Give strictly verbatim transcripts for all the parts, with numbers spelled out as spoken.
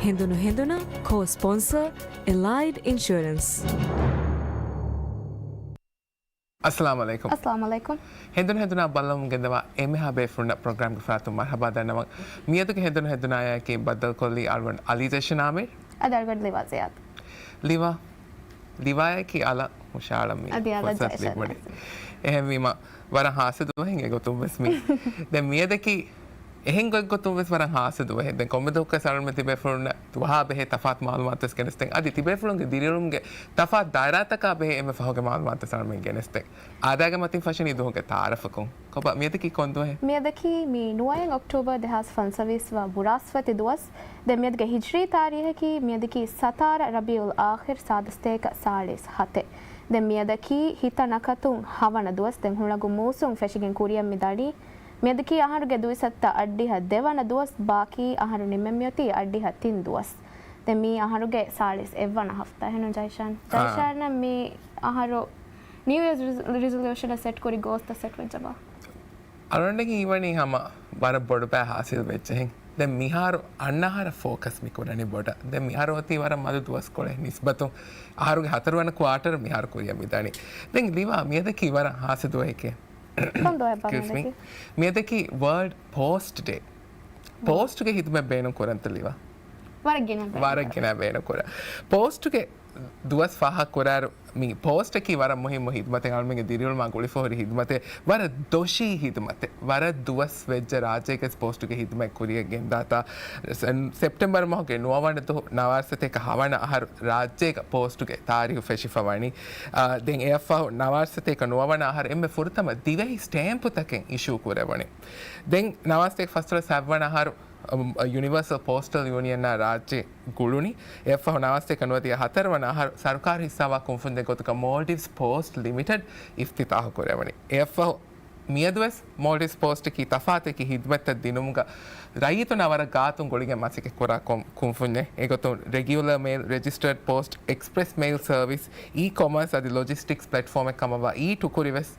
ހެނދުނު ހެނދުނާ ކޯ ސްޕޮންސަރ އެލައިޑް އިންޝުއަރެންސް. އައްސަލާމު އަލައިކުމް. އައްސަލާމު އަލައިކުމް. ހެނދުނު ހެނދުނާ ބައްލަވަމުން ގެންދަވާ އެންމެހާ ބޭފުޅުންނަށް ޕްރޮގްރާމްގެ ފަރާތުން މަރްހަބާ ދަންނަވަން. މިއަދުގެ ހެނދުނު ހެނދުނާޔާއެކީ ބައްދަލުކޮށްލީ އަޅުގަނޑު އަލީ ޖައިޝަން އާމިރު. އަދި އަޅުގަނޑު ލިވާ ޒިޔާދު. ލިވާ، ލިވާޔަކީ އަލަށް ހުށަހަޅަން މި އަދި އަލަށް ފުރުސަތު ޖައިޝަން ލިބުނީ. ވެސް. އެހެންވީމަ، ވަރަށް ހާސް ދުވަހެއް އެގޮތުން ވެސް މި. ދެން މިއަދަކީ އެހެން ގޮތްގޮތުން ވެސް ވަރަށް ހާސް ދުވަހެއް. ދެން ކޮންމެ ދުވަހަކުވެސް އަޅުގަނޑުމެން ތިބޭފުޅުންނަށް ދުވަހާ ބެހޭ ތަފާތު މައުލޫމާތުވެސް ގެނެސްދެން. އަދި ތިބޭފުޅުންގެ ދިރިއުޅުމުގެ ތަފާތު ދާއިރާތަކާ ބެހޭ އެންމެ ފަހުގެ މައުލޫމާތުވެސް އަޅުގަނޑުމެން ގެނެސްދެން. އާދައިގެ މަތިން ފަށަނީ ދުވަހުގެ ތައާރަފަކުން. ކޮބާ މިއަދަކީ ކޮން ދުވަހެއް؟ މިއަދަކީ މި ނުވައެއް އޮކްޓޯބަރ ދެހާސް ފަންސަވީސް ވަ ބުރާސްފަތި ދުވަސް. ދެން މިއަދުގެ ހިޖްރީ ތާރީހަކީ މިއަދަކީ ސަތާރަ ރަބީއުލް އާޚިރް ސާދަސްތޭކަ ސާޅީސް ހަތެއް. ދެން މިއަދަކީ ހިތަށް ނަކަތުން ހަވަނަ ދުވަސް. ދެން ހުޅަނގު މޫސުން ފެށިގެން ކުރިއަށް މި ދަނީ. މިއަދަކީ އަހަރުގެ ދުއިސައްތަ އައްޑިހަ ދެވަނަ ދުވަސް. ބާކީ އަހަރު ނިމެން މިއޮތީ އައްޑިހަ ތިން ދުވަސް. ދެން މީ އަހަރުގެ ސާޅީސް އެއްވަނަ ހަފްތާ. އެހެންނު ޖައިޝާން؟ އާ. ޖައިޝާން މި އަހަރު ނިއު އިޔާ ރިޒ-، ރިޒޮލޫޝަނަށް ސެޓް ކުރި ގޯލްތައް ސެޓް ވެއްޖަބާ؟ އަޅުގަނޑަކީ ހީވަނީ ހަމަ ވަރަށް ބޮޑު ބައެއް ހާސިލް ވެއްޖެހެން. ދެން މިހާރު އަންނަ އަހަރަށް ފޯކަސް މި ކުރަނީ ބޮޑަށް. ދެން މިހާރު އޮތީ ވަރަށް މަދު ދުވަސްކޮޅެއް ނިސްބަތުން އަހަރުގެ ހަތަރުވަނަ ކުއާޓަރ މިހާރު ކުރިއަށް މި ދަނީ. ދެން ލިވާ މިއަދަކީ ވަރަށް ހާސި ދުވަހެކޭ. ކޮން ދުވަހެއް ބާ އެކްސްކިއުސް މީ؟ މިއަދަކީ؟ މިއަދަކީ ވަރލްޑް ޕޯސްޓް ޑޭ. ޕޯސްޓްގެ ހިދުމަތް ބޭނުން ކުރަންތަ ލިވާ؟ ވަރަށް ގިނަ ބޭނުން ވަރަށް ކުރަން. ގިނަ ބޭނުން ކުރަން. ޕޯސްޓްގެ ދުވަސް ފާހަގަ ކުރާއިރު، މި ޕޯސްޓަކީ ވަރަށް މުހިއްމު ހިދުމަތެއް، އަޅުމެންގެ ދިރިއުޅުމާ ގުޅިފަހުރި ހިދުމަތެއް، ވަރަށް ދޮށީ ހިދުމަތެއް، ވަރަށް ދުވަސް ވެއްޖެ ރާއްޖޭގެ ޕޯސްޓުގެ ހިދުމަތް ކުރިއަށް ގެންދާތާ. ސެ-، ސެޕްޓެމްބަރު މަހުގެ ނުވަވަނަ ދުވަހު ނަވާރަސަތޭކަ ހަވަނަ އަހަރު ރާއްޖޭގަ ޕޯސްޓުގެ ތާރީހު ފެށިފަ ވަނީ. އާ، ދެން އެއަށްފަހު ނަވާރަސަތޭކަ ނުވަވަނަ އަހަރު އެންމެ ފުރަތަމަ ދިވެހި ސްޓޭމްޕުތަކެއް އިޝޫ ކުރެވުނީ. ދެން ނަވާރަސަތޭކަ ފަސްދޮޅަސް ހަތްވަނަ އަހަރު އަމް، ޔުނިވާސަލް ޕޯސްޓަލް ޔޫނިއަނާ ރާއްޖެ ގުޅުނީ. އެއަށްފަހު ނަވާރަސަތޭކަ ނުވަދިހަ ހަތަރުވަނަ އަހަރު ސަރުކާރު ހިއްސާވާ ކުންފުންޏެއް ގޮތުގަ މޯލްޑިވްސް ޕޯސްޓް ލިމިޓެޑް އިފްތިތާހު ކުރެވުނީ. އެއަށްފަހު މިއަދުވެސް މޯލްޑިވްސް ޕޯސްޓަކީ ތަފާތު އެކި ހިދުމަތްތައް ދިނުމުގަ ރައްޔިތުންނާ ވަރަށް ގާތުން ގުޅިގެން މަސައްކަތް ކުރާ ކޮން-، ކުންފުންޏެއް. އެގޮތުން ރެގިއުލަރ މެއިލް، ރެޖިސްޓަރޑް ޕޯސްޓް، އެކްސްޕްރެސް މެއިލް ސަރވިސް، އީ ކޮމާސް އަދި ލޮޖިސްޓިކްސް ޕްލެޓްފޯމެއް ކަމަށްވާ އީ ޓު ކުރި ވެސް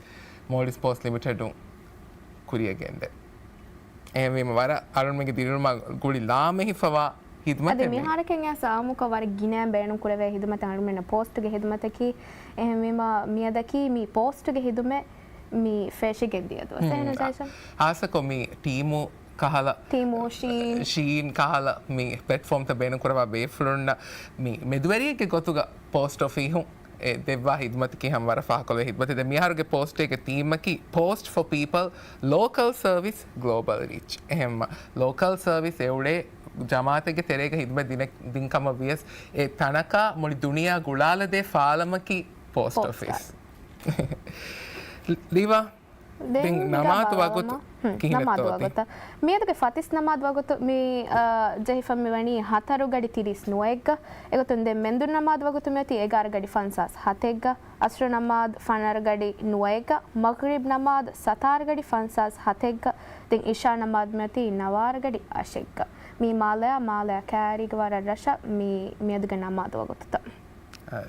މޯލްޑިވްސް ޕޯސްޓް ލިމިޓެޑުން ކުރިއަށް ގެންދޭ. އެހެންވީމަ ވަރަށް އަޅުގަނޑުމެންގެ ދިރިއުޅުމާ ގުޅި ލާމެހިފަވާ ހިދުމަތެއް އަދި މީ. މިހާރަކަށް އައިސް އާއްމުކޮށް ވަރަށް ގިނައިން ބޭނުން ކުރެވޭ ހިދުމަތެއް އަޅުގަނޑުމެންނަށް ޕޯސްޓުގެ ހިދުމަތަކީ. އެހެންވީމަ މިއަދަކީ މި ޕޯސްޓުގެ ހިދުމަތް މި ފެށިގެން ދިޔަ ދުވަސް. ހުން. އެހެން ޖައިޝަން؟ ހާއްސަކޮށް މި ޓީމު ކަހަލަ، ޓީމު ޝީން. ޝީން ކަހަލަ މި ޕްލެޓްފޯމްތައް ބޭނުން ކުރަވާ ބޭފުޅުންނަށް މި މެދުވެރިއެއްގެ ގޮތުގަ ޕޯސްޓް އޮފީހުން އެ ދެއްވާ ހިދުމަތަކީ ހަމަ ވަރަށް ފާހަގަކޮށްލޭ ހިދުމަތެއް. ދެން މިހާރުގެ ޕޯސްޓޭގެ ތީމަކީ ޕޯސްޓް ފޯ ޕީޕަލް، ލޯކަލް ސަރވިސް، ގްލޯބަލް ރީޗް. އެހެންމަ ލޯކަލް ސަރވިސް އެއުޅޭ ޖަމާއަތެއްގެ ތެރޭގަ ހިދުމަތް ދިނެ-، ދިން ކަމަށް ވިޔަސް، އެ ތަނަކާ މުޅި ދުނިޔެއާ ގުޅާލަދޭ ފާލަމަކީ ޕޯސްޓް ޕޯސްޓް އޮފީސް. ލިވާ. ދެން ދެން ނަމާދު ވަގުތު ކިހިނެއްތޯ ނަމާދު އޮތީ؟ ވަގުތަށް. މިއަދުގެ ފަތިސް ނަމާދު ވަގުތު މި، އާ، ޖެހިފަ މިވަނީ ހަތަރު ގަޑި ތިރީސް ނުވައެއްގަ. އެގޮތުން ދެން މެންދުރު ނަމާދު ވަގުތު މިއޮތީ އެގާރަ ގަޑި ފަންސާސް ހަތެއްގަ. އަސްރު ނަމާދު ފަނަރަ ގަޑި ނުވައެއްގަ. މަޣްރިބް ނަމާދު ސަތާރަ ގަޑި ފަންސާސް ހަތެއްގަ. ދެން އިޝާ ނަމާދު މިއޮތީ ނަވާރަ ގަޑި އަށެއްގަ. މީ މާލަޔާ، މާލަޔާ ކައިރީގެ ވަރަށް ރަށަށް މި، މިއަދުގެ ނަމާދު ވަގުތުތައް. އާ.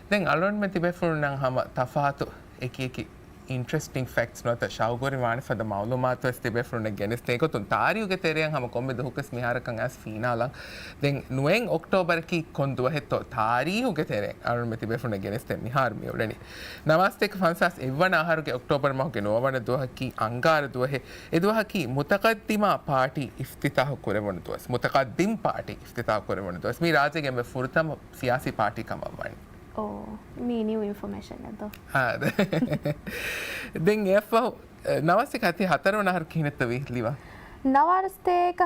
ދެން އަޅުގަނޑުމެން ތިބޭފުޅުންނަށް ހަމަ ތަފާތު އެކި އެކި އިންޓްރެސްޓިން ފެކްޓްސް ނުވަތަ ޝައުގުވެރިވާނެ ފަދަ މައުލޫމާތުވެސް ތިބޭފުޅުންނަށް ގެނެސްދޭ. އެގޮތުން ތާރީހުގެ ތެރެއަށް ހަމަ ކޮންމެ ދުވަހަކުވެސް މިހާރަކަށް އައިސް ފީނާލަން. ދެން ނުވައެއް އޮކްޓޯބަރަކީ ކޮން ދުވަހެއްތޯ ތާރީހުގެ ތެރެއަށް އަޅުގަނޑުމެން ތިބޭފުޅުންނަށް ގެނެސްދޭ މިހާރު މިއުޅެނީ. ނަވާރަސަތޭކަ ފަންސާސް އެއްވަނަ އަހަރުގެ އޮކްޓޯބަރ މަހުގެ ނުވަވަނަ ދުވަހަކީ އަންގާރަ ދުވަހެއް. އެ ދުވަހަކީ މުތަގައްދިމާ ޕާޓީ އިފްތިތާހު ކުރެވުނު ދުވަސް. މުތަގައްދިމް ޕާޓީ އިފްތިތާހު ކުރެވުނު ދުވަސް. މީ ރާއްޖޭގެ އެންމެ ފުރަތަމަ ސިޔާސީ ޕާޓީ ކަމަށް ވަނީ. އޯ، މީ ނިއު އިންފޮމޭޝަން އެއް ދޯ؟ އާ، ދެ-، ދެން އެއަށްފަހު، އެ، ނަވާރަސަތޭކަ ހަތަރު ވަނަ އަހަރު ކިހިނެއްތޯ ވީ ލިވާ؟ ނަވާރަސަތޭކަ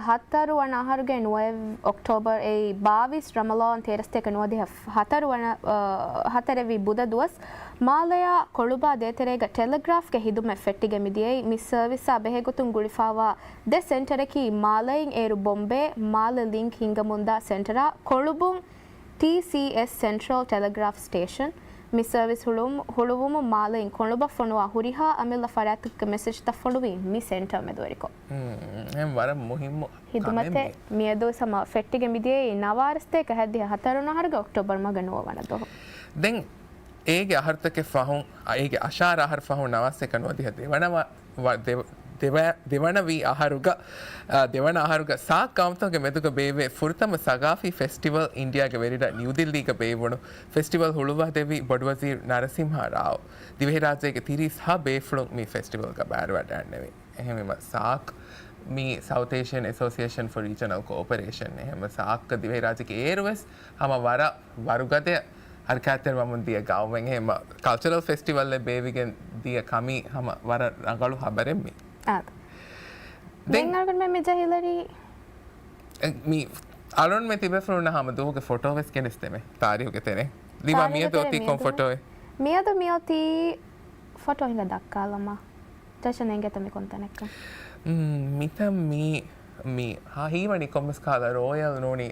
ހަތަރު ވަނަ އަހަރުގެ ނުވައެއް އޮކްޓޯބަރ އެއީ ބާވީސް ރަމަޟާން ތޭރަސަތޭކަ ނުވަދިހަ ހަތަރު ވަނަ، އަ، ހަތަރެއްވީ ބުދަ ދުވަސް. މާލަޔާ ކޮޅުބާ ދޭތެރޭގަ ޓެލެގްރާފްގެ ހިދުމަތް ފެއްޓިގެން މިދިޔައީ. މި ސަރވިސްއާ ބެހޭގޮތުން ގުޅިފާވާ ދެ ސެންޓަރަކީ މާލައިން އޭރު ބޮމްބޭ، މާލެ ލިންކް ހިންގަމުންދާ ސެންޓަރާ ކޮޅުބުން ޓީސީއެސް ސެންޓްރަލް ޓެލެގްރާފް ސްޓޭޝަން. މި ސަރވިސް ހުޅުވުމު-، ހުޅުވުމުން މާލެއިން ކޮޅުބަށް ފޮނުވާ ހުރިހާ އަމިއްލަ ފަރާތްތަކުގެ މެސެޖްތައް ފޮނުވީ މި ސެންޓަރ މެދުވެރިކޮށް. ހުން، އެހެން ވަރަށް މުހިއްމު ހިދުމަތެއް ކަމެއް މި. މިއަދު ހަމަ ފެއްޓިގެން މިދިޔައީ ނަވާރަސަތޭކަ ހަތްދިހަ ހަތަރު ވަނަ އަހަރުގެ އޮކްޓޯބަރ މަހުގެ ނުވަ ވަނަ ދުވަހު. ދެން އޭގެ އަހަރުތަކެއް ފަހުން، އަ، އޭގެ އަށާރަ އަހަރު ފަހުން ނަވާރަސަތޭކަ ނުވަދިހަ ދެވަނަ ވަ-، ވަ-، ދެ-، ދެވަ- ދެވަނަ ވީ އަހަރުގަ، އާ، ދެވަނަ އަހަރުގަ ސާކް ގައުމުތަކުގެ މެދުގަ ބޭއްވޭ ފުރަތަމަ ސަގާފީ ފެސްޓިވަލް އިންޑިއާގަ ވެރިރަށް ނިއުދިއްލީގަ ބޭއްވުނު ފެސްޓިވަލް ހުޅުވާދެއްވީ ބޮޑުވަޒީރު ނަރަސިމްހާ ރާވު. ދިވެހިރާއްޖޭގެ ތިރީސް ހަ ބޭފުޅުން މި ފެސްޓިވަލްގަ ބައިވެރިވަޑައިގެންނެވި. އެހެންވީމަ ސާކް މީ ސައުތް އޭޝިއަން އެސޯސިއޭޝަން ފޮރް ރީޖަނަލް ކޯޕަރޭޝަން. އެހެންވެ ސާކް ދިވެހިރާއްޖޭގެ އޭރުވެސް ހަމަ ވަރަށް ވަރުގަދަ ހަރަކާތްތެރިވަމުން ދިޔަ ގައުމެއް. އެހެންމަ ކަލްޗަރަލް ފެސްޓިވަލްއެއް ބޭއްވިގެން ދިޔަ ކަމީ ހަމަ ވަރަށް ރަނގަޅު ހަބަރެއް މީ. އާދެ. ދެން ދެން އަޅުގަނޑުމެން މި ޖެހިލަނީ އެ، މި އަޅުންމެ ތިބޭފުޅުންނަށް ހަމަ ދުވަހުގެ ފޮޓޯ ވެސް ގެނެސްދެމެ ތާރީހުގެ ތެރެއިން. ލިވާ ތާރީހުގެ މިއަދު ތެރެ އޮތީ ކޮން މިއަދު ފޮޓޯއެއް؟ މިއަދު މިއޮތީ ފޮޓޯ ހިނގާ ދައްކާލަމާ. ޖަޝަން އެނގޭތަ މި ކޮން ތަނެއްކަން؟ މް، މިތަން މީ، މީ ހަ ހީވަނީ ކޮންމެސް ކަހަލަ ރޯޔަލް ނޫނީ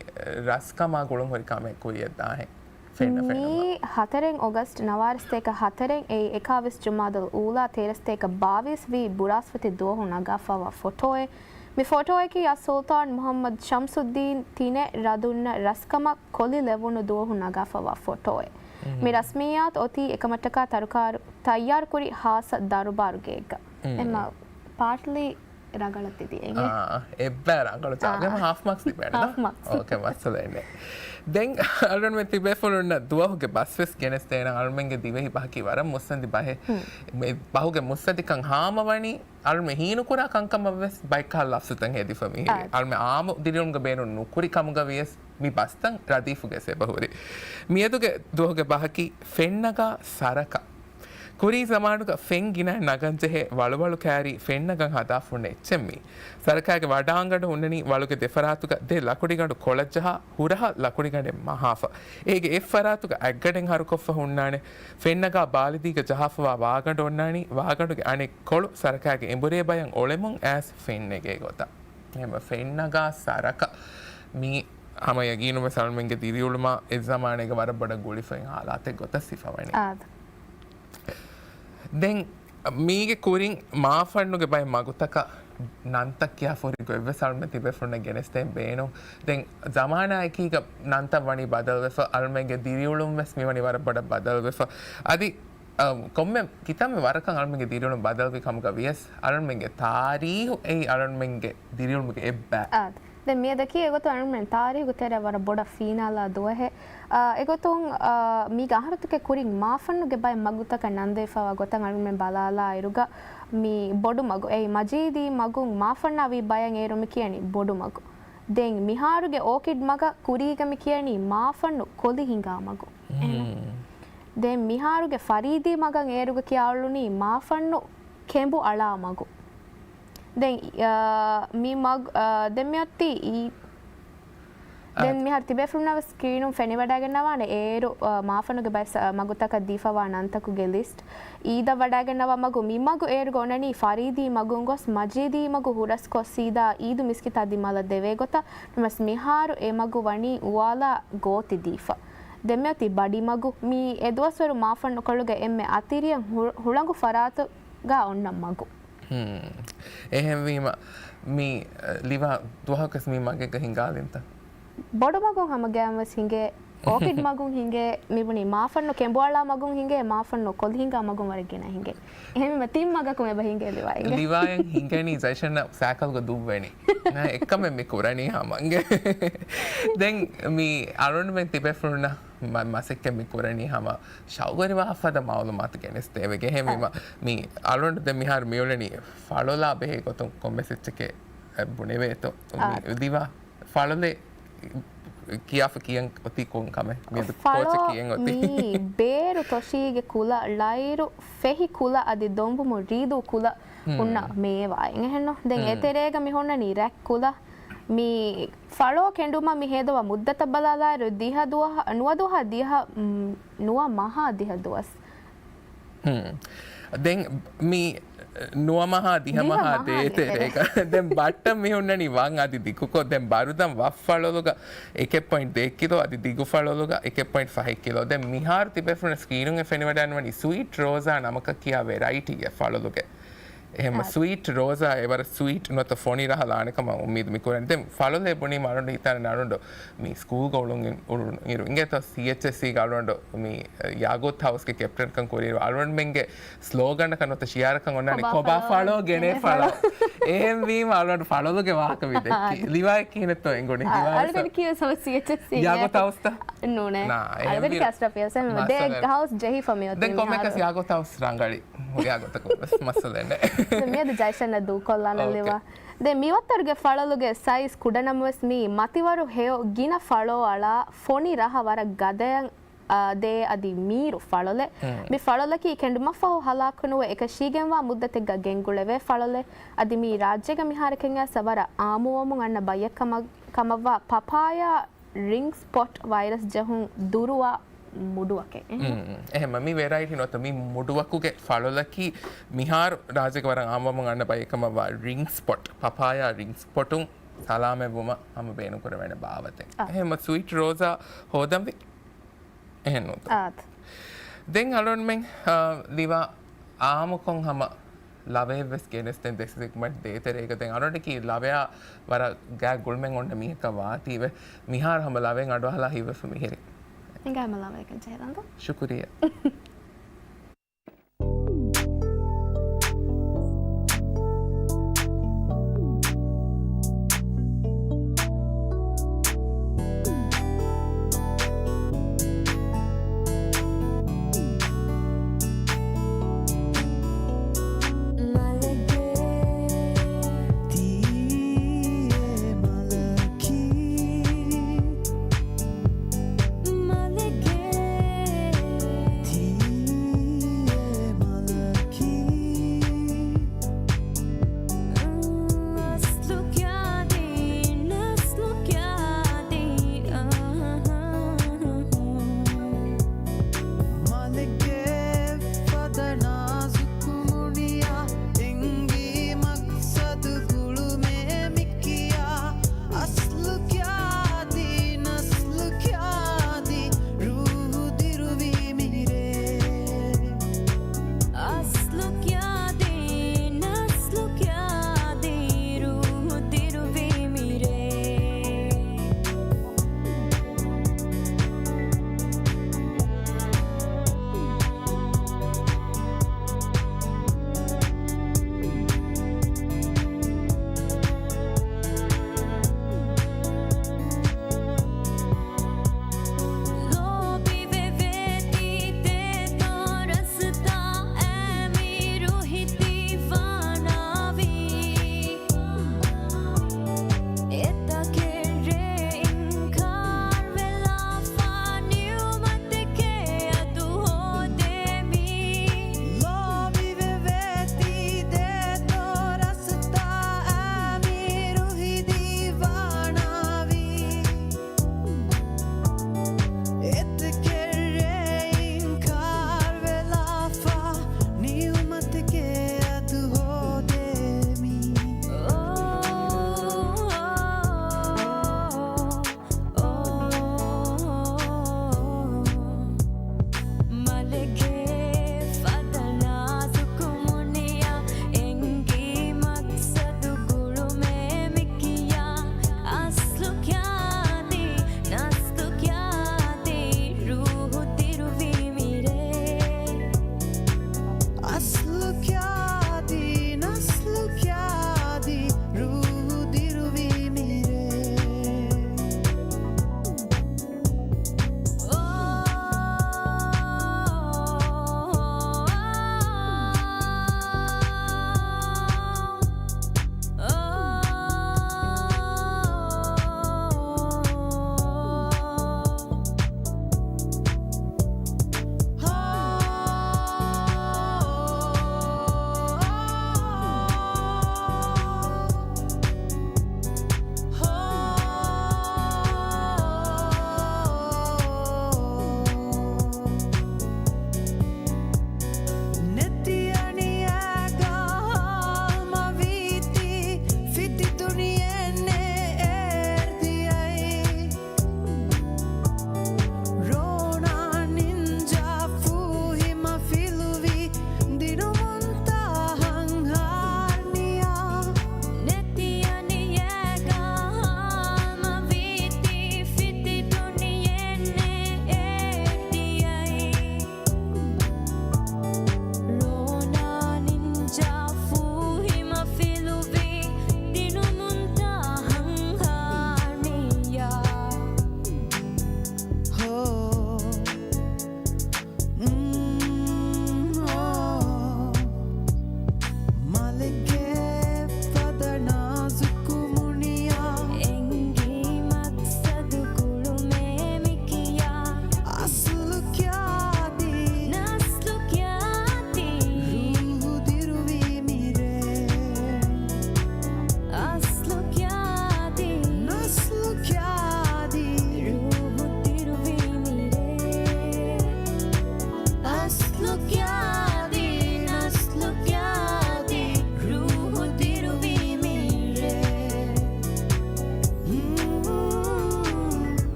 ރަސްކަމާ ގުޅުން ހުރި ކަމެއް ކުރިއަށް ދާހެން. ފެންނަ މީ ފެނުމަށް. ހަތަރެއް އޮގަސްޓް ނަވާރަސްތޭކަ ހަތަރެއް އެއީ އެކާވީސް ޖުމާދަލް އޫލާ ތޭރަސްތޭކަ ބާވީސް ވީ ބުރާސްފަތި ދުވަހު ނަގާފަވާ ފޮޓޯއެއް. މި ފޮޓޯއަކީ އައް ސުލްޠާން މުޙައްމަދު ޝަމްސުއްދީން ތިނެއް ރަދުންނަށް ރަސްކަމަށް ކޮލި ލެވުނު ދުވަހު ނަގާފަވާ ފޮޓޯއެއް. މި މް. ރަސްމިއްޔާތު އޮތީ އެކަމަށްޓަކާ ތަރުކާރު-، ތައްޔާރުކުރި ހާއްސަ ދަރުބާރުގެއެއްގަ. މް. އެމަ ޕާޓްލީ ރަނގަޅަށް ތިދި އެނގޭ. އާ، އެއްބައި ރަނގަޅު ޖާގަ. އާ. ހާފް މާކްސް ލިބޭނެ ހާފް މާކްސް. އޯކޭ، މައްސަލައެއް ނެތް. ދެން އަޅުންމެ ތިބޭފުޅުންނަށް ދުވަހުގެ ބަސް ވެސް ގެނެސްދޭނަ. އަޅުމެންގެ ދިވެހި ބަހަކީ ވަރަށް މުއްސަނދި ބަހެއް. ހުން. މި ބަހުގެ މުއްސަނދިކަން ހާމަވަނީ އަޅުމެ ހީނުކުރާ ކަންކަމަށް ވެސް ބައެއްކަހަލަ ލަފްޒުތައް ހެދިފަ މިހިރީ. އާ. އަޅުމެ އާއްމު ދިރިއުޅުމުގަ ބޭނުން ނުކުރި ކަމުގަ ވިޔަސް މި ބަސްތައް ރަދީފުގެ އެބަހުރި. މިއަދުގެ ދުވަހުގެ ބަހަކީ ފެންނަގާ ސަރަކަށް. ކުރީ ޒަމާނުގަ ފެން ގިނައިން ނަގަން ޖެހޭ ވަޅުވަޅު ކައިރި ފެން ނަގަން ހަދާފަ ހުންނަ އެއްޗެއް މީ. ސަރަކާގެ ވަޑާންގަނޑު ހުންނަނީ ވަޅުގެ ދެފަރާތުގަ ދެ ލަކުޑިގަނޑު ކޮޅަށް ޖަހާ ހުރަހަށް ލަކުޑިގަނޑެއް މަހާފަ. އޭގެ އެއްފަރާތުގަ އަތްގަނޑެއް ހަރުކޮށްފަ ހުންނާނެ. ފެން ނަގާ ބާލިދީގަ ޖަހާފަވާ ވާގަނޑު އޮންނާނީ ވާގަނޑުގެ އަނެއް ކޮޅު ސަރަކާގެ އެނބުރޭ ބަޔަށް އޮޅެމުން އައިސް ފެން ނެގޭ ގޮތަށް. އެހެންވެ ފެން ނަގާ ސަރަކަށް މީ ހަމަ ޔަގީނުންވެސް އަޅުމެންގެ ދިރިއުޅުމާ އެ ޒަމާނޭގަ ވަރަށް ބޮޑަށް ގުޅިފައި ހާލާތެއް ގޮތަށް ސިފަވަނީ. އާދެ. ދެން މީގެ ކުރިން މާފަންނުގެ ބައެއް މަގުތަކަށް ނަންތައް ކިޔާފަ ހުރި ގޮތްވެސް އަޅުމެން ތިބޭފުޅުންނަށް ގެނެސްދޭން ބޭނުން. ދެން ޒަމާނާއެކީގަ ނަންތައް ވަނީ ބަދަލުވެފަ، އަޅުމެންގެ ދިރިއުޅުން ވެސް މިވަނީ ވަރަށް ބޮޑަށް ބަދަލުވެފަ. އަދި، އަ، ކޮންމެ ކިތަންމެ ވަރަކަށް އަޅުމެންގެ ދިރިއުޅުން ބަދަލުވި ކަމުގަ ވިޔަސް، އަޅުމެންގެ ތާރީހު އެއީ އަޅުމެންގެ ދިރިއުޅުމުގެ އެއްބައި. އާދެ. ދެން މިއަދަކީ އެގޮތުން އަޅުމެން ތާރީހުގެ ތެރެއަށް ވަރަށް ބޮޑަށް ފީނާލާ ދުވަހެއް. އާ، އެގޮތުން، އާ، މީގެ އަހަރުތަކެއް ކުރިން މާފަންނުގެ ބައެއް މަގުތަކަށް ނަންދެވިފަވާ ގޮތަށް އަޅުމެން ބަލާލާ އިރުގަ، މި ބޮޑު މަގު، އެއީ މަޖީދީ މަގުން މާފަންނާ ވީ ބަޔަށް އޭރު މި ކިޔަނީ ބޮޑު މަގު. ދެން މިހާރުގެ އޯކިޑް މަގަށް ކުރީގަ މި ކިޔަނީ މާފަންނު ކޮލި ހިނގާ މަގު. އެހެން. މް. ދެން މިހާރުގެ ފަރީދީ މަގަށް އޭރުގަ ކިޔާ އުޅުނީ މާފަންނު ކެނބު އަޅާ މަގު. ދެން، އާ، މި މަގު، އާ، ދެން މިއޮތީ އީ، ދެން އާ. މިހާރު ތިބޭފުޅުންނަށް ވެސް ސްކްރީނުން ފެނިވަޑައިގަންނަވާނެ އޭރު، އާ، މާފަންނުގެ ބައެއް ސަ-، މަގުތަކަށް ދީފަވާ ނަންތަކުގެ ލިސްޓް. އީދަށް ވަޑައިގަންނަވާ މަގު، މި މަގު އޭރުގަ އޮންނަނީ ފަރީދީ މަގުން ގޮސް މަޖީދީ މަގު ހުރަސްކޮށް ސީދާ އީދު މިސްކިތާ ދިމާލަށް ދެވޭ ގޮތަށް. ނަމަވެސް މިހާރު އެ މަގު ވަނީ އުވާލާ ގޯތި ދީފަ. ދެން މިއޮތީ ބަޑި މަގު. މީ އެ ދުވަސްވަރު މާފަންނުކޮޅުގެ އެންމެ އަތިރިއަށް ހު-، ހުޅަނގު ފަރާތުގަ އޮންނަ މަގު. ހުން. އެހެންވީމަ، މި، އަ، ލިވާ ދުވަހަކުވެސް މި މަގެއްގަ ހިނގާލިންތަ؟ ބޮޑު މަގުން ހަމަ ގަޔަން ވެސް ހިނގޭ، އޯކިޑް މަގުން ހިނގޭ، މިބުނީ މާފަންނު ކެނބުއަޅާ މަގުން ހިނގޭ، މާފަންނު ކޮލި ހިނގާ މަގުން ވަރަށް ގިނަ ހިނގޭ. އެހެންވީމަ ތިން މަގަކުން އެބަ ހިނގޭ ލިވާ އިނގޭ. ލިވާއަށް ހިނގަނީ ޖައިޝަންނަށް ސައިކަލްގަ ދުއްވަނީ. ނާ، އެއްކަމެއް މި ކުރަނީ ހަމަ އިނގޭ. ދެން މި އަޅުންމެން ތިބޭފުޅުންނަށް މަ-، މަސައްކަތް މި ކުރަނީ ހަމަ ޝައުގުވެރިވާ ފަދަ މައުލޫމާތު ގެނެސްދޭވެގެ. އެހެންވީމަ، އަ، މި އަޅުން ދެން މިހާރު މިއުޅެނީ ފަޅޮލާ ބެހޭ ގޮތުން ކޮންމެސް އެއްޗެކޭ ބުނެވޭތޯ. އަ، މި ދިވާ ފަޅޮލެއް ކިޔާފަ ކިޔަން އޮތީ ކޮން ކަމެއް؟ މިއަދު ކޯޗަށް ފަޅޯ ކިޔަން އޮތީ. މީ ބޭރު ތޮށީގެ ކުލަ، ޅައިރު، ފެހި ކުލަ އަދި ދޮންބުމު ރީދޫ ކުލަ ހުންނަ މޭވާއެއް އެހެންނު. ދެން އެތެރޭގަ މި ހުންނަނީ ރެކް ކުލަ. މި ފަޅޯ ކެނޑުމަށް މި ހޭދަވާ މުއްދަތަށް ބަލާލާއިރު ދިހަ ދުވަހަ-، ނުވަ ދުވަހަ ދިހަ، ނުވަ މަހާ ދިހަ ދުވަސް. ހުން. ދެން މި ނުވަ މަހާ ދިހަ މަހާ ދޭތެރޭގަ. ދެން ބައްޓަން މި ހުންނަނީ ވަން އަދި ދިގުކޮށް. ދެން ބަރުދަން ވަށް ފަޅޮލުގަ އެކެއް ޕޮއިންޓް ދެއެއް ކިލޯ އަދި ދިގު ފަޅޮލުގަ އެކެއް ޕޮއިންޓް ފަހެއް ކިލޯ. ދެން މިހާރު ތިބޭފުޅުން ސްކްރީނުން އެ ފެނިވަޑައިންވަނީ ސުވީޓް ރޯޒާ ނަމަކަށް ކިޔާ ވެރައިޓީއެއް ފަޅޮލުގެ. އެހެންމަ ސްވީޓް ރޯޒާ އެވަރަށް ސްވީޓް ނުވަތަ ފޮނި ރަހަ ލާނެ ކަމަށް އުއްމީދު މި ކުރަނީ. ދެން ފަޅޮލެއް ބުނީމަ އަޅުގަނޑު ހިތާނެ އަޅުގަނޑު މި ސްކޫލްގަ އުޅުން އިން-، އުޅުނު އިރު އިނގޭތޯ ސީއެޗްއެސްސީގަ އަޅުގަނޑު މި ޔާގޫތް ހައުސްގެ ކެޕްޓަންކަން ކުރިއިރު އަޅުގަނޑުމެންގެ ސްލޯގަނަކަށް ނުވަތަ ޝިއާރަކަށް އޮންނާނީ ކޮބާ ކޮބާ ފަޅޯ ފަޅޯ ގެނޭ ގެނޭ ފަޅޯ. ފަޅޯ. އެހެންވީމަ އަޅުގަނޑު ފަޅޮލުގެ ވާހަކަ މި ދެއްކީ. އާ. ލިވާއެއް ކިހިނެއްތޯ އެނގުނީ؟ އާ، ލިވާއެއް އަޅުގަނޑު ކިޔަސް ހަމަ ސީއެޗްއެސްސީ ޔާގޫތް ހައުސްތަ؟ ނޫނޭ. ނާ، އަޅުގަނޑު އެހެންވީ ކިޔަސް ރަފިޔަސް އެހެން ދެ މައްސަލަ ހައުސް ޖެހިފަ މިއޮތީ ދެން ކޮންމެކަސް މިހާރު. ޔާގޫތް ހައުސް ރަނގަޅީ. ޔާގޫތަކު ވެސް މައްސަލަ ނެ. މިއަދު ޖައިޝަން ދޫކޮށްލާނަ އޯކޭ. ލިވާ. ދެން މިވައްތަރުގެ ފަޅޮލުގެ ސައިޒް ކުޑަނަމަވެސް މީ މަތިވަރު ހެޔޮ ގިނަ ފަޅޯ އަޅާ ފޮނި ރަހަ ވަރަށް ގަދަޔަށް، އާ، ދޭ އަދި މީރު ފަޅޮލެއް. މް. މި ފަޅޮލަކީ ކެނޑުމަށްފަހު ހަލާކުނުވެ އެކަށީގެންވާ މުއްދަތެއްގަ ގެންގުޅެވޭ ފަޅޮލެއް. އަދި މީ ރާއްޖޭގަ މިހާރަކަށް އައިސް ވަރަށް އާއްމުވަމުން އަންނަ ބައްޔެއް ކަމަށް، ކަމަށްވާ ޕަޕާޔާ ރިންގް ސްޕޮޓް ވައިރަސް ޖެހުން ދުރުވާ މުޑުއަކެއް. އެހެން؟ މް، މް. އެހެން މި ވެރައިޓީ ނުވަތަ މި މުޑުއަކުގެ ފަޅޮލަކީ މިހާރު ރާއްޖޭގަ ވަރަށް އާއްމުވަމުން އަންނަ ބައްޔެއް ކަމަށްވާ ރިންގް ސްޕޮޓް، ޕަޕާޔާ ރިންގް ސްޕޮޓުން ސަލާމަތްވުމަށް ހަމަ ބޭނުންކުރެވޭނެ ބާވަތެއް. އާ. އެހެން ސްވީޓް ރޯޒާ ހޯދަންވީ. އެހެން ނޫންތަ؟ އާ. ދެން އަޅުގަނޑުމެން، އާ، ލިވާ އާއްމުކޮށް ހަމަ ލަވައެއްވެސް ގެނެސްދޭން ދެ ސެގްމެންޓް ދޭތެރޭގަ. ދެން އަޅުގަނޑަކީ ލަވަޔާ ވަރަށް ގާތް ގުޅުމެއް އޮންނަ މީހަކަށް ވާތީވެ. މިހާރު ހަމަ ލަވައެއް އަޑުއަހަލާ ހިތްވެފަ މިހިރީ. ހިނގާމަ ލަވައަކަށް ޖެހިލަންތަ؟ ޝުކުރިއްޔާ.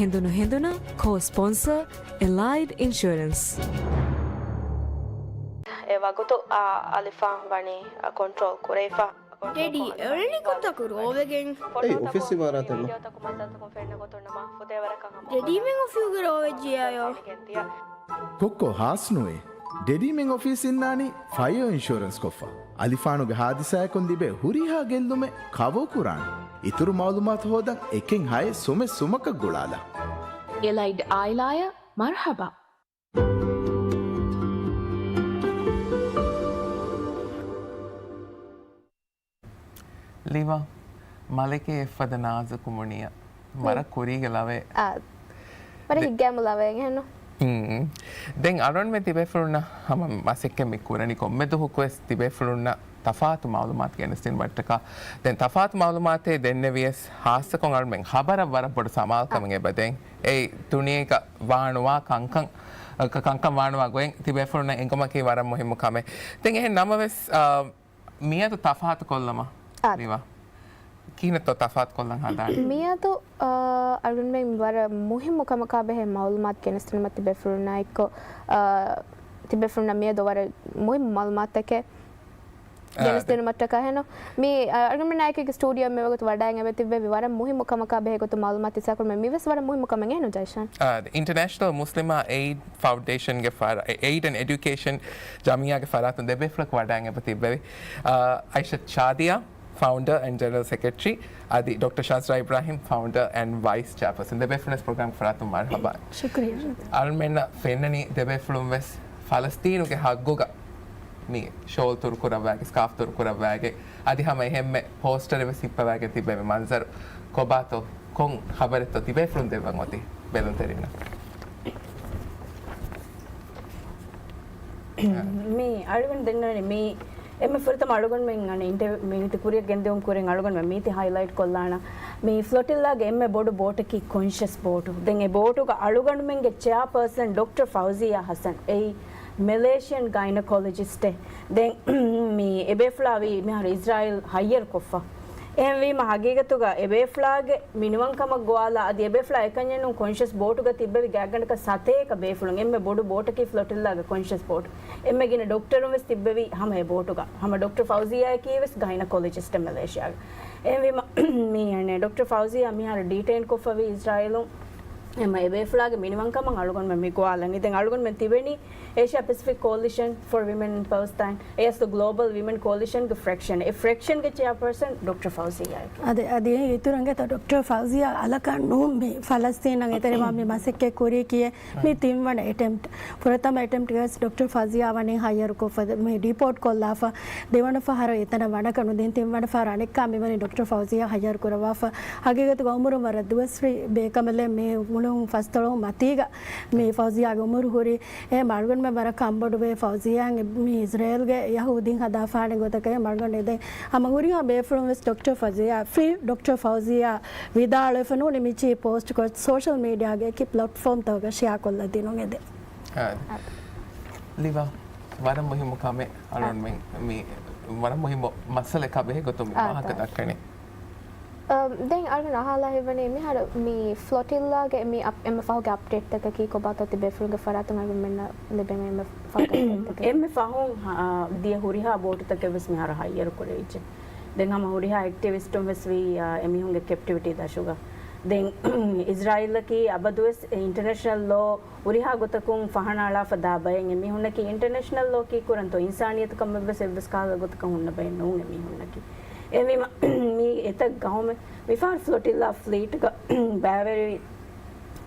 ހެނދުނު ހެނދުނަށް ކޯ ސްޕޮންސަރ އެލައިޑް އިންޝުއަރެންސް. އެ ވަގުތު އާ އަލިފާން ވަނީ ކޮންޓްރޯލް ކުރެވިފަ. ޑެޑީ، އެވެނި ކޮންތަކު ރޯވެގެން؟ އެއީ އޮފީސް އިމާރާތެއް ނޫން. ޑެޑީމެން އޮފީހުގެ ރޯވެއްޖިޔާޔޯ. ކޮއްކޮ ހާސް ނުވޭ. ޑެޑީމެން އޮފީސް އިންނާނީ ފަޔަރ އިންޝުއަރެންސް ކޮށްފަ. އަލިފާނުގެ ހާދިސާއަކުން ލިބޭ ހުރިހާ ގެއްލުމެއް ކަވަރ ކުރާނެ. އިތުރު މައުލޫމާތު ހޯދަން އެކެއް ހައެއް ސުމެއް ސުމަކަށް ގުޅާލާ. އެލައިޑް އާއިލާއަށް މަރުޙަބާ. ލިވާ، މަލެކޭ އެއްފަދަ ނާޒުކު މުނިއަށް. ވަރަށް ކުރީގެ ލަވައެއް. އާ، ވަރަށް ދެ- ހިތްގައިމު ލަވައެއް އެހެންނު؟ މް. ދެން އަޅުންމެ ތިބޭފުޅުންނަށް ހަމަ މަސައްކަތް މި ކުރަނީ ކޮންމެ ދުވަހަކުވެސް ތިބޭފުޅުންނަށް ތަފާތު މައުލޫމާތު ގެނެސްދިނުމަށްޓަކާ. ދެން ތަފާތު މައުލޫމާތެއް ދެންނެވިޔަސް ހާއްސަކޮށް އަޅުމެން ޚަބަރަށް ވަރަށް ބޮޑު ސަމާލުކަމެއް އެބަދޭން. އެއީ ދުނިޔޭގަ ވާނުވާ ކަންކަން، ކަ-، ކަންކަން ވާނުވާ ގޮތް ތިބޭފުޅުންނަށް އެނގުމަކީ ވަރަށް މުހިއްމު ކަމެއް. ދެން އެހެން ނަމަވެސް، އާ، މިއަދު ތަފާތު ކޮށްލަމާ، އާ، ލިވާ. ކިހިނެއްތޯ ތަފާތު ކޮށްލަން ހަދާނީ؟ މިއަދު، އާ، އަޅުންމެން ވަރަށް މުހިއްމު ކަމަކާ ބެހޭ މައުލޫމާތު ގެނެސްދިނުމަށް ތިބޭފުޅުންނާ އެއްކޮށް، އާ، ތިބޭފުޅުންނަށް މިއަދު ވަރަށް މުހިއްމު މައުލޫމާތުތަކެއް އާ، ގެނެސްދިނުމަށްޓަކާ ހެނު. މި، އަ، އަޅުގަނޑުމެންނާއެކީގެ ސްޓޫޑިއޯ މިވަގުތު ވަޑައިގެން އެބަ ތިއްބެވި ވަރަށް މުހިއްމު ކަމަކާ ބެހޭ ގޮތުން މައުލޫމާތު އިސާކުރުމެ މިވެސް ވަރަށް މުހިއްމު ކަމެއް ނުޖައިޝާން. އާ، އިންޓަރނޭޝަނަލް މުސްލިމާ އެއިޑް ފައުންޑޭޝަންގެ ފަރާ-، އެ-، އެއިޑް އެންޑް އެޑިއުކޭޝަން ޖަމިއްޔާގެ ފަރާތުން ދެބޭފުޅަކު ވަޑައިގެން އެބަ ތިއްބެވި. އާ، އައިޝަތު ޝާދިޔާ، ފައުންޑަރ އެންޑް ޖެނެރަލް ސެކްރެޓަރީ، އަދި ޑޮކްޓަރ ޝާޒްރާ އިބްރާހިމް، ފައުންޑަރ އެންޑް ވައިސް ޗެއާޕާސަން. ދެބޭފުޅުންވެސް ޕްރޮގްރާމް ފަރާތުން މަރުޙަބާ. ޝުކުރިއްޔާ. އަޅުމެންނަށް ފެންނަނީ ދެބޭފުޅުންވެސް ފަލަސްތީނުގެ ހައްގުގަ މި ޝޯލް ތުރުކުރައްވާގެ، ސްކާފް ތުރުކުރައްވާގެ، އަދި ހަމަ އެހެންމެ ޕޯސްޓަރެއް ވެސް ހިއްޕަވާގެ ތިއްބެވި މަންޒަރު. ކޮބާތޯ ކޮން ޚަބަރެއްތޯ ތިބޭފުޅުން ދެއްވަން އޮތީ ބެލުންތެރިންނަށް؟ މި އަޅުގަނޑު ދެންނެވެނީ މި އެންމެ ފުރަތަމަ އަޅުގަނޑުމެން އަނެއް އިންޓަވި-، މި މިތި ކުރިއަށް ގެންދިއުމު ކުރިން އަޅުގަނޑުމެން މީތި ހައިލައިޓް ކޮށްލާނަ. މި ފްލޮޓިއްލާގެ އެންމެ ބޮޑު ބޯޓަކީ ކޮންޝަސް ބޯޓު. ދެން އެ ބޯޓުގަ އަޅުގަނޑުމެންގެ ޗެއާޕާސަން ޑޮކްޓަރ ފައުޒިޔާ ހަސަން އެއީ މެލޭޝިއަން ގައިނަކޮލޮޖިސްޓެއް. ދެން މި އެބޭފުޅާ ވީ މިހާރު އިޒްރާއިލް ހައްޔަރު ކޮށްފަ. އެހެންވީމަ ހަގީގަތުގަ އެބޭފުޅާގެ މިނިވަންކަމަށް ގޮވާލާ އަދި އެބޭފުޅާ އެކަންޏެއް ނޫން ކޮންޝަސް ބޯޓުގަ ތިއްބެވި ގާތްގަނޑަކަށް ސަތޭކަ ބޭފުޅުން. އެންމެ ބޮޑު ބޯޓަކީ ފްލޮޓިއްލާގެ ކޮންޝަސް ބޯޓު. އެންމެ ގިނަ ޑޮކްޓަރުން ވެސް ތިއްބެވި ހަމަ އެ ބޯޓުގަ. ހަމަ ޑޮކްޓަރ ފައުޒިޔާއަކީ ވެސް ގައިނަކޮލޮޖިސްޓެއް މެލޭޝިއާގެ. އެހެންވީމަ މި އަނެއް ޑޮކްޓަރ ފައުޒިޔާ މިހާރު ޑީޓެއިން ކޮށްފަވީ އިޒްރާއިލުން. އެމަ އެބޭފުޅާގެ މިނިވަންކަމަށް އަޅުގަނޑުމެން މި ގޮވާލަނީ. ދެން އަޅުގަނޑުމެން ތިބެނީ އޭޝިއާ ޕެސިފިކް ކޯލިޝަން ފޮރ ވިމެން އިން ޕަލެސްޓައިން. އެ އަސްލު ގްލޯބަލް ވިމެން ކޯލިޝަންގެ ފްރެކްޝަން. އެ ފްރެކްޝަންގެ ޗެއާޕާސަން ޑޮކްޓަރ ފައުޒިޔާ. އަދި، އަދި އެ އިތުރަށް އެނގޭތޯ ޑޮކްޓަރ ފައުޒިޔާ އަލަކަށް ނޫން މި ފަލަސްތީނަށް އެތެރެވާ މި މަސައްކަތް ކުރީކީއެއް. މި ތިންވަނަ އެޓެމްޕްޓް. ފުރަތަމަ އެޓެމްޕްޓްގަވެސް ޑޮކްޓަރ ފައުޒިޔާ ވަނީ ހައްޔަރުކޮށްފަ މި ޑީޕޯޓް ކޮށްލާފަ. ދެވަނަ ފަހަރު އެތަނަށް ވަނަކަނު ދިން ތިންވަނަ ފަހަރު އަނެއްކާ މިވަނީ ޑޮކްޓަރ ފައުޒިޔާ ހައްޔަރު ކުރައްވާފަ. ހަގީގަތުގަ އުމުރުން ވަރަށް ދުވަސްވީ ބޭކަނބަލެއް މި މުޅުން ފަސްދޮޅަހުން މަތީގަ މި ފައުޒިޔާގެ އުމުރު ހުރީ. އެ މަރުގަނޑުމެ ވަރަށް ކަންބޮޑުވޭ ފައުޒިޔާ މި އިޒްރޭލްގެ ޔަހޫދީން ހަދާފާނެ ގޮތަކަށް މަރުގަނޑު ދެން ހަމަ ހުރިހާ ބޭފުޅުން ވެސް ޑޮކްޓަރ ފައުޒިޔާ، ފްރީ ޑޮކްޓަރ ފައުޒިޔާ ވިދާޅުވެފަ ނޫނީ މިޗީ ޕޯސްޓް ކޮށް ސޯޝަލް މީޑިއާގެ އެކި ޕްލެޓްފޯމްތަކުގަ ޝެއާ ކޮށްލަ ދިނުން އެދެން. އާ. ލިވާ، ވަރަށް މުހިއްމު ކަމެއް އަޅުންމެން މި ވަރަށް މުހިއްމު މައްސަލައަކާ ބެހޭ ގޮތުން މި ވާހަކަ ދައްކަނީ. އަ، ދެން އަޅުގަނޑު އަހާލާ ހިތްވަނީ މިހާރު މި ފްލޮޓިއްލާގެ މި އަޕް-، އެންމެ ފަހުގެ އަޕްޑޭޓްތަކަކީ ކޮބާތޯ ތިބޭފުޅުންގެ ފަރާތުން އަޅުގަނޑުމެންނަށް ލިބެން އެންމެ ފަހުގެ އަޕްޑޭޓްތަކެއް؟ އެންމެ ފަހުން، އަ، ދިޔަ ހުރިހާ ބޯޓުތަކެއް ވެސް މިހާރު ހައްޔަރު ކުރެވިއްޖެ. ދެން ހަމަ ހުރިހާ އެކްޓިވިސްޓުން ވެސް ވީ، އަ، އެމީހުންގެ ކެޕްޓިވިޓީ ދަށުގަ. ދެން އިޒްރާއިލަކީ އަބަދުވެސް އިންޓަރނޭޝަނަލް ލޯ ހުރިހާ ގޮތަކުން ފަހަނައަޅާފަ ދާ ބައެއް. އެމީހުންނަކީ އިންޓަރނޭޝަނަލް ލޯ ކީއްކުރަންތޯ އިންސާނިއްޔަތު ކަމެއްވެސް އެއްވެސް ކަހަލަ ގޮތަކަށް ހުންނަ ބައެއް ނޫން އެމީހުންނަކީ. އެހެންވީމަ މީ އެތައް ގައުމެއް މިފަހަރު ފްލޮޓިއްލާ ފްލީޓްގަ ބައިވެރިވި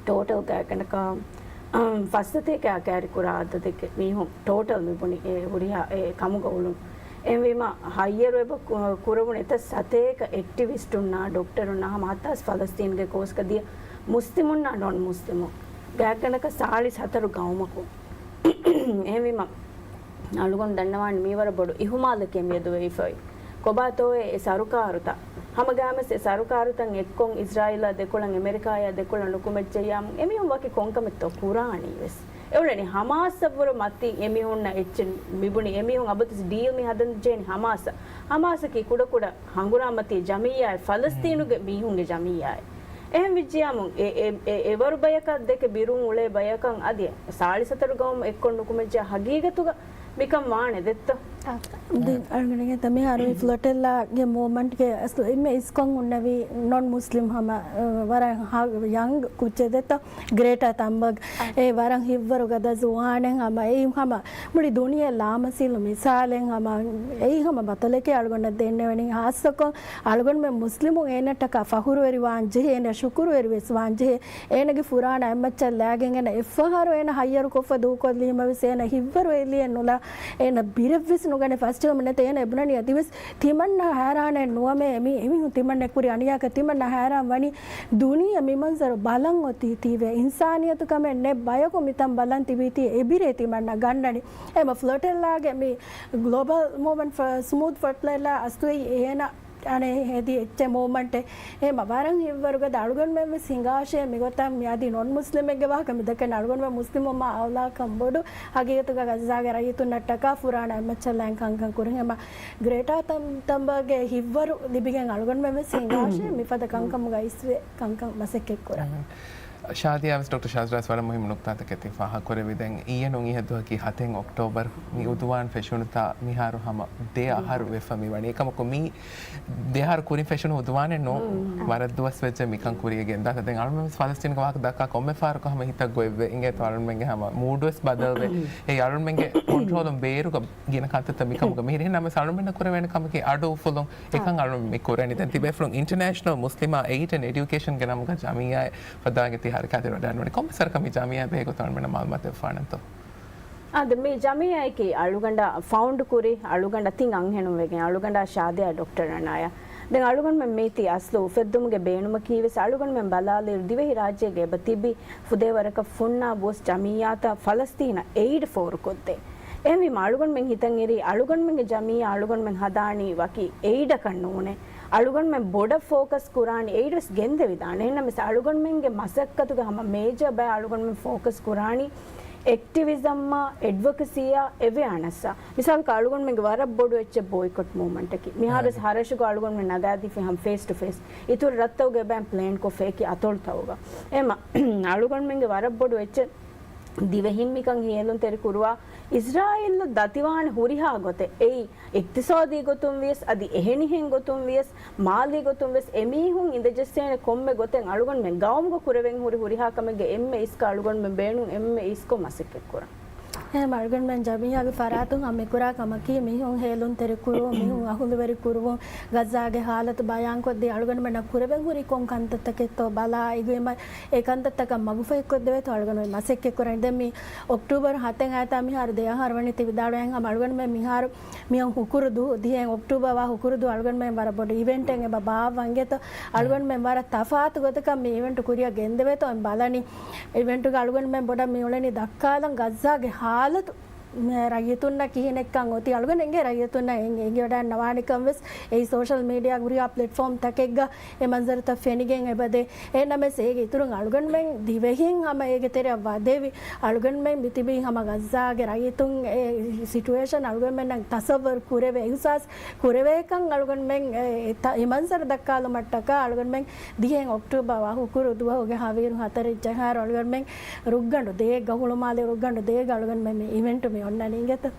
ޓޯޓަލް ގާތްގަނޑަކަށް، އަ، ފަސްސަތޭކައާ ކައިރިކުރާ އަދަދެއްގެ މީހުން ޓޯޓަލް މިބުނި އެ ހުރިހާ އެ ކަމުގަ އުޅުނު. އެހެންވީމަ ހައްޔަރު އެބަ ކު-، ކުރެވުނު އެތައް ސަތޭކަ އެކްޓިވިސްޓުންނާ ޑޮކްޓަރުންނާ ހަމަ ހައްތާސް ފަލަސްތީންގެ ކޯސްގަ ދިޔަ މުސްލިމުންނާ ނޮން މުސްލިމުން ގާތްގަނޑަކަށް ސާޅީސް ހަތަރު ގައުމަކުން. އެހެންވީމަ އަޅުގަނޑު ދަންނަވާން މީ ވަރަށް ބޮޑު އިހުމާލެކޭ މިއަދު ވެވިފައި. ކޮބާތޯއޭ އެ ސަރުކާރުތައް؟ ހަމަގައިމުވެސް އެ ސަރުކާރުތައް އެއްކޮށް އިޒްރާއީލާ ދެކޮޅަށް އެމެރިކާޔާ ދެކޮޅަށް ނުކުމެއްޖެއްޔާމު އެމީހުން ވަކި ކޮންކަމެއްތޯ ކުރާނީ ވެސް. އެއުޅެނީ ހަމާސްއަށްވުރެ މަތިން އެމީހުންނަށް އެއްޗެއް މިބުނި. އެމީހުން އަބަދުވެސް ޑީލް މި ހަދަންޖެހެނީ ހަމާސްއަށް. ހަމާސަކީ ކުޑަކުޑަ ހަނގުރާމަތީ ޖަމިއްޔާއެއް، ފަލަސްތީނުގެ މީހުންގެ ޖަމިއްޔާއެއް. އެހެން ވިއްޖިޔާމު އެ، އެ، އެ، އެވަރު ބަޔަކަށް ދެކެ ބިރުން އުޅޭ ބަޔަކަށް އަދި ސާޅީސް ހަތަރު ގައުމު އެއްކޮށް ނުކުމެއްޖެ ހަގީގަތުގަ މިކަން ވާނެ ދެއްތޯ؟ ދެން އަޅުގަނޑުގެ މިހާރު މި ފްލޮޓެއްލާގެ މޫވްމަންޓްގެ އަސްލު އެންމެ އިސްކޮށް ހުންނެވީ ނޮން މުސްލިމް ހަމަ، އަ، ވަރަށް ހަ-، ޔަންގް ކުއްޖެއް ދެއްތޯ؟ ގްރޭޓާ ތަމްބަގް އެ ވަރަށް ހިތްވަރު ގަދަ ޒުވާނެއް ހަމަ އެއީ ހަމަ މުޅި ދުނިޔެ ލާމަސީލު މިސާލެއް ހަމަ އެއީ ހަމަ ބަތަލެކޭ އަޅުގަނޑަށް ދެންނެވެނީ. ހާއްސަކޮށް އަޅުގަނޑުމެން މުސްލިމުން އޭނައަށްޓަކާ ފަހުރުވެރިވާން ޖެހޭ، އޭނަ ޝުކުރުވެރިވެސް ވާން ޖެހޭ. އޭނަގެ ފުރާނަ އެއްމައްޗަށް ލާގެން އޭނަ އެއްފަހަރު އޭނަ ހައްޔަރުކޮށްފަ ދޫކޮށްލީމަވެސް އޭނަ ހިތްވަރު އެއްލިއެއް ނުލާ، އޭނަ ބިރެއްވެސް ނުގަނެ ފަސްޖެހުމެއް ނެތޭ. އޭނަ އެބުނަނީ އަދިވެސް ތިމަންނަ ހައިރާނެއް ނުވަމޭ، މި އެމީހުން ތިމަންނަ ކުރި އަނިޔާކަށް ތިމަންނަ ހައިރާން ވަނީ ދުނިޔެ މި މަންޒަރު ބަލަން އޮތީ ތީވެ. އިންސާނިއްޔަތު ކަމެއް ނެތް ބަޔަކު މިތަން ބަލަން ތިބީތީ އެބިރޭ ތިމަންނަ ގަންނަނީ. އެމަ ފްލޮޓެއްލާގެ މި ގްލޯބަލް މޫވްމަންޓް ފަ-، ސްމޫތް ފްލޮޓެއްލާ އަސްތުވެއީ އޭނަ އަނެއް ހެދި އެއްޗެއް މޫވްމަންޓެއް. އެމަ ވަރަށް ހިތްވަރުގަދަ އަޅުގަނޑުމެން ވެސް ހިނގާށޭ މިގޮތަށް މި އަދި ނޮން މުސްލިމެއްގެ ވާހަކަ މި ދައްކަނީ އަޅުގަނޑުމެން މުސްލިމުން މާ އައުލާކަން ބޮޑު ހަގީގަތުގަ ޣައްޒާގެ ރައްޔިތުންނަށްޓަކާ ފުރާނަ އެއްމައްޗަށް ލައިން ކަންކަން ކުރި. އެމަ ގްރޭޓާ ތަމް-، ތަމްބަގްގެ ހިތްވަރު ލިބިގެން އަޅުގަނޑުމެން ވެސް ހިނގާށޭ މިފަދަ ކަންކަމުގަ އިސްވެ ކަންކަން މަސައްކަތްކުރަން. ޝާދިޔާ ވެސް ޑޮކްޓަރ ޝާޒްރާސް ވަރަށް މުހިއްމު ނުކްތާތަކެއް ތި ފާހަގަކުރެއްވި. ދެން އިއްޔެ ނޫން އިހަށް ދުވަހަކީ ހަތެއް އޮކްޓޯބަރު. މި އުދުވާން ފެށުނުތާ މިހާރު ހަމަ ދެ އަހަރު ވެފަ މި ވަނީ. އެކަމަކު މީ ދެ އަހަރު ކުރިން ފެށުނު އުދުވާނެއް ނޫން. ވަރަށް ދުވަސް ވެއްޖެ މިކަން ކުރިޔަށް ގެންދާތަ. ދެން އަޅުމެން ވެސް ފަލަސްތީނުގެ ވާހަކަ ދައްކާ ކޮންމެ ފަހަރަކު ހަމަ ހިތަށް ގޮތްވޭ. އިނގޭތޯ އަޅުމެންގެ ހަމަ މޫޑް ވެސް ބަދަލުވޭ. އެއީ އަޅުމެންގެ ކޮންޓްރޯލުން ބޭރުގަ ގިނަ ކަންތައްތައް މިކަމުގަ މިހިރީ. ނަމަވެސް އަޅުމެންނަށް ކުރެވޭނެ ކަމަކީ އަޑު އުފުލުން. އެކަން އަޅުން މި ކުރަނީ. ދެން ތިބޭފުޅުން އިންޓަރނޭޝަނަލް މުސްލިމާ އެއިޑް އެންޑް އެޑިއުކޭޝަންގެ ނަމުގަ ޖަމިއްޔާއެއް ފައްދާގެ ތި ހަރަކާތެއް ވަޑައިގަންނަވަނީ. ކޮންމެ ސަރަކަށް މި ޖަމިއްޔާ ބެހޭގޮތުން އަޅުމެންނަށް މައުލޫމާތެއް ފާނަންތޯ؟ އާދެ، މި ޖަމިއްޔާއަކީ އަޅުގަނޑަށް ފައުންޑް ކުރި، އަޅުގަނޑަށް ތިން އަންހެނުން ވެގެން، އަޅުގަނޑާ ޝާދިޔާ ޑޮކްޓަރ ނަނާޔާ. ދެން އަޅުގަނޑުމެން މީތި އަސްލު އުފެއްދުމުގެ ބޭނުމަކީ ވެސް އަޅުގަނޑުމެން ބަލާލިއިރު ދިވެހި ރާއްޖޭގެ އެބަ ތިބި ފުދޭވަރަކަށް ފުންނާ ބޯސް ޖަމިއްޔާތައް ފަލަސްތީނަށް އެއިޑް ފޯރުކޮށްދޭ. އެހެންވީމަ އަޅުގަނޑުމެން ހިތަށް އެރީ އަޅުގަނޑުމެންގެ ޖަމިއްޔާ އަޅުގަނޑުމެން ހަދާނީ ވަކި އެއިޑަކަށް ނޫނޭ. އަޅުގަނޑުމެން ބޮޑަށް ފޯކަސް ކުރާނީ އެއިޑް ވެސް ގެންދެވިދާނެ. އެހެންނަމަވެސް އަޅުގަނޑުމެންގެ މަސައްކަތުގެ ހަމަ މޭޖަރ ބައެއް އަޅުގަނޑުމެން ފޯކަސް ކުރާނީ އެކްޓިވިޒަމްއާ، އެޑްވޮކަސީއާ، އެވެއާނަސްއާ. މިސާލަކަށް އަޅުގަނޑުމެންގެ ވަރަށް ބޮޑު އެއްޗެއް ބޯއިކޮޓް މޫވްމަންޓަކީ. މިހާރުވެސް ހަރަށުގަ އަޅުގަނޑުމެން ނަގާދީފި ހަމަ ފޭސް ޓު ފޭސް. އިތުރު ރަށްތަކުގެ އެބައިން ޕްލޭން ކޮށްފަ އެކި އަތޮޅުތަކުގަ. އެމަ އަޅުގަނޑުމެންގެ ވަރަށް ބޮޑު އެއްޗެއް ދިވެހިން މިކަން ހޭލުންތެރި ކުރުވާ އިސްރާއީލް ދަތިވާނެ ހުރިހާ ގޮތެއް. އެއީ އިޤްތިޞާދީ ގޮތުން ވިޔަސް، އަދި އެހެނިހެން ގޮތުން ވިޔަސް، މާލީ ގޮތުން ވެސް އެމީހުން އިނދެޖެއްސޭނެ ކޮންމެ ގޮތެއް އަޅުގަނޑުމެން ގައުމުގަ ކުރެވެން ހުރި ހުރިހާ ކަމެއްގެ އެންމެ އިސްކަ އަޅުގަނޑުމެން ބޭނުން އެންމެ އިސްކޮށް މަސައްކަތްކުރަން. އެހެން އަޅުގަނޑުމެން ޖަމިއްޔާގެ ފަރާތުން ހަމަ މިކުރާ ކަމަކީ މީހުން ހޭލުންތެރިކުރުވުން، މީހުން އަހުލުވެރިކުރުވުން، ޣައްޒާގެ ހާލަތު ބަޔާންކޮށްދީ އަޅުގަނޑުމެންނަށް ކުރެވެން ހުރީ ކޮން ކަންތައްތަކެއްތޯ ބަލާ، އެގޮތް އެ ކަންތައްތަކަށް މަގުފަހިކޮށްދެވޭތޯ އަޅުގަނޑުމެން މަސައްކަތްކުރަނީ. ދެން މި އޮކްޓޫބަރު ހަތެއް އާތާ މިހާރު ދެ އަހަރު ވަނީ ތި ވިދާޅުވެ ހަމަ އަޅުގަނޑުމެން މިހާރު މިހަން ހުކުރު ދު ދިހައިން އޮކްޓޫބަރ ވާ ހުކުރު ދު އަޅުގަނޑުމެން ވަރަށް ބޮޑު އިވެންޓެއް އެބަ ބާއްވަން އިނގޭތޯ. އަޅުގަނޑުމެން ވަރަށް ތަފާތު ގޮތަކަށް މި އިވެންޓު ކުރިއަށް ގެންދެވޭތޯ އެން ބަލަނީ. އިވެންޓުގަ އަޅުގަނޑުމެން ބޮޑަށް މި އުޅެނީ ދައްކާލަން ޣައްޒާގެ ހާލަތު މި ރައްޔިތުންނަށް ކިހިނެއްކަން އޮތީ. އަޅުގަނޑު އެނގޭ ރައްޔިތުންނަށް އެނގި، އެނގިވަޑައިންނަވާނެކަން ވެސް އެއީ ސޯޝަލް މީޑިއާ ހުރިހާ ޕްލެޓްފޯމް ތަކެއްގަ އެ މަންޒަރުތައް ފެނިގެން އެބަދޭ. އެހެންނަމަވެސް އޭގެ އިތުރުން އަޅުގަނޑުމެން ދިވެހިން ހަމަ އޭގެ ތެރެއަށް ވަދެވި، އަޅުގަނޑުމެން މިތިބީ ހަމަ ޣައްޒާގެ ރައްޔިތުން އެ ސިޓުއޭޝަން އަޅުގަނޑުމެންނަށް ތަސައްވަރު ކުރެވޭ، އިހުސާސް ކުރެވޭކަން އަޅުގަނޑުމެން އެ، އެ ތަ-، އެ މަންޒަރު ދައްކާލުމަށްޓަކާ އަޅުގަނޑުމެން ދިހައިން އޮކްޓޫބަރ ވާ ހުކުރު ދުވަހުގެ ހަވީރު ހަތަރެއް ޖަހާއިރު އަޅުގަނޑުމެން ރުއްގަނޑު ދޭއްގަ، ހުޅުމާލެ ރުއްގަނޑު ދޭއްގަ އަޅުގަނޑުމެން މި އިވެންޓު މި އޮންނަނީ އިނގޭތަ؟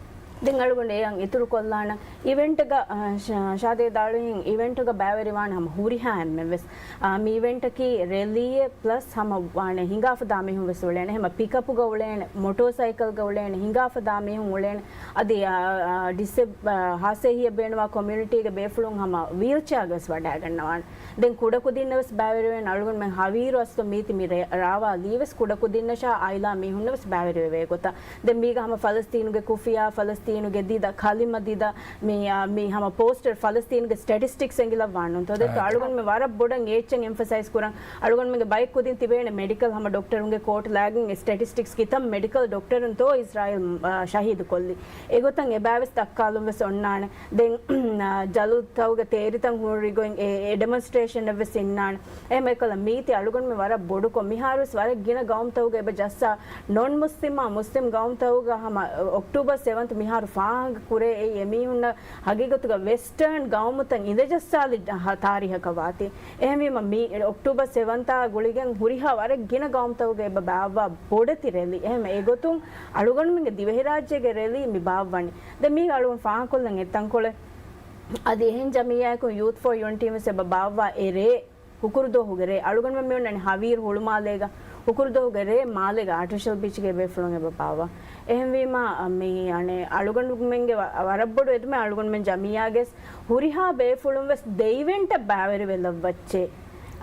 ދެން އަޅުގަނޑު އެއަށް އިތުރު ކޮށްލާނަން. އިވެންޓްގަ، އަ، ޝާ-، ޝާދޭ ދާޅުހެން އިވެންޓްގަ ބައިވެރިވާނެ ހަމަ ހުރިހާ އެންމެން ވެސް. އާ، މި އިވެންޓަކީ ރެލީއެއް ޕްލަސް ހަމަ ވާނެ ހިނގާފަ ދާ މީހުން ވެސް އުޅޭނެ. ހަމަ ޕިކަޕުގަ އުޅޭނެ، މޮޓޯސައިކަލްގަ އުޅޭނެ، ހިނގާފަ ދާ މީހުން އުޅޭނެ. އަދި، އާ، އާ، ޑިސެބް-، އާ، ހާސޭހިއަށް ބޭނުވާ ކޮމިއުނިޓީގެ ބޭފުޅުން ހަމަ ވީލްޗެއާގަ ވެސް ވަޑައިގަންނަވާނެ. ދެން ކުޑަކުދިންނަށް ވެސް ބައިވެރިވެން އަޅުގަނޑުމެން ހަވީރު އަސްލު މީތި މި ރޭ-، ރާވާ ލީވެސް ކުޑަކުދިންނަށާ އާއިލާ މީހުންނަށް ވެސް ބައިވެރިވެވޭ ގޮތަށް. ދެން މީގަ ހަމަ ފަލަސްތީނުގެ ކުފިޔާ، ފަލަސްތީނުގެ ދިދަ، ކަލިމަ ދިދަ، މި، އާ، މި ހަމަ ޕޯސްޓަރ ފަލަސްތީނުގެ ސްޓެޓިސްޓިކްސް އެނގިލައްވާން ނޫންތޯ؟ ދެއްތޯ؟ އަޅުގަނޑުމެން ވަރަށް ބޮޑަށް އެއްޗެއް އެމްފަސައިޒް ކުރަން. އަޅުގަނޑުމެންގެ ބައެއް ކުދިން ތިބޭނެ މެޑިކަލް ހަމަ ޑޮކްޓަރުންގެ ކޯޓް ލާގެން އެ ސްޓެޓިސްޓިކްސް ކިތަން މެޑިކަލް ޑޮކްޓަރުންތޯ އިސްރާއީލް، އާ، ޝަހީދު ކޮށްލީ. އެގޮތަށް އެބައިވެސް ދައްކާލުން ވެސް އޮންނާނެ. ދެން، ޖަލުތަކުގެ ތޭރިތައް ހުރިގޮތް އެ، އެ ޑެމޮންސްޓްރޭޝަންއެއް ވެސް އިންނާނެ. އެހެން އެކަލަ މީތި އަޅުގަނޑުމެން ވަރަށް ބޮޑުކޮށް، މިހާރުވެސް ވަރަށް ގިނަ ގައުމުތަކުގަ އެބަ ޖައްސާ ނޮން މުސްލިމާ މުސްލިމް ގައުމުތަކުގަ ހަމަ އޮކްޓޫބަރ ސެވަންތު މިހާ ފާހަގަ ކުރޭ އެއީ އެމީހުންނަށް ހަގީގަތުގަ ވެސްޓާން ގައުމުތައް އިނދެޖައްސާލި ތާރީހަކަށް ވާތީ. އެހެންވީމަ މި އޮކްޓޫބަރ ސެވަންތާ ގުޅިގެން ހުރިހާ ވަރަށް ގިނަ ގައުމުތަކުގަ އެބަ ބާއްވާ ބޮޑެތި ރެލީ. އެހެން އެގޮތުން އަޅުގަނޑުމެންގެ ދިވެހިރާއްޖޭގެ ރެލީ މި ބާއްވަނީ. ދެން މީ އަޅުގަނޑު ފާހަގަކޮށްލަން އެއްތަންކޮޅެއް. އަދި އެހެން ޖަމިއްޔާއަކުން ޔޫތް ފޯ ޔުނިޓީން ވެސް އެބަ ބާއްވާ އެ ރޭ ހުކުރުދުވަހުގެ ރޭ އަޅުގަނޑުމެން މި އޮންނަނީ ހަވީރު ހުޅުމާލޭގަ، ހުކުރުދުވަހުގެ ރޭ މާލޭގަ އާޓިފިޝަލް ބީޗްގެ ބޭފުޅުން އެބަ ބާއްވާ. އެހެންވީމަ، މި އަނެއް އަޅުގަނޑުމެންގެ ވަ-، ވަރަށް ބޮޑު އެދުމެއް އަޅުގަނޑުމެން ޖަމިއްޔާގެ ހުރިހާ ބޭފުޅުން ވެސް ދެ އިވެންޓަށް ބައިވެރިވެލައްވައްޗޭ.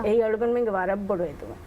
އެއީ އަޅުގަނޑުމެންގެ ވަރަށް ބޮޑު އެދުމެއް.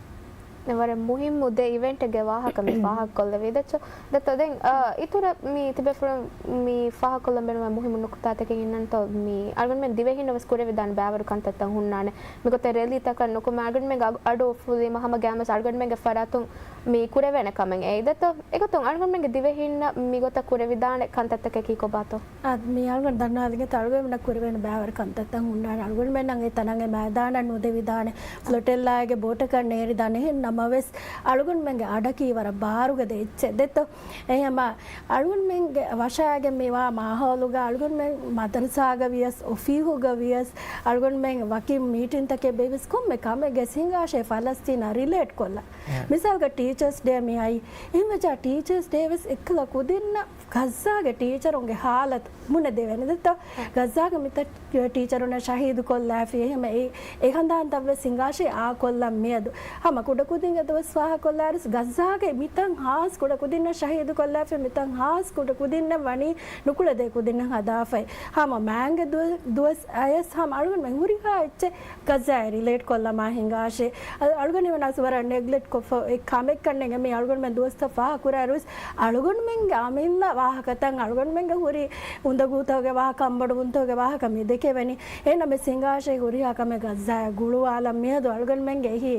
ދެން ވަރަށް މުހިއްމު ދެ އިވެންޓެއްގެ ވާހަކަ މި ފާހަގަކޮށްލެވީ. ދެއްޗޮ، ދެއްތޯ، ދެން، އާ، އިތުރަށް މި ތިބޭފުޅުން މި ފާހަގަކޮށްލަން ބޭނުންވާ މުހިއްމު ނުކުތާތަކެއް އިންނަންތޯ، މި އަޅުގަނޑުމެން ދިވެހިންނަށް ވެސް ކުރެވިދާނެ ބައިވަރު ކަންތައްތައް ހުންނާނެ. މިގޮތަށް ރެލީތަކަށް ނުކުމެ އަޅުގަނޑުމެންގެ އަޑު އުފުލީމަ ހަމަ ގައިމުވެސް އަޅުގަނޑުމެންގެ ފަރާތުން މި ކުރެވޭނެ ކަމެއް އެއީ. ދެއްތޯ، އެގޮތުން އަޅުގަނޑުމެންގެ ދިވެހިންނަށް މިގޮތަށް ކުރެވިދާނެ ކަންތައްތަކަކީ ކޮބާތޯ؟ އާ، މި އަޅުގަނޑު ދަންނަވާލިގެން އަޅުގަނޑުމެންނަށް ކުރެވޭނެ ބައިވަރު ކަންތައްތައް ހުންނާނެ. އަޅުގަނޑުމެންނަށް އެ ތަނަށް އެ މައިދާނަށް ނުދެވިދާނެ. ފްލޮޓެއްލާއެއްގެ ބޯޓަކަށް ނޭރިދާނެ. އެހެން ނަމަވެސް، އަޅުގަނޑުމެންގެ އަޑަކީ ވަރަށް ބާރުގަދަ އެއްޗެއް ދެއްތޯ. އެހެންމަ އަޅުގަނޑުމެންގެ ވަށާގެން މިވާ މާހައުލުގަ އަޅުގަނޑުމެން މަދަރުސާގަ ވިޔަސް، އޮފީހުގަ ވިޔަސް، އަޅުގަނޑުމެން ވަކި މީޓިންތަކެއް ބޭއްވިޔަސް ކޮންމެ ކަމެއްގެ ހިނގާށޭ ފަލަސްތީނާ ރިލޭޓް ކޮށްލާ. މިސާލަކަށް ޓީޗާސް ޑޭ މި އައީ. އެހެންވެއްޖާ ޓީޗާސް ޑޭ ވެސް އެއްކަލަ ކުދިންނަށް ޣައްޒާގެ ޓީޗަރުންގެ ހާލަތު ބުނެދެވޭނެ ދެއްތޯ. ޣައްޒާގެ މިތައް ޓީޗަރުންނަށް ޝަހީދު ކޮށްލާފި. އެހެން އެ، އެ ހަނދާންތައް ވެސް ހިނގާށޭ އާކޮށްލަން މިއަދު. ހަމަ ކުޑަކުދިންގެ ދުވަސް ފާހަކޮށްލާއިރުސް ޣައްޒާގެ މިތަން ހާސް ކުޑަކުދިންނަށް ޝަހީދު ކޮށްލާފި، މިތަން ހާސް ކުޑަކުދިންނަށް ވަނީ ނުކުޅެދޭ ކުދިންނަށް ހަދާފައި. ހަމަ މާތްގެ ދުވަ-، ދުވަސް އަޔަސް ހަމަ އަޅުގަނޑުމެން ހުރިހާ އެއްޗެއް ޣައްޒާއަށް ރިލޭޓް ކޮށްލަމާ ހިނގާށޭ. އަ-، އަޅުގަނޑުމެން ވަރަށް ނެގްލެކްޓް ކޮށްފަ އެއް ކަމެއްކަން ނޭނގެ މީ އަޅުގަނޑުމެން ދުވަސްތައް ފާހަ ކުރާއިރުވެސް އަޅުގަނޑުމެންގެ އަމިއްލަ ވާހަކަތައް އަޅުގަނޑުމެންގެ ހުރި އުނދަގޫތަކުގެ ވާހަކަ، އަނބޮޑުވުންތަކުގެ ވާހަކަ މި ދެކެވެނީ. އެހެންނަމަވެސް ހިނގާށޭ ހުރިހާ ކަމެއް ޣައްޒާއަށް ގުޅުވާލަން މިއަދު އަޅުގަނޑުމެންގެ އެހީ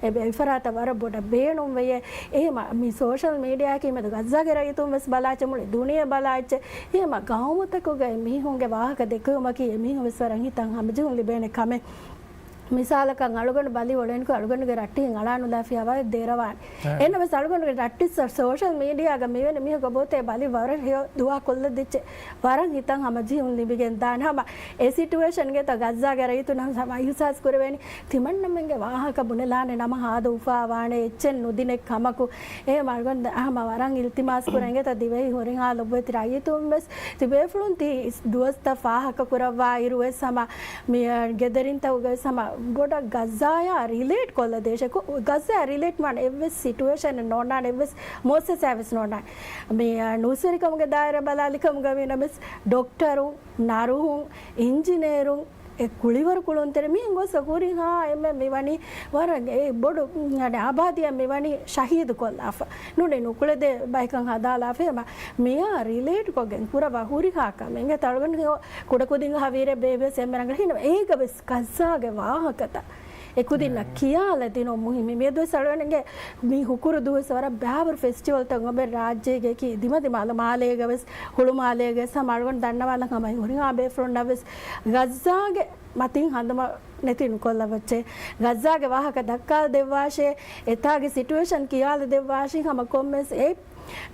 އެ އެ ފަރާތަށް ވަރަށް ބޮޑަށް ބޭނުންވެޔޭ. އެހެމަ މި ސޯޝަލް މީޑިއާއަކީ މެދު ޣައްޒާގެ ރައްޔިތުން ވެސް ބަލާއްޗޭ، މުޅި ދުނިޔެ ބަލާއްޗޭ. އެހެމަ ގައުމުތަކުގައި މީހުންގެ ވާހަކަ ދެކެވުމަކީ އެމީހުން ވެސް ވަރަށް ހިތަށް ހަމަޖެހުން ލިބޭނެ ކަމެއް. މިސާލަކަށް އަޅުގަނޑު ބަލި އޮޅެންކޮށް އަޅުގަނޑުގެ ރައްޓެހިން އަޅާނުލާފިޔާ ވަރަށް ދެރަވާނެ. އެހެންނަމަވެސް އަޅުގަނޑުގެ ރައްޓެއްސަށް ސޯޝަލް މީޑިއާގަ މިވެނި މީހަކަށް ބޯތޭ ބަލި ވަރަށް ހެޔޮ ދުވާ ކޮށްލަދިއްޗޭ. ވަރަށް ހިތަށް ހަމަޖެހުން ލިބިގެން ދާނެ. ހަމަ އެ ސިޓުއޭޝަންގެ ތަ ޣައްޒާގެ ރައްޔިތުން ހަމަ އިހުސާސް ކުރެވޭނީ. ތިމަންނަމެންގެ ވާހަކަ ބުނެލާނެ ނަމަ ހާދަ އުފާވާނެ އެއްޗެއް ނުދިނެ ކަމަކު. އެ މަރުގަން ހަމަ ވަރަށް އިލްތިމާސް ކުރަންގެ ތަ ދިވެހި ހުރިހާ ލޮބުވެތި ރައްޔިތުން ވެސް ތިބޭފުޅުން ތި ދުވަސްތައް ފާހަކަ ކުރައްވާ އިރު ވެސް ހަމަ މި ގެދަރިންތަކުގަ ވެސް ހަމަ ބޮޑަށް ގައްޒާޔާ ރިލޭޓް ކޮށްލަ ދޭށޭ. ކު-، ގައްޒާ ރިލޭޓް ވާން އެއްވެސް ސިޓުއޭޝަނެއް ނޯންނާނެ، އެއްވެސް މުއައްސަސާ ވެސް ނޯންނާނެ. މި ނޫސްވެރިކަމުގެ ދާއިރާ ބަލާލިކަމުގަ ވީނަމަވެސް ޑޮކްޓަރުން، ނަރުހުން، އިންޖިނޭރުން، އެ ކުޅިވަރު ކުޅުންތެރި މިހެން ގޮސް ހުރިހާ އެންމެ މިވަނީ ވަރަށް އެ ބޮޑު އަނެއް އާބާދީއަށް މިވަނީ ޝަހީދު ކޮށްލާފަ. ނޫނީ ނުކުޅެދޭ ބަޔަކަށް ހަދާލާފަ އެމަ މިއާ ރިލޭޓް ކޮށްގެން ކުރައްވާ ހުރިހާ ކަމެއް. އެނގޭތަ އަޅުގަނޑު ކުޑަކުދިން ހަވީރެއް ބޭއްވިޔަސް އެންމެ ރަނގަޅު. އެހެން އޭގަ ވެސް ޣައްޒާގެ ވާހަކަތައް އެކުދިންނަށް ކިޔާލަދިނުން މުހިއްމު. މިއަދުވެސް އަޅުގަނޑުގެ މި ހުކުރު ދުވަސް ވަރަށް ބައިވަރު ފެސްޓިވަލްތައް އޮންނަ ރާއްޖޭގެ ދިމަދިމާލު މާލޭގަ ވެސް ހުޅުމާލޭގަ ވެސް ހަމަ އަޅުގަނޑު ދަންނަވާލަން ހަމަ ހުރިހާ ބޭފުޅުންނަށް ވެސް ޣައްޒާގެ މަތިން ހަނދުމަ ނެތި ނުކޮށްލަވައްޗޭ. ޣައްޒާގެ ވާހަކަ ދައްކާލަދެއްވާށޭ. އެތާގެ ސިޓުއޭޝަން ކިޔާލަދެއްވާށޭ. ހަމަ ކޮންމެސް އެ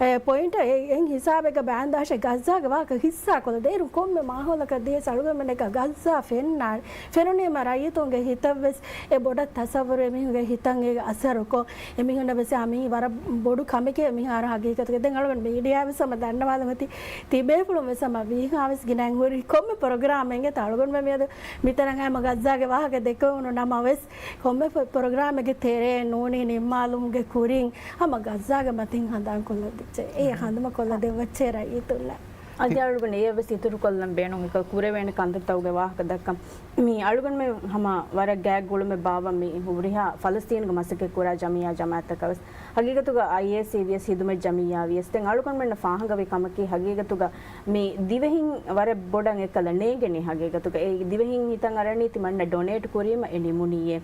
އެ ޕޮއިންޓަށް އެ، އެއް ހިސާބެއްގަ ބާންދާށޭ. ޣައްޒާގެ ވާހަކަ ހިއްސާކޮށްލަ ދޭއިރު ކޮންމެ މާހައުލަކަށް ދިޔަސް އަޅުގަނޑުމެންނަކަށް ޣައްޒާ ފެންނާނެ. ފެނުނީމަ ރައްޔިތުންގެ ހިތަށް ވެސް އެ ބޮޑަށް ތަސައްވަރު އެމީހުންގެ ހިތަށް އޭގެ އަސަރުކޮށް، އެމީހުންނަށް ވެސް އާ މީ ވަރަށް ބޮޑު ކަމެކޭ މިހާރު ހަގީގަތުގަ. ދެން އަޅުގަނޑު މީޑިއާ ވެސް ހަމަ ދަންނަވާލަމުތި ތިބޭފުޅުން ވެސް ހަމަ ވީހާވެސް ގިނައިން ހުރި ކޮންމެ ޕްރޮގްރާމެއްގެ އަޅުގަނޑުމެން މިއަދު މިތަނަށް އައިމަ ޣައްޒާގެ ވާހަކަ ދެކެވުނު ނަމަވެސް، ކޮންމެ ޕްރޮ-، ޕްރޮގްރާމެއްގެ ތެރޭ ނޫނީ ނިންމާލުމުގެ ކުރިން ހަމަ ޣައްޒާގެ މަތިން ހަނދާންކޮށްލަދިއްޗޭ. އެ ހަނދުމަ ކޮށްލަދެއްވައްޗޭ ރައްޔިތުންނަށް. އަދި އަޅުގަނޑު އެއަށް ވެސް އިތުރުކޮށްލަން ބޭނުން އެކަ ކުރެވޭނެ ކަންތައްތަކުގެ ވާހަކަ ދައްކަން. މި އަޅުގަނޑުމެން ހަމަ ވަރަށް ގާތް ގުޅުމެއް ބާއްވަން މި ހުރިހާ ފަލަސްތީނުގަ މަސައްކަތް ކުރާ ޖަމިއްޔާ ޖަމާއަތްތަކަށް ވެސް. ހަގީގަތުގަ އައިއޭސީ ވިޔަސް ހިދުމަތް ޖަމިއްޔާ ވިޔަސް. ދެން އަޅުގަނޑުމެންނަށް ފާހަގަވި ކަމަކީ ހަގީގަތުގަ މި ދިވެހިން ވަރަށް ބޮޑަށް އެކަލަ ނޭނގެނީ ހަގީގަތުގަ. އެ ދިވެހިން ހިތަށް އަރަނީ ތިމަންނަ ޑޮނޭޓް ކުރީމަ އެ ނިމުނީއޭ.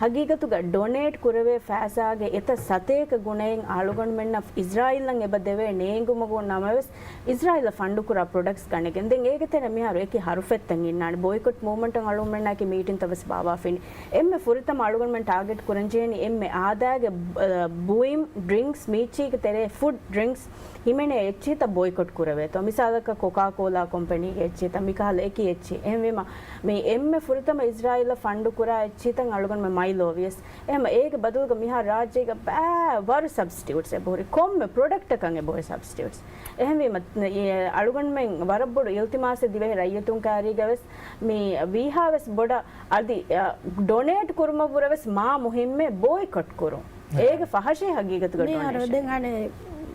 ހަގީގަތުގަ ޑޮނޭޓް ކުރެވޭ ފައިސާގެ އެތައް ސަތޭކަ ގުނައެއް އަޅުގަނޑުމެންނަށް އިޒްރާއީލަށް އެބަ ދެވޭ ނޭނގުމުގަ ނަމަވެސް، އިޒްރާއީލަށް ފަންޑު ކުރާ ޕްރޮޑަކްޓްސް ގަނެގެން. ދެން އޭގެ ތެރޭ މިހާރު އެކި ހަރުފެއްތައް އިންނާނެ. ބޯއިކޮޓް މޫވްމަންޓަށް އަޅުގަނޑުމެންނާއެކީ މީޓިންތައް ވެސް ބާވާފިން. އެންމެ ފުރަތަމަ އަޅުގަނޑުމެން ޓާގެޓް ކުރަން ޖެހެނީ އެންމެ އާދައިގެ، އަ، ބުއިމް ޑްރިންކްސް މީޗީގެ ތެރޭ ފުޑް ޑްރިންކްސް ހިމެނޭ އެއްޗިތައް ބޯއިކޮޓް ކުރެވޭތޯ. މިސާލަކަށް ކޮކާ ކޯލާ ކޮމްޕެނީގެ އެއްޗިތައް، މިކަހަލަ އެކި އެއްޗި. އެހެންވީމަ، މި އެންމެ ފުރަތަމަ އިޒްރާއީލަށް ފަންޑު ކުރާ އެއްޗިތައް އަޅުގަނޑުމެން މައިލޯ ވިޔަސް. އެހެން އޭގެ ބަދަލުގަ މިހާރު ރާއްޖޭގަ ބައި ވަރު ސަބްސްޓިއުޓްސް އެބަހުރި. ކޮންމެ ޕްރޮޑަކްޓަކަށް އެބަހުރި ސަބްސްޓިއުޓްސް. އެހެންވީމަ، އެ، އަޅުގަނޑުމެން ވަރަށް ބޮޑު އިލްތިމާސެއް ދިވެހި ރައްޔިތުން ކައިރީގަ ވެސް މި ވީހާ ވެސް ބޮޑަށް އަދި، އަ، ޑޮނޭޓް ކުރުމަށްވުރެ ވެސް މާ މުހިއްމޭ ބޯއިކޮޓް ކުރުން. އޭގެ ފަހަށޭ ހަގީގަތުގަ މިހާރު ޑޮނޭޝަން. ދެން އަނެއް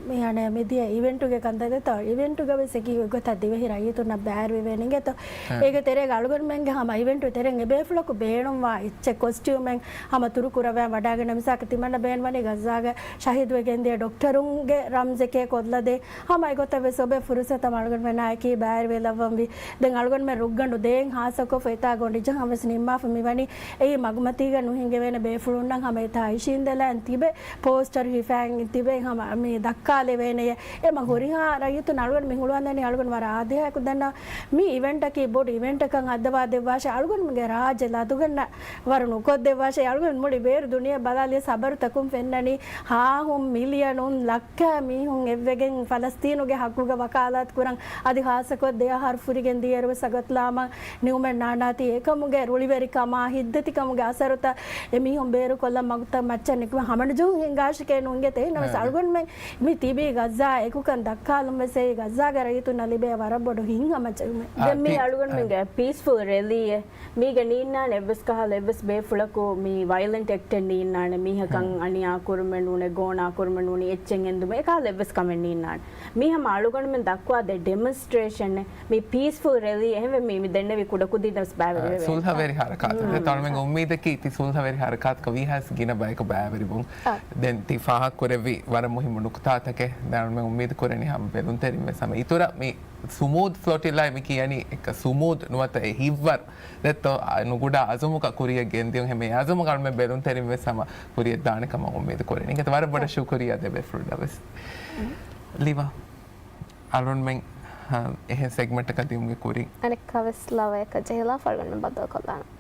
މި އަނެއް މިދިޔަ އިވެންޓުގެ ކަންތައް ދެތޯ، އިވެންޓުގަ ވެސް އެކި ގޮތަށް ދިވެހި ރައްޔިތުންނަށް ބައިވެރިވެވޭނެ އިނގޭތޯ. އެ. އޭގެ ތެރޭގަ އަޅުގަނޑުމެންގެ ހަމަ އިވެންޓު ތެރެއިން އެބޭފުޅަކު ބޭނުންވާ އެއްޗެއް ކޮސްޓިއުމެއް ހަމަ ތުރު ކުރައްވާ ވަޑާގަންނަ. މިސާލަކަށް ތިމަންނަ ބޭނުންވަނީ ޣައްޒާގަ ޝަހީދުވެގެންދިޔަ ޑޮކްޓަރުންގެ ރަމްޒެކޭ ކޮށްލަދޭ. ހަމަ އެގޮތަށް ވެސް އޮބެ ފުރުސަތަށް އަޅުގަނޑުމެންނާއެކީ ބައިވެރިވެލައްވަންވީ. ދެން އަޅުގަނޑުމެން ރުއްގަނޑު ދޭން ހާއްސަކޮށް އެތާ ގޮނޑިޖަހަން ވެސް ނިންމާފަ މިވަނީ. އެއީ މަގުމަތީގަ ނުހިނގެވޭނެ ބޭފުޅުންނަށް ހަމަ އެތާ އިށީނދެލައިން ތިބެ، ޕޯސްޓަރު ހިފައިން ތިބެ، ހަމަ މި ދައްކާލެވޭނެޔޭ. އެމަ ހުރިހާ ރައްޔިތުން އަޅުގަނޑު މި ހުޅުވާންދަނީ އަޅުގަނޑު ވަރަށް އާދަޔާއެކު ދަންނަ މި އިވެންޓަކީ ބޮޑު އިވެންޓަކަށް ހައްދަވާ ދެއްވާށޭ، އަޅުގަނޑުމެންގެ ރާއްޖެ ލަދުގަންނަ ވަރު ނުކޮށްދެއްވާށޭ. އަޅުގަނޑު މުޅި ބޭރު ދުނިޔެ ބަލާލިޔަސް ހަބަރުތަކުން ފެންނަނީ ހާހުން މިލިޔަނުން ލައްކަ މީހުން އެއްވެގެން ފަލަސްތީނުގެ ހައްގުގަ ވަކާލާތު ކުރަން. އަދި ހާއްސަކޮށް ދެ އަހަރު ފުރިގެން ދިޔައިރު ވެސް ސަގަތްލާމަ ނިއުމެއް ނާނާތީ އެކަމުގެ ރުޅިވެރިކަމާ، ހިތްދަތިކަމުގެ އަސަރުތައް އެމީހުން ބޭރުކޮށްލަން މަގުތައް މައްޗަށް ނިކުމެ ހަމަނުޖެހުން ހިނގާށެކޭ ނުއިނގޭތޯ. އެހެންނަމަވެސް އަޅުގަނޑުމެން މި ތިބީ ޣައްޒާ އެކުކަން ދައްކާލުން ވެސް އެއީ ޣައްޒާގެ ރައްޔިތުންނަށް ލިބޭ ވަރަށް ބޮޑު ހިތްހަމަޖެހުމެއް. ދެން މީ އަޅުގަނޑުމެންގެ ޕީސްފުލް ރެލީއެއް މީގަ ނީންނާނެ އެއްވެސް ކަހަލަ އެއްވެސް ބޭފުޅަކު މި ވައިލެންޓް އެކްޓެއް ނީންނާނެ، މީހަކަށް އަނިޔާ ކުރުމެއް ނޫނޭ، ގޯނާ ކުރުމެއް ނޫނީ، އެއްޗެއް އެންދުމެއް އެކަހަލަ އެއްވެސް ކަމެއް ނީންނާނެ. މީ ހަމަ އަޅުގަނޑުމެން ދައްކުވާ ދެ ޑެމޮންސްޓްރޭޝަން މި ޕީސްފުލް ރެލީ އެހެންވެ މި، މި ދެންނެވި ކުޑަކުދިންނަށް ވެސް ބައިވެރިވެވޭ. ސުލްހަވެރި ހަރަކާތެއް. ދެން ތަނުމެން އުއްމީދަކީ ތި ސުލްހަވެރި ހަރަކާތަކަށް ވީހާވެސް ގިނަ ބަޔަކު ބައިވެރިވުން. ދެން ތި ފާހަގަކުރެއްވި ވަރަށް މުހިއްމު ނުކުތާތަކެއް. ދެން މި އުއްމީދު ކުރަނީ ހަމަ ބެލުންތެރިން ވެސް ހަމަ އިތުރަށް މި ސުމޫދް ފްލޯޓިލާ މި ކިޔަނީ އެއްކަ ސުމޫދް ނުވަތަ އެ ހިތްވަރު ދެއްތޯ، އާ، ނުގުޑާ އަޒުމަކަށް ކުރިއަށް ގެންދިޔުން. ހަމަ އެ އަޒުމަ އަޅުމެން ބެލުންތެރިން ވެސް ހަމަ ކުރިއަށް ދާނެ ކަމަށް އުއްމީދު ކުރަނީ. އިނގޭތަ ވަރަށް ބޮޑަށް ޝުކުރިއްޔާ ދެ ބޭފުޅުންނަށް ވެސް. ލިވާ، އަޅުންމެން، އާ، އެހެން ސެގްމެންޓަކަށް ދިޔުމުގެ ކުރިން. އަނެއްކާ ވެސް ލަވަޔަކަށް ޖެހިލާފަ އަޅުގަނޑުމެން ބައްދަލުކޮށްލާނަން.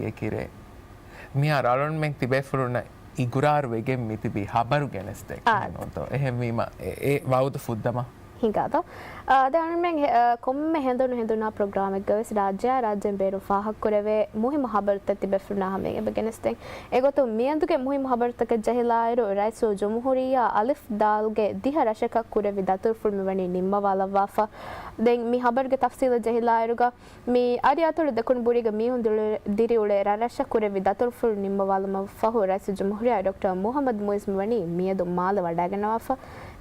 އެކިރޭ. މިހާރު އަޅުންމެން ތިބޭފުޅުންނަށް އިގުރާރު ވެގެން މިތިބީ ހަބަރު ގެނެސްދޭ. އާ. އެހެންނޫންތޯ؟ އެހެންވީމަ އެ، އެ ވައުދު ފުއްދަމާ. ހިނގާތޯ؟ އާ، ދެން އަޅުމެން ހެ-، އާ، ކޮންމެ ހެނދުނު ހެނދުނާ ޕްރޮގްރާމެއްގަ ވެސް ރާއްޖެއާ ރާއްޖޭން ބޭރުން ފާހަގަކުރެވޭ މުހިއްމު ހަބަރުތައް ތިބޭފުޅުންނާ ހަމައަށް އެބަ ގެނެސްދޭން. އެގޮތުން މިއަދުގެ މުހިއްމު ހަބަރުތަކަށް ޖެހިލާއިރު، ރައީސުލްޖުމްހޫރިއްޔާ އަލިފް ދާލްގެ ދިހަ ރަށަކަށް ކުރެއްވި ދަތުރުފުޅު މިވަނީ ނިންމަވާލައްވާފަ. ދެން މި ހަބަރުގެ ތަފްސީލަށް ޖެހިލާއިރުގަ، މި އަރިއަތޮޅު ދެކުނުބުރީގެ މީހުން ދިރި-، ދިރިއުޅޭ ރަށްރަށަށް ކުރެއްވި ދަތުރުފުޅު ނިންމަވާލުމަށް ފަހު، ރައީސުލްޖުމްހޫރިއްޔާ ޑޮކްޓަރ މުހައްމަދު މުއިއްޒު މިވަނީ މިއަދު މާލެ ވަޑައިގަންނަވާފަ.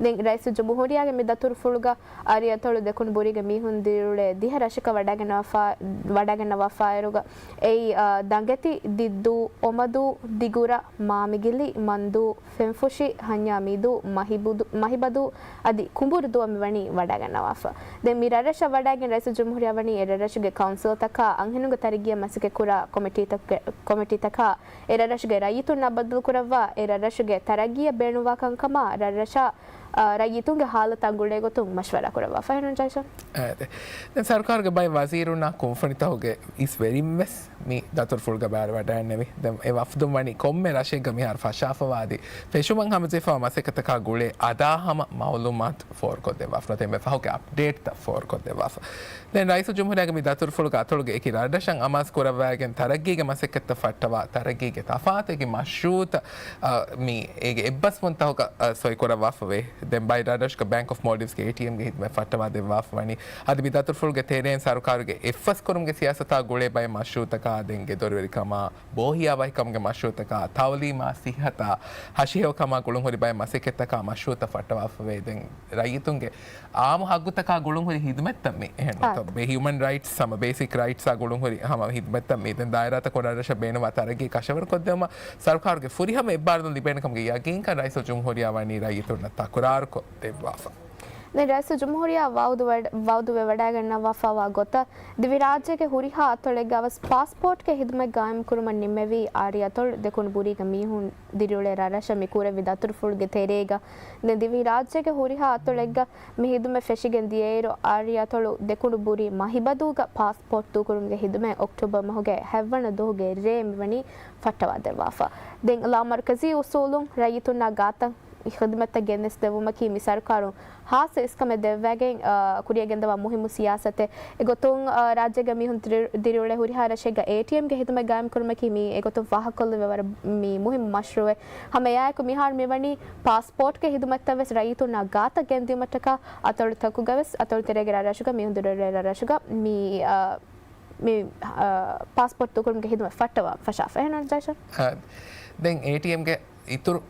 ދެން ރައީސުލްޖުމްހޫރިއްޔާގެ މި ދަތުރުފުޅުގަ އަރިއަތޮޅު ދެކުނުބުރީގެ މީހުން ދިރިއުޅޭ ދިހަ ރަށަކަށް ވަޑައިގަންނަވާފަ-، ވަޑައިގަންނަވާފައިރުގަ އެއީ، އާ، ދަނގެތި، ދިއްދޫ، އޮމަދޫ، ދިގުރަށް، މާމިގިލި، މަންދޫ، ފެންފުށި، ހަންޏާމީދޫ، މަހިބުދު-، މަހިބަދޫ އަދި ކުނބުރުދުއަށް މިވަނީ ވަޑައިގަންނަވާފަ. ދެން މި ރަށްރަށަށް ވަޑައިގެން ރައީސުލްޖުމްހޫރިއްޔާ ވަނީ އެ ރަށްރަށުގެ ކައުންސިލްތަކާ އަންހެނުންގެ ތަރައްގީއަށް މަސައްކަތްކުރާ ކޮމިޓީތަކުގެ-، ކޮމިޓީތަކާ އެ ރަށްރަށުގެ ރައްޔިތުންނާ ބައްދަލުކުރައްވާ އެ ރަށްރަށުގެ ތަރައްގީއަށް ބޭނުންވާ ކަންކަމާ ރަށްރަށާ، އާ، ރައްޔިތުންގެ ހާލަތާ ގުޅޭގޮތުން މަޝްވަރާ ކުރައްވާފަ. އެހެންނޫން ޖައިޝަން؟ އާދެ. ދެން ސަރުކާރުގެ ބައެއް ވަޒީރުންނާ ކުންފުނިތަކުގެ އިސް ވެރިން ވެސް މި ދަތުރުފުޅުގަ ބައިވެރިވަޑައިގެންނެވި. ދެން އެ ވަފްދުން ވަނީ ކޮންމެ ރަށެއްގަ މިހާރު ފަށާފަވާ އަދި ފެށުމަށް ހަމަޖެހިފައި މަސައްކަތަކާ ގުޅޭ އަދާ ހަމަ މައުލޫމާތު ފޯރުކޮށްދެއްވާފަ. ނުވަތަ އެންމެ ފަހުގެ އަޕްޑޭޓްތައް ފޯރުކޮށްދެއްވާފަ. ދެން ރައީސުލްޖުމްހޫރިއްޔާގެ މި ދަތުރުފުޅުގެ އަތޮޅުގެ އެކި ރަށްރަށަށް އަމާޒު ކުރައްވައިގެން ތަރައްގީގެ މަސައްކަތްތައް ފައްޓަވާ، ތަރައްގީގެ ތަފާތު އެކި މަޝްރޫއުތައް، އަ، މި އޭގެ އެއްބަސްވުންތަކުގަ، އަ، ސޮއިކުރައްވާފަވޭ. ދެން ބައެއް ރަށްރަށުގަ ބޭންކް އޮފް މޯލްޑިވްސްގެ އޭޓީއެމްގެ ހިދުމަތް ފައްޓަވާދެއްވާފަވަނީ. އަދި މި ދަތުރުފުޅުގެ ތެރެއިން ސަރުކާރުގެ އެއްފަސްކުރުމުގެ ސިޔާސަތާ ގުޅޭ ބައެއް މަޝްރޫއުތަކާ ދެން ގެދޮރުވެރިކަމާ، ބޯހިޔާވަހިކަމުގެ މަޝްރޫއުތަކާ، ތައުލީމާ، ސިއްހަތާ، ހަށިހެޔޮކަމާ ގުޅުންހުރި ބައެއް މަސައްކަތްތަކާ މަޝްރޫއުތައް ފައްޓަވާފަވޭ. ދެން ރައްޔިތުންގެ އާއްމު ހައްގުތަކާ ގުޅުންހުރި ހިދުމަތްތައް މި އެހެން އާ. ނޫންތޯ؟ ބޭ ހިއުމަން ރައިޓްސް ހަމަ ބޭސިކް ރައިޓްސްއާ ގުޅުންހުރި ހަމަ ހިދުމަތްތައް މި. ދެން ދާއިރާތައް ކޮންރަށް ބޭނުންވާ ތަރައްގީ ކަށަވަރުކޮށްދެވުމަށް ސަރުކާރުގެ ފުރިހަމަ އެއްބާރުލުން ލިބޭނެ ކަމުގެ ޔަގީންކަން ރައީސުލްޖުމްހޫރިއްޔާ ވަނީ ރައްޔިތުންނަށް ތަކުރާރުކޮށްދެއްވާފަ. ދެން ރައީސުލްޖުމްހޫރިއްޔާ ވައުދު ވަޑ-، ވައުދުވެވަޑައިގަންނަވާފައިވާ ގޮތަށް، ދިވެހިރާއްޖޭގެ ހުރިހާ އަތޮޅެއްގަވެސް ޕާސްޕޯޓްގެ ހިދުމަތް ގާއިމްކުރުމަށް ނިންމެވީ އަރިއަތޮޅު ދެކުނުބުރީގެ މީހުން ދިރިއުޅޭ ރަށްރަށަށް މި ކުރެއްވި ދަތުރުފުޅުގެ ތެރޭގަ. ދެން ދިވެހިރާއްޖޭގެ ހުރިހާ އަތޮޅެއްގަ މި ހިދުމަތް ފެށިގެން ދިޔައިރު، އަރިއަތޮޅު ދެކުނުބުރީ މަހިބަދޫގަ ޕާސްޕޯޓް ދޫކުރުމުގެ ހިދުމަތް އޮކްޓޯބަރ މަހުގެ ހަތްވަނަ ދުވަހުގެ ރޭ މިވަނީ ފައްޓަވާދެއްވާފަ. ދެން ލާމަރުކަޒީ އުސޫލުން ރައްޔިތުންނާ ގާތަށް ޚިދުމަތްތައް ގެނެސްދެއްވުމަކީ މި ސަރުކާރުން ހާއްސަ އިސްކަމެއް ދެއްވައިގެން، އާ، ކުރިއަށް ގެންދަވާ މުހިއްމު ސިޔާސަތެއް. އެގޮތުން، އާ، ރާއްޖޭގެ މީހުން ދިރި-، ދިރިއުޅޭ ހުރިހާ ރަށެއްގަ އޭޓީއެމްގެ ހިދުމަތް ގާއިމްކުރުމަކީ މި އެގޮތުން ފާހަގަކޮށްލެވޭ ވަރަށް މި މުހިއްމު މަޝްރޫއެއް. ހަމަ އެއާއެކު މިހާރު މިވަނީ ޕާސްޕޯޓްގެ ހިދުމަތްތައް ވެސް ރައްޔިތުންނާ ގާތަށް ގެންދިއުމަށްޓަކާ އަތޮޅުތަކުގަ ވެސް، އަތޮޅު ތެރޭގެ ރަށްރަށުގަ މީހުން ދިރިއުޅޭ ރަށްރަށުގަ މި، އާ، މި، އާ، ޕާސްޕޯޓް ދޫކުރުމުގެ ހިދުމަތް ފައްޓަވާ ފަށާފަ. އެހެންނޫން ޖައިޝަން؟ އާ، ދެން އޭޓީއެމްގެ އިތުރު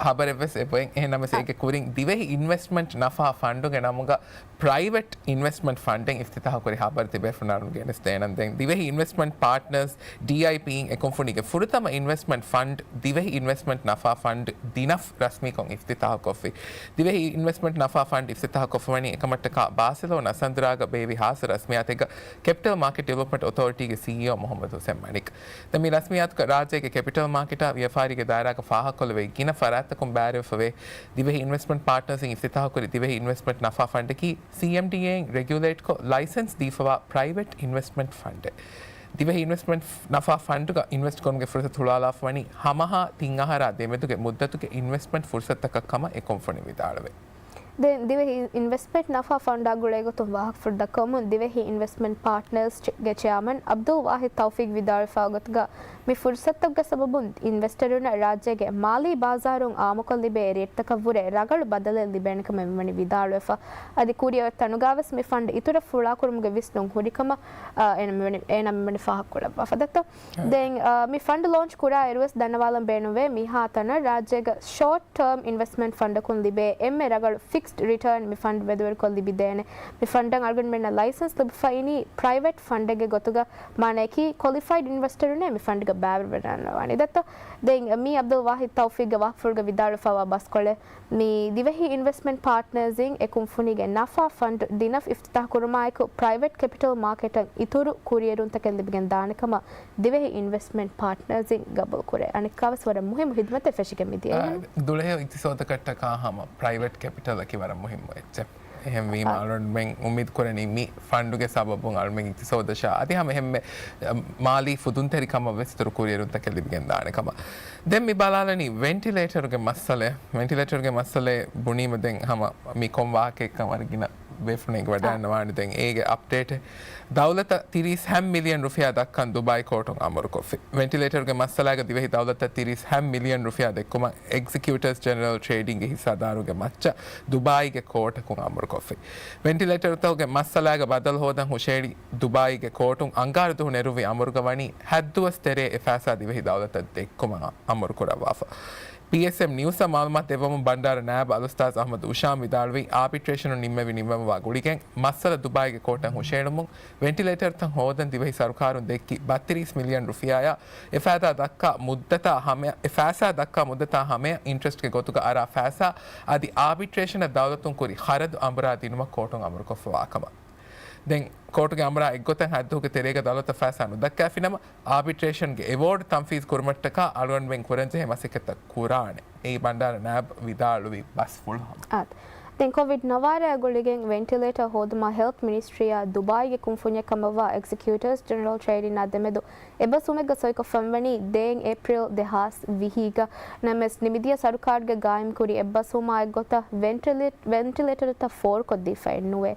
ހަބަރެއްވެސް އެބައޮތް. އެހެންނަމަވެސް އާ. އޭގެ ކުރިން ދިވެހި އިންވެސްޓްމަންޓް ނަފާ ފަންޑުގެ ނަމުގަ ޕްރައިވެޓް އިންވެސްޓްމަންޓް ފަންޑެއް އިފްތިތާހުކުރި ހަބަރު ތިބޭފުޅުންނަށް ގެނެސްދޭނަން. ދެން ދިވެހި އިންވެސްޓްމަންޓް ޕާޓްނަރސް، ޑީއައިޕީ އިން އެ ކުންފުނީގެ ފުރަތަމަ އިންވެސްޓްމަންޓް ފަންޑް، ދިވެހި އިންވެސްޓްމަންޓް ނަފާ ފަންޑް، ދިނަފް ރަސްމީކޮށް އިފްތިތާހުކޮށްފި. ދިވެހި އިންވެސްޓްމަންޓް ނަފާ ފަންޑް އިފްތިތާހުކޮށްފަވަނީ އެކަމަށްޓަކާ ބާސެލޯނާ ސަންދްރާގަ ބޭއްވި ހާއްސަ ރަސްމިއްޔާތެއްގަ ކެޕިޓަލް މާކެޓް ޑިވެލޮޕްމަންޓް އޮތޯރިޓީގެ ސީއީއޯ މުހައްމަދު ހުސެން މަނިކް. ދެން މި ރަސްމިއްޔާތުގަ ރާއްޖޭގެ ކެޕިޓަލް މާކެޓާ ވިޔަފާރީގެ ދާއިރާގަ ފާހަގަކޮށްލެވޭ ގިނަ ފަރާތްތަކުން ބައިވެރިވެފަވޭ. ދިވެހި އިންވެސްޓްމަންޓް ޕާޓްނަރސް އިން އިފްތިތާހުކުރި ދިވެހި އިންވެސްޓްމަންޓް ނަފާ ފަންޑަކީ ސީއެމްޑީއޭ އިން ރެގިއުލޭޓްކޮށް ލައިސަންސް ދީފަވާ ޕްރައިވެޓް އިންވެސްޓްމަންޓް ފަންޑެއް. ދިވެހި އިންވެސްޓްމަންޓް ނަފާ ފަންޑުގަ އިންވެސްޓް ކުރުމުގެ ފުރުސަތު ހުޅުވާލާފަވަނީ ހަމަހާ ތިން އަހަރާ ދެމެދުގެ މުއްދަތުގެ އިންވެސްޓްމަންޓް ފުރުސަތުތަކަށް ކަމަށް އެ ކުންފުނި ވިދާޅުވޭ. ދެން ދިވެހި އިންވެސްޓްމަންޓް ނަފާ ފަންޑާ ގުޅޭގޮތުން ވާހަކަފުޅު ދައްކަވަމުން، ދިވެހި އިންވެސްޓްމަންޓް ޕާޓްނަރސްގެ ޗެއާމަން އަބްދުލް ވާހިދް ތައުފީގް ވިދާޅުވެފައި ގޮތުގަ، މި ފުރުސަތުގެ ސަބަބުން އިންވެސްޓަރުންނަށް ރާއްޖޭގެ މާލީ ބާޒާރުން އާއްމުކޮށް ލިބޭ ރޭޓްތަކަށްވުރެ ރަގަޅު ބަދަލެއް ލިބޭނެކަމަށް މިވަނީ ވިދާޅުވެފަ. އަދި ކުރިއަށް އޮތް ތަނުގަވެސް މި ފަންޑް އިތުރަށް ފުޅާކުރުމުގެ ވިސްނުން ހުރިކަމަށް، އާ، އޭނަ މިވަނީ، އޭނަ މިވަނީ ފާހަގަކުރައްވާފަ. ދެއްތޯ؟ ދެން، އާ، މި ފަންޑް ލޯންޗް ކުރާ އިރުވެސް ދަންނަވާލަން ބޭނުންވޭ މިހާތަނަށް ރާއްޖޭގަ ޝޯޓް ޓާމް އިންވެސްޓްމަންޓް ފަންޑަކުން ލިބޭ އެންމެ ރަގަޅު ފިކްސްޑް ރިޓާން މި ފަންޑް މެދުވެރިކޮށް ލިބިދޭނެ. މި ފަންޑަށް އަޅުގަނޑުމެންނަށް ލައިސަންސް ލިބިފައިނީ ޕްރައިވެޓް ފަންޑެއްގެ ގޮތުގަ، މާނައަކީ ކޮލިފައިޑް އިންވެސްޓަރުންނޭ މި ފަންޑްގަ ބައިވެރިވެރާންވާނީ. ދެއްތޯ؟ ދެން މީ އަބްދުލް ވާހިދް ތައުފީގްގެ ވާހަކަފުޅުގަ ވިދާޅުވެފައިވާ ބަސްކޮޅެއް. މި ދިވެހި އިންވެސްޓްމަންޓް ޕާޓްނަރސް އިން އެ ކުންފުނީގެ ނަފާ ފަންޑް ދިނަފް އިފްތިތާހު ކުރުމާއެކު، ޕްރައިވެޓް ކެޕިޓަލް މާކެޓަށް އިތުރު ކުރިއެރުންތަކެއް ލިބިގެން ދާނެ ކަމަށް ދިވެހި އިންވެސްޓްމަންޓް ޕާޓްނަރސް އިން ގަބޫލުކުރޭ. އަނެއްކާވެސް ވަރަށް މުހިއްމު ހިދުމަތެއް ފެށިގެން މިދިޔަ. އާ، އެހެން. ދުޅަހެޔޮ އިގްތިސޯދަކަށްޓަކާ ހަމަ ޕްރައިވެޓް ކެޕިޓަލަކީ ވަރަށް މުހިއްމު އެއްޗެއް. އެހެންވީމަ އަޅުގަނޑުމެން އުއްމީދު ކުރަނީ މި ފަންޑުގެ ސަބަބުން އަޅުމެން އިގްތިސޯދަށާ އަދި ހަމަ އެހެންމެ މާލީ ފުދުންތެރިކަމަށް ވެސް އިތުރު ކުރިއެރުންތަކެއް ލިބިގެން ދާނެ ކަމަށް. ދެން މި ބަލާލަނީ ވެންޓިލޭޓަރުގެ މައްސަލަ. ވެންޓިލޭޓަރުގެ މައްސަލަ ބުނީމަ ދެން ހަމަ މި ކޮން ވާހަކައެއްކަން ވަރަށް ގިނަ ބޭފުޅުން އެނގިވަޑައިގަންނަވާނެ. ދެން އޭގެ އަޕްޑޭޓެއް. ދައުލަތަށް ތިރީސް ހަ މިލިއަން ރުފިޔާ ދައްކަން ދުބާއި ކޯޓުން އަމުރުކޮށްފި. ވެންޓިލޭޓަރުގެ މައްސަލާގަ ދިވެހި ދައުލަތަށް ތިރީސް ހަ މިލިއަން ރުފިޔާ ދެއްކުމަށް އެގްޒިކިއުޓާސް ޖެނެރަލް ޓްރޭޑިންގގެ ހިއްސާދާރުގެ މައްޗަށް ދުބާއީގެ ކޯޓަކުން އަމުރުކޮށްފި. ވެންޓިލޭޓަރުތަކުގެ މައްސަލާގަ ބަދަލު ހޯދަން ހުށަހެޅި ދުބާއީގެ ކޯޓުން އަންގާރަ ދުވަހު ނެރުއްވި އަމުރުގަ ވަނީ ހަތްދުވަސް ތެރޭ އެ ފައިސާ ދިވެހި ދައުލަތަށް ދެއްކުމަށް އަމުރުކުރައްވާފަ. ޕީއެސްއެމް ނިއުސްއަށް މައުލޫމާތު ދެއްވަމުން ބަންޑާރަ ނާއިބު އަލްއުސްތާޛު އަޙްމަދު އުޝާމް ވިދާޅުވީ، އާބިޓްރޭޝަނުން ނިންމެވި ނިންމަންވާ ގުޅިގެން މައްސަލަ ދުބާއީގެ ކޯޓަށް ހުށަހެޅުމުން ވެންޓިލޭޓަރުތައް ހޯދަން ދިވެހި ސަރުކާރުން ދެއްކި ބައްތިރީސް މިލިއަން ރުފިޔާއާ އެ ފައިސާ ދައްކާ މުއްދަތާ ހަމަޔަށް، އެ ފައިސާ ދައްކާ މުއްދަތާ ހަމަޔަށް އިންޓްރެސްޓްގެ ގޮތުގަ އަރާ ފައިސާ އަދި އާބިޓްރޭޝަނަށް ދައުލަތުން ކުރި ޚަރަދު އަނބުރާ ދިނުމަށް ކޯޓުން އަމުރުކޮށްފަވާ ކަމަށް. ދެން ކޯޓުގެ އަނބުރާ އެއްގޮތަށް ހައްދުގެ ތެރޭގަ ދައުލަތަށް ފައިސާ ނުދައްކާފިނަމަ، އާބިޓްރޭޝަންގެ އެވޯޑް ތަންފީޒް ކުރުމަށްޓަކާ އަޅުގަނޑުމެން ކުރަންޖެހޭ މަސައްކަތްތައް ކުރާނެ. އެއީ ބަންޑާރަ ނާއިބް ވިދާޅުވި ބަސްފުޅު ހަމަ. އާދެ. ދެން ކޮވިޑް ނަވާރައާ ގުޅިގެން ވެންޓިލޭޓަރ ހޯދުމަށް ހެލްތް މިނިސްޓްރީއާ ދުބާއީގެ ކުންފުންޏެއް ކަމަށްވާ އެގްޒިކިއުޓާސް ޖެނެރަލް ޓްރޭޑިންއާ ދެމެދު އެއްބަސްވުމެއްގަ ސޮއިކޮށްފަންވަނީ ދޭއް އޭޕްރިލް ދެހާސް ވިހީގަ. ނަމަވެސް، ނިމިދިޔަ ސަރުކާރުގެ ގާއިމްކުރި އެއްބަސްވުމާ އެއްގޮތަށް ވެންޓިލޭޓް، ވެންޓިލޭޓަރުތައް ފޯރުކޮށްދީފައެއް ނުވޭ.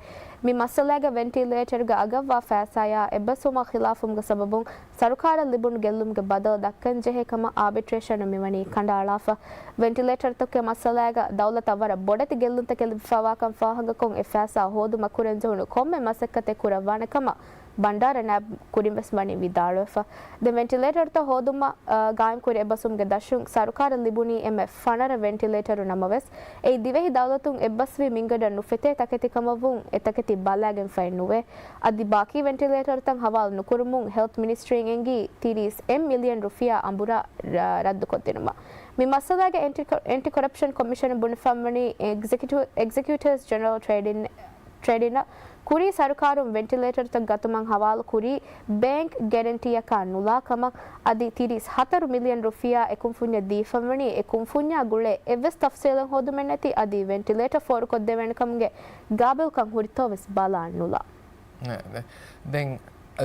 މި މައްސަލާގަ ވެންޓިލޭޓަރުގަ އަގަށްވާ ފައިސާއާ އެއްބަސްވުމާ ޚިލާފުވުމުގެ ސަބަބުން ސަރުކާރަށް ލިބުނު ގެއްލުމުގެ ބަދަލު ދައްކަންޖެހޭ ކަމަށް އާބިޓްރޭޝަނުން މިވަނީ ކަނޑައަޅާފަ. ވެންޓިލޭޓަރުތަކުގެ މައްސަލާގަ ދައުލަތަށް ވަރަށް ބޮޑެތި ގެއްލުންތަކެއް ލިބިފައިވާކަން ފާހަގަކޮށް، އެ ފައިސާ ހޯދުމަށް ކުރަންޖެހުނު ކޮންމެ މަސައްކަތެއް ކުރައްވާނެ ކަމަށް ބަންޑާރަ ނާއިބް ކުރިންވެސް ވަނީ ވިދާޅުވެފަ. ދެން ވެންޓިލޭޓަރުތައް ހޯދުމަށް، އާ، ގާއިމްކުރި އެއްބަސްވުމުގެ ދަށުން ސަރުކާރަށް ލިބުނީ އެންމެ ފަނަރަ ވެންޓިލޭޓަރު ނަމަވެސް، އެއީ ދިވެހި ދައުލަތުން އެއްބަސްވި މިންގަނޑަށް ނުފެތޭ ތަކެތި ކަމަށްވުން އެ ތަކެތި ބަލާގެންފައެއް ނުވޭ. އަދި ބާކީ ވެންޓިލޭޓަރުތައް ހަވާލު ނުކުރުމުން ހެލްތް މިނިސްޓްރީން އެންގީ ތިރީސް އެއް މިލިއަން ރުފިޔާ އަނބުރާ ރަ-، ރައްދުކޮށްދިނުމަށް. މި މައްސަލާގެ އެންޓި-، އެންޓި ކޮރަޕްޝަން ކޮމިޝަނުން ބުނެފަންވަނީ އެގްޒެކިޓިވް، އެގްޒެކިއުޓަރސް ޖެނެރަލް ޓްރޭޑިން ޓްރޭޑިންއަށް ކުރީ ސަރުކާރުން ވެންޓިލޭޓަރުތައް ގަތުމަށް ހަވާލު ކުރީ ބޭންކް ގެރެންޓީއަކާ ނުލާ ކަމަށް. އަދި ތިރީސް ހަތަރު މިލިއަން ރުފިޔާ އެ ކުންފުންޏަށް ދީފަންވަނީ އެ ކުންފުންޏާ ގުޅޭ އެއްވެސް ތަފްސީލެއް ހޯދުމެއް ނެތި އަދި ވެންޓިލޭޓަ ފޯރުކޮށްދެވޭނެ ކަމުގެ ގާބިލްކަން ހުރިތޯ ވެސް ބަލާ ނުލާ. ދެން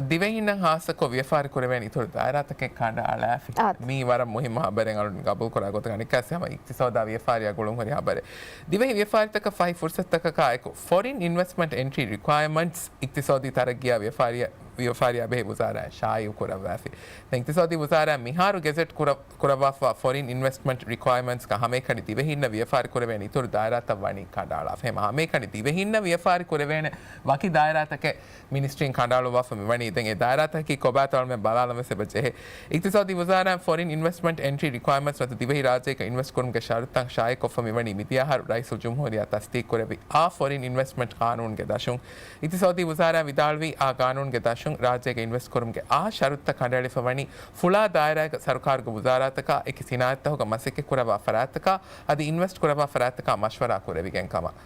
ދިވެހިންނަށް ހާއްސަކޮށް ވިޔަފާރި ކުރެވޭނެ އިތުރު ދާއިރާތަކެއް ކަނޑައަޅާފި. އާދެ. މީ ވަރަށް މުހިއްމު ހަބަރެއް އަޅުން ގަބޫލުކުރާ ގޮތަށް އަނެއްކާސް ހަމަ އިގްތިސޯދާ ވިޔަފާރިއާ ގުޅުންހުރި ހަބަރެއް. ދިވެހި ވިޔަފާރިތަކަށް ފަހި ފުރުސަތުތަކަކާ އެކު ފޮރިން އިންވެސްޓްމަންޓް އެންޓްރީ ރިކުއަޔަރމަންޓްސް އިގްތިސޯދީ ތަރައްގީއާ ވިޔަފާރިއާ، ވިޔަފާރިއާ ބެހޭ ވުޒާރާއިން ޝާއިއު ކުރައްވާފި. ދެން އިގްތިސޯދީ ވުޒާރާއިން މިހާރު ގެޒެޓް ކުރަ-، ކުރައްވާފަ ފޮރިން އިންވެސްޓްމަންޓް ރިކުއަޔަރމަންޓްސްގަ ހަމައެކަނި ދިވެހިންނަށް ވިޔަފާރި ކުރެވޭނެ އިތުރު ދާއިރާތައް ވަނީ ކަނޑައަޅާފަ. ހަމައެކަނި ދިވެހިންނަށް ވިޔަފާރި ކުރެވޭނެ ވަކި ދާއިރާތަކެއް މިނިސްޓްރީން ކަނޑައަޅުއްވާފަ މިވަނީ. ދެން އެ ދާއިރާތަކަކީ ކޮބާތޯ އަޅުމެން ބަލާލަން ވެސް އެބަ ޖެހޭ. އިގްތިސޯދީ ވުޒާރާއިން ފޮރިން އިންވެސްޓްމަންޓް އެންޓްރީ ރިކުއަޔަރމަންޓްސް ނުވަތަ ދިވެހި ރާއްޖޭގަ އިންވެސްޓް ކުރުމުގެ ޝަރުތުތައް ޝާއިއުކޮށްފަ މިވަނީ މިދިޔަ އަހަރު ރައީސުލްޖުމްހޫރިއްޔާ ތަސްދީޤުކުރެއްވި އާ ފޮރިން އިންވެސްޓްމަންޓް ޤާނޫނުގެ ދަށުން. އިގްތިސޯދީ ވުޒާރާއިން ވިދާޅުވީ އާ ޤާނޫނުގެ ދަށުން ރާއްޖޭގަ އިންވެސްޓް ކުރުމުގެ އާ ޝަރުތުތައް ކަނޑައެޅިފަ ވަނީ ފުޅާ ދާއިރާގެ ސަރުކާރުގެ ވުޒާރާތަކާ އެކި ސިނާއަތްތަކުގަ މަސައްކަތް ކުރައްވާ ފަރާތްތަކާ އަދި އިންވެސްޓް ކުރައްވާ ފަރާތްތަކާ މަޝްވަރާ ކުރެވިގެން ކަމަށް.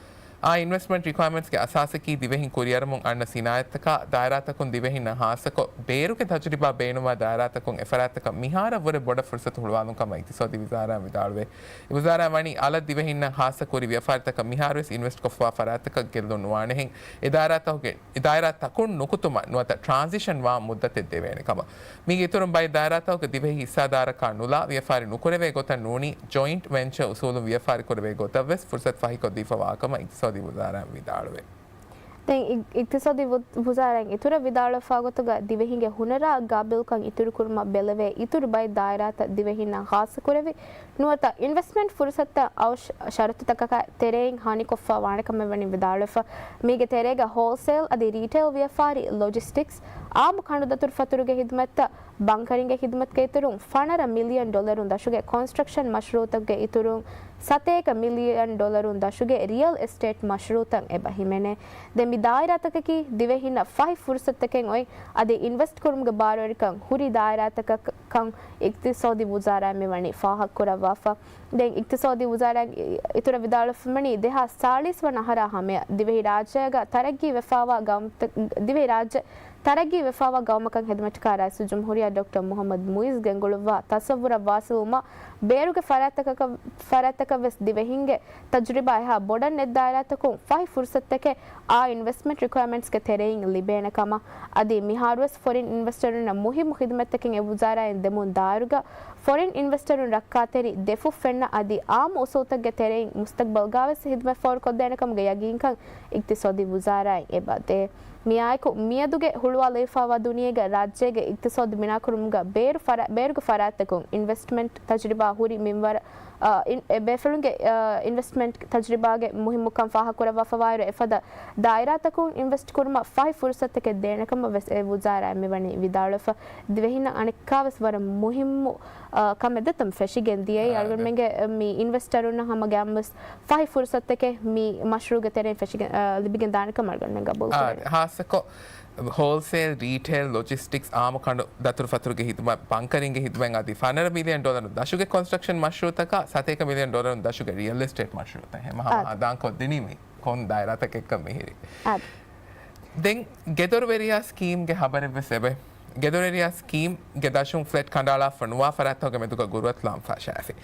އާ އިންވެސްޓްމަންޓް ރިކުއަރމަންޓްސްގެ އަސާސަކީ ދިވެހިން ކުރިއަރަމުން އަންނަ ސިނާއަތްތަކާ ދާއިރާތަކުން ދިވެހިންނަށް ހާއްސަކޮށް ބޭރުގެ ތަޖުރިބާ ބޭނުންވާ ދާއިރާތަކުން އެފަރާތްތަކަށް މިހާރަށްވުރެ ބޮޑަށް ފުރުސަތު ހުޅުވާލުން ކަމަށް އިގްތިސޯދީ ވުޒާރާއިން ވިދާޅުވޭ. އެ ވުޒާރާއިން ވަނީ އަލަށް ދިވެހިންނަށް ހާއްސަ ކުރި ވިޔަފާރިތަކަށް މިހާރުވެސް އިންވެސްޓްކޮށްފަވާ ފަރާތްތަކަށް ގެއްލުން ނުވާނެހެން އެ ދާއިރާތަކުގެ އެ ދާއިރާ ތަކުން ނުކުތުމަށް ނުވަތަ ޓްރާންސިޝަން ވާން މުއްދަތެއް ދެވޭނެ ކަމަށް. މީގެ އިތުރުން ބައެއް ދާއިރާތަކުގެ ދިވެހި ހިއްސާދާރަކާ ނުލާ ވިޔަފާރި ނުކުރެވޭ ގޮތަށް ނޫނީ ޖޮއިންޓް ވެންޗަ އުސޫލުން ވިޔަފާރި ކުރެވޭ ގޮތަށް ވެސް ފުރުސަތު ފަހިކޮށްދީފަވާ ކަމަށް އިގްތިސޯދީ ވުޒާރާއިން ވިދާޅުވޭ. ދެން އި-، އިގްތިސޯދީ ވު-، ވުޒާރާއިން އިތުރަށް ވިދާޅުވެފާ ގޮތުގަ ދިވެހިންގެ ހުނަރާ ގާބިލްކަން އިތުރުކުރުމަށް ބެލެވޭ އިތުރު ބައެއް ދާއިރާތައް ދިވެހިންނަށް ހާއްސަ ކުރެވި، ނުވަތަ އިންވެސްޓްމަންޓް ފުރުސަތުތައް އައު ޝަ-، ޝަރުތުތަކަކާ ތެރެއިން ހަނިކޮށްފަ ވާނެ ކަމަށް ވަނީ ވިދާޅުވެފަ. މީގެ ތެރޭގަ ހޯލްސޭލް އަދި ރީޓެއިލް ވިޔަފާރި، ލޮޖިސްޓިކްސް، އާއްމު ކަނޑުދަތުރުފަތުރުގެ ހިދުމަތްތައް، ބަންކަރިންގެ ހިދުމަތުގެ އިތުރުން ފަނަރަ މިލިއަން ޑޮލަރުން ދަށުގެ ކޮންސްޓްރަކްޝަން މަޝްރޫއުތަކުގެ އިތުރުން ސަތޭކަ މިލިއަން ޑޮލަރުން ދަށުގެ ރިއަލް އެސްޓޭޓް މަޝްރޫއުތައް އެބަ ހިމެނޭ. ދެން މި ދާއިރާތަކަކީ ދިވެހިންނަށް ފަހި ފުރުސަތުތަކެއް އޮތް އަދި އިންވެސްޓް ކުރުމުގެ ބާރުވެރިކަން ހުރި ދާއިރާތަކަށް ކަން އިގްތިސޯދީ ވުޒާރާއިން މިވަނީ ފާހަގަކުރައްވާފަ. ދެން އިގްތިސޯދީ ވުޒާރާއިން އިތުރަށް ވިދާޅުވެފަ ވަނީ ދެހާސް ސާޅީސް ވަނަ އަހަރާ ހަމަޔަށް ދިވެހި ރާއްޖޭގަ ތަރައްގީ ވެފާވާ ގައުމުތައް، ދިވެހި ރާއްޖެ ތަރައްގީ ވެފައިވާ ގައުމަކަށް ހެދުމަތިކާ ރައީސުލްޖުމްހޫރިއްޔާ ޑޮކްޓަރ މުހައްމަދު މުއިއްޒު ގެންގުޅުއްވާ ތަޞައްވުރަށް ވާސިލްވުމަށް ބޭރުގެ ފަރާތްތަކަކަށް، ފަރާތްތަކަށް ވެސް ދިވެހިންގެ ތަޖުރިބާ އެހާ ބޮޑަށް ނެތް ދާއިރާތަކުން ފަހި ފުރުސަތުތަކެއް އާ އިންވެސްޓްމަންޓް ރިކުއަރމަންޓްސްގެ ތެރެއިން ލިބޭނެ ކަމަށް. އަދި މިހާރުވެސް ފޮރިން އިންވެސްޓަރުންނަށް މުހިއްމު ޚިދުމަތްތަކެއް އެ ވުޒާރާއިން ދެމުން ދާއިރުގަ، ފޮރިން އިންވެސްޓަރުން ރައްކާތެރި ދެފުށް ފެންނަ އަދި އާއްމު އުސޫލުތަކުގެ ތެރެއިން މުސްތަޤްބަލްގަވެސް ޚިދުމަތް ފޯރުކޮށްދޭނެކަމުގެ ޔަގީންކަން އިޤްތިޞާދީ ވުޒާރާއިން އެބަ ދޭ. މިއާއެކު މިއަދުގެ ހުޅުވާލެވިފައިވާ ދުނިޔޭގެ ރާއްޖޭގެ އިޤްތިޞާދު ބިނާކުރުމުގަ ބޭރު ފަރާ-، ބޭރުގެ ފަރާތްތަކުން އިންވެސްޓްމަންޓް ތަޖުރިބާ ހުރި މިންވަރަށް، އާ، އިން-، އެ ބޭފުޅުންގެ، އާ، އިންވެސްޓްމަންޓް ތަޖުރިބާގެ މުހިއްމުކަން ފާހަގަކުރައްވާފައިވާއިރު އެފަދަ ދާއިރާތަކުން އިންވެސްޓް ކުރުމަށް ފަހި ފުރުސަތުތަކެއް ދޭނެކަމަށް ވެސް އެ ވުޒާރާއިން މިވަނީ ވިދާޅުވެފަ. ދިވެހިންނަށް އަނެއްކާވެސް ވަރަށް މުހިއްމު، އާ، ކަމެއް ދެތަން ފެށިގެން ދިޔައީ. އާ، އަޅުގަނޑުމެންގެ، އަ، މި އިންވެސްޓަރުންނަށް ހަމަ ގައިމުވެސް ފަހި ފުރުސަތުތަކެއް މި މަޝްރޫޢުގެ ތެރެއިން ފެށިގެން، އާ، ލިބިގެން ދާނެކަމަށް އަޅުގަނޑުމެން ގަބޫލު އާ، ކުރަނީ. ހާއްސަކޮށް ހޯލްސޭލް، ރީޓެއިލް، ލޮޖިސްޓިކްސް، އާއްމު ކަނޑު ދަތުރުފަތުރުގެ ހިދުމަތް، ބަންކަރިންގެ ހިދުމަތް އަދި ފަނަރަ މިލިއަން ޑޮލަރުން ދަށުގެ ކޮންސްޓްރަކްޝަން މަޝްރޫޢުތަކާ، ސަތޭކަ މިލިއަން ޑޮލަރުން ދަށުގެ ރިއަލް އެސްޓޭޓް މަޝްރޫޢުތައް ހަމަ ހަމަ އާދެ. އާދާން ކޮށްދިނީމީ ކޮން ދާއިރާތަކެއްކަން މިހިރީ. އާދެ. ދެން ގެދޮރުވެރިޔާ ސްކީމްގެ ހަބަރެއްވެސް އެބަ. ގެދޮރުވެރިޔާ ސްކީމްގެ ދަށުން ފްލެޓް ކަނޑައަޅާފަ ނުވާ ފަރާތްތަކުގެ މެދުގަ ގުރުއަތުލާން ފަށާފި.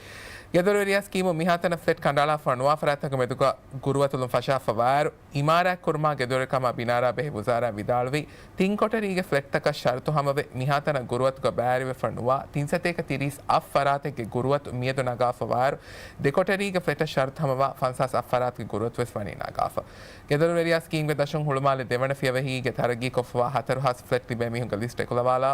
ގެދޮރުވެރިޔާ ސްކީމުން މިހާތަނަށް ފްލެޓް ކަނޑައަޅާފަ ނުވާ ފަރާތްތަކުގެ މެދުގަ ގުރުއަތުލުން ފަށާފަ ވާއިރު، އިމާރާތް ކުރުމާ ގެދޮރުވެރިކަމާ ބިނާރާ ބެހޭ ވުޒާރާ ވިދާޅުވީ، ތިން ކޮޓަރީގެ ފްލެޓްތަކަށް ޝަރުތު ހަމަވެ، މިހާތަނަށް ގުރުއަތުގަ ބައިވެފަ ނުވާ، ތިން ސަތޭކަ ތިރީސް އަށް ފަރާތެއްގެ ގުރުއަތު މިއަދު ނަގާފަ ވާއިރު، ދެ ކޮޓަރީގެ ފްލެޓަށް ޝަރުތު ހަމަވާ، ފަންސާސް އަށް ފަރާތުގެ ގުރުއަތު ވެސް ވަނީ ނަގާފަ. ގެދޮރުވެރިޔާ ސްކީމްގެ ދަށުން ހުޅުމާލެ ދެވަނަ ފިޔަވަހީގެ ތަރައްގީ ކޮށްފަވާ ހަތަރު ހާސް ފްލެޓް ލިބޭ މީހުންގެ ލިސްޓް އެކުލަވާލާ،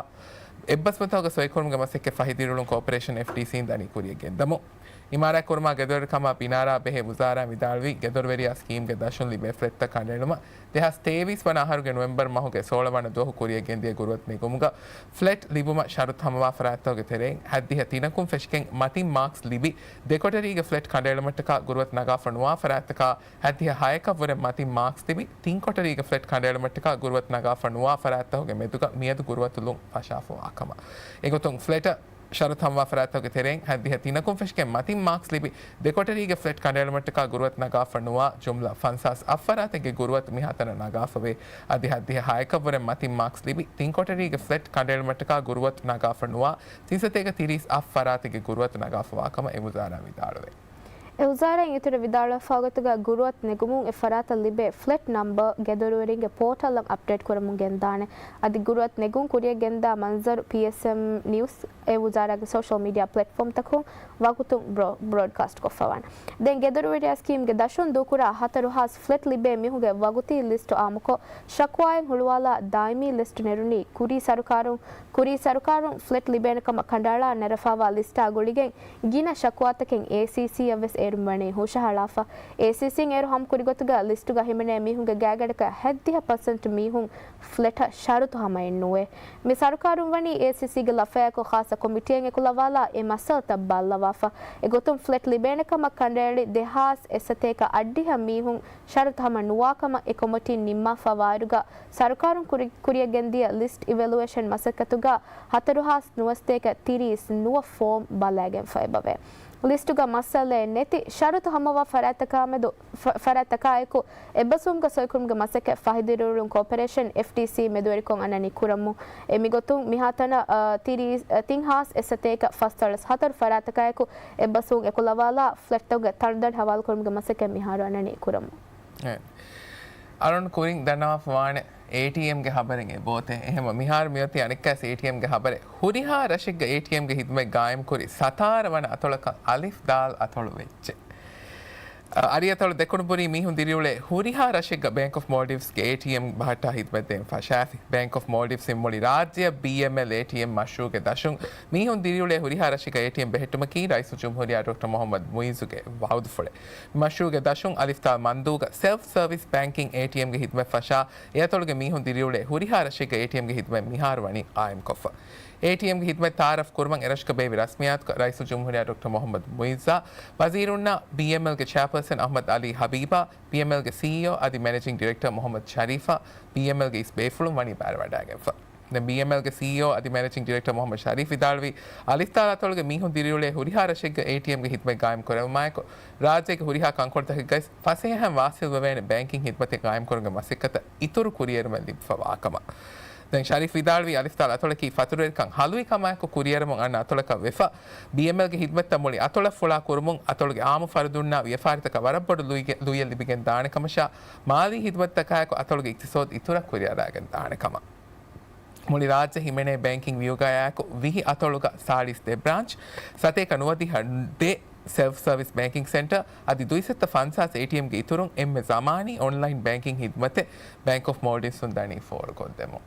އެއްބަސްވުންތަކުގެ ސޮއިކުރުމުގެ މަސައްކަތް ފަހިދިރިއުޅުން ކޯޕަރޭޝަން އެފްޑީސީން ދަނީ ކުރިޔަށް ގެންދަމުން. އިމާރާތް ކުރުމާ ގެދޮރުވެރިކަމާ ބިނާރާ ބެހޭ ވުޒާރާ ވިދާޅުވީ، ގެދޮރުވެރިޔާ ސްކީމްގެ ދަށުން ލިބޭ ފްލެޓްތައް ކަނޑައެޅުމަށް ދެހާސް ތޭވީސް ވަނަ އަހަރުގެ ނޮވެމްބަރު މަހުގެ ސޯޅަ ވަނަ ދުވަހު ކުރިޔަށް ގެންދިޔަ ގުރުއަތު ނެގުމުގަ ފްލެޓް ލިބުމަށް ޝަރުތު ހަމަވާ ފަރާތްތަކުގެ ތެރެއިން ހައްދިހަ ތިނަކުން ފެށިގެން މަތިން މާކްސް ލިބި، ދެ ކޮޓަރީގެ ފްލެޓް ކަނޑައެޅުމަށްޓަކާ ގުރުއަތު ނަގާފަ ނުވާ ފަރާތްތަކާ ހައްދިހަ ހައެކަށްވުރެ މަތިން މާކްސް ލިބި، ތިން ކޮޓަރީގެ ފްލެޓް ކަނޑައެޅުމަށްޓަކާ ގުރުއަތު ނަގާފަ ނުވާ ފަރާތްތަކުގެ މެދުގަ މިއަދު ގުރުއަތުލުން ފަށާފަވާ ކަމަށް. އެގޮތުން ފްލެޓަށް ޝަރުތު ހަމަވާ ފަރާތްތަކުގެ ތެރެއިން ހައްދިހަ ތިނަކުން ފެށިގެން މަތިން މާކްސް ލިބި، ދެ ކޮޓަރީގެ ފްލެޓް ކަނޑައެޅުމަށްޓަކާ ގުރުއަތު ނަގާފަ ނުވާ ޖުމްލަ ފަންސާސް އަށް ފަރާތެއްގެ ގުރުއަތު މިހާތަނަށް ނަގާފަވޭ. އަދި ހައްދިހަ ހައެކަށްވުރެ މަތިން މާކްސް ލިބި، ތިން ކޮޓަރީގެ ފްލެޓް ކަނޑައެޅުމަށްޓަކާ ގުރުއަތު ނަގާފަ ނުވާ ތިން ސަތޭކަ ތިރީސް އަށް ފަރާތެއްގެ ގުރުއަތު ނަގާފަވާ ކަމަށް އެ ވުޒާރާ ވިދާޅުވޭ. އެ ވުޒާރާއިން އިތުރަށް ވިދާޅުވެފައި ގޮތުގަ ގުރުއަތު ނެގުމުން އެ ފަރާތަށް ލިބޭ ފްލެޓް ނަމްބަރ ގެދޮރުވެރިންގެ ޕޯޓަލްއަށް އަޕްޑޭޓް ކުރަމުން ގެންދާނެ. އަދި ގުރުއަތު ނެގުން ކުރިޔަށް ގެންދާ މަންޒަރު ޕީއެސްއެމް ނިއުސް އެ ވުޒާރާގެ ސޯޝަލް މީޑިއާ ޕްލެޓްފޯމްތަކުން ވަގުތުން ބްރޯ-، ބްރޯޑްކާސްޓް ކޮށްފަވާނެ. ދެން ގެދޮރުވެރިޔާ ސްކީމްގެ ދަށުން ދޫކުރާ ހަތަރު ހާސް ފްލެޓް ލިބޭ މީހުންގެ ވަގުތީ ލިސްޓު އާއްމުކޮށް، ޝަކުވާއެއް ހުޅުވާލާ ދާއިމީ ލިސްޓް ނެރުނީ ކުރީ ސަރުކާރުން، ކުރީ ސަރުކާރުން ފްލެޓް ލިބޭނެ ކަމަށް ކަނޑައަޅާ ނެރެފައިވާ ލިސްޓާ ގުޅިގެން ގިނަ ޝަކުވާތަކެއް އޭސީސީއަށް ވެސް އޭރުން ވަނީ ހުށަހަޅާފަ. އޭސީސީން އޭރު ހަމަ ކުރި ގޮތުގަ ލިސްޓުގަ ހިމެނޭ މީހުންގެ ގާތްގަނޑަކަށް ހައްދިހަ ޕަސެންޓް މީހުން ފްލެޓަށް ޝަރުތު ހަމައެއް ނުވޭ. މި ސަރުކާރުން ވަނީ އޭސީސީގެ ލަފަޔާއެކު ޚާއްސަ ކޮމިޓީއެއް އެކުލަވާލާ އެ މައްސަލަތައް ބައްލަވާފަ. އެގޮތުން ފްލެޓް ލިބޭނެ ކަމަށް ކަނޑައެޅި ދެހާސް އެއްސަތޭކަ އަށްޑިހަ މީހުން ޝަރުތު ހަމަ ނުވާ ކަމަށް އެ ކޮމިޓީން ނިންމާފަ ވާއިރުގަ ސަރުކާރުން ކުރި-، ކުރިޔަށް ގެންދިޔަ ލިސްޓް އިވެލުއޭޝަން މަސައްކަތުގަ ހަތަރު ހާސް ނުވަސަތޭކަ ތިރީސް ނުވަ ފޯމް ބަލައިގެންފަ އެބަވޭ. ލިސްޓުގަ މައްސަލައެއް ނެތި ޝަރުތު ހަމަވާ ފަރާތްތަކާމެދު، ފަ-، ފަރާތްތަކާއެކު އެއްބަސްވުމުގަ ސޮއިކުރުމުގެ މަސައްކަތް ފަހިދިރިއުޅުން ކޯޕަރޭޝަން، އެފްޑީސީ، މެދުވެރިކޮށް އަންނަނީ ކުރަމުން. އެ މިގޮތުން މިހާތަނަށް، އަ، ތިރީސް، އަ، ތިން ހާސް އެއްސަތޭކަ ފަސްދޮޅަސް ހަތަރު ފަރާތަކާއެކު އެއްބަސްވުން އެކުލަވާލާ ފްލެޓްތަކުގެ ތަނުދަނޑި ހަވާލުކުރުމުގެ މަސައްކަތް މިހާރު އަންނަނީ ކުރަމުން. އެ. އަޅުން ކުރިން ދަންނަވާފަ ވާނެ އޭޓީއެމްގެ ހަބަރެއް އެބައޮތޭ. އެހެންވެ މިހާރު މިއޮތީ އަނެއްކާސް އޭޓީއެމްގެ ހަބަރެއް. ހުރިހާ ރަށެއްގަ އޭޓީއެމްގެ ހިދުމަތް ގާއިމްކުރި ސަތާރަ ވަނަ އަތޮޅަކަށް އަލިފް ދާލް އަތޮޅު ވެއްޖެ. އަ، އަރިއަތޮޅު ދެކުނުބުރީ މީހުން ދިރިއުޅޭ ހުރިހާ ރަށެއްގަ ބޭންކް އޮފް މޯލްޑިވްސްގެ އޭޓީއެމް ބަހައްޓާ ހިދުމަތް ދޭން ފަށާފި. ބޭންކް އޮފް މޯލްޑިވްސް އިން މުޅި ރާއްޖެއަށް ބީއެމްއެލް އޭޓީއެމް މަޝްރޫޢުގެ ދަށުން މީހުން ދިރިއުޅޭ ހުރިހާ ރަށެއްގަ އޭޓީއެމް ބެހެއްޓުމަކީ ރައީސުލްޖުމްހޫރިއްޔާ ޑޮކްޓަރ މުޙައްމަދު މުޢިއްޒުގެ ވަޢުދުފުޅެއް. މަޝްރޫޢުގެ ދަށުން އަލިފްތާ މަންދޫގަ ސެލްފް ސަރވިސް ބޭންކިން އޭޓީއެމްގެ ހިދުމަތް ފަށާ، އެއަތޮޅުގެ މީހުން ދިރިއުޅޭ ހުރިހާ ރަށެއްގަ އޭޓީއެމްގެ ހިދުމަތް މިހާރު ވަނީ ޤާއިމްކޮށްފަ. އޭޓީއެމްގެ ހިދުމަތް ތަޢާރަފް ކުރުމަށް އެރަށުގަ ބޭއްވި ރަސްމިއްޔާތުގަ ރައީސުލްޖުމްހޫރިއްޔާ ޑޮކްޓަރ މުޙައްމަދު މުޢިއްޒާ، ވަޒީރުންނާ ބީއެމްއެލްގެ ޗެއާޕާސަން އަޙްމަދު ޢަލީ ޙަބީބާ، ބީއެމްއެލްގެ ސީއީއޯ އަދި މެނޭޖިން ޑިރެކްޓަރ މުޙައްމަދު ޝަރީފާ، ބީއެމްއެލްގެ އިސް ބޭފުޅުން ވަނީ ބައިވެވަޑައިގެންފަ. ދެން ބީއެމްއެލްގެ ސީއީއޯ އަދި މެނޭޖިން ޑިރެކްޓަރ މުޙައްމަދު ޝަރީފް ވިދާޅުވީ، އަލިފްތާލް އަތޮޅުގެ މީހުން ދިރިއުޅޭ ހުރިހާ ރަށެއްގަ އޭޓީއެމްގެ ހިދުމަތް ގާއިމް ކުރެވުމާއެކު، ރާއްޖޭގެ ހުރިހާ ކަންކޮޅުތަކެއްގައި ފަސޭހައިން ވާސިލް ވެވޭނެ ބޭންކިން ހިދުމަތެއް ގާއިމްކުރުމުގެ މަސައްކަތަށް އިތުރު ކުރިއެރުމެއް ލިބިފަވާ ކަމަށް. ދެން ޝަރީފް ވިދާޅުވީ އަލިފްތާލް އަތޮޅަކީ ފަތުރުވެރިކަން ހަލުވި ކަމާއެކު ކުރިއަރަމުން އަންނަ އަތޮޅަކަށް ވެފަ، ބީއެމްއެލްގެ ހިދުމަތްތައް މުޅި އަތޮޅަށް ފުޅާ ކުރުމުން އަތޮޅުގެ އާއްމު ފަރުދުންނާ ވިޔަފާރިތަކަށް ވަރަށް ބޮޑު ލުއިގެ-، ލުއިއެއް ލިބިގެން ދާނެ ކަމަށާ، މާލީ ހިދުމަތްތަކާއެކު އަތޮޅުގެ އިޤްތިޞާދު އިތުރަށް ކުރިއަރާގެން ދާނެ ކަމަށް. މުޅި ރާއްޖެ ހިމެނޭ ބޭންކިން ވިއުގަޔާއެކު ވިހި އަތޮޅުގަ ސާޅީސް ދެ ބްރާންޗް، ސަތޭކަ ނުވަދިހަ ދެ ސެލްފް ސަރވިސް ބޭންކިން ސެންޓަރ އަދި ދުއިސައްތަ ފަންސާސް އޭޓީއެމްގެ އިތުރުން އެންމެ ޒަމާނީ އޮންލައިން ބޭންކިން ހިދުމަތެއް ބޭންކް އޮފް މޯލްޑިވްސުން ދަނީ ފޯރުކޮށްދެމުން.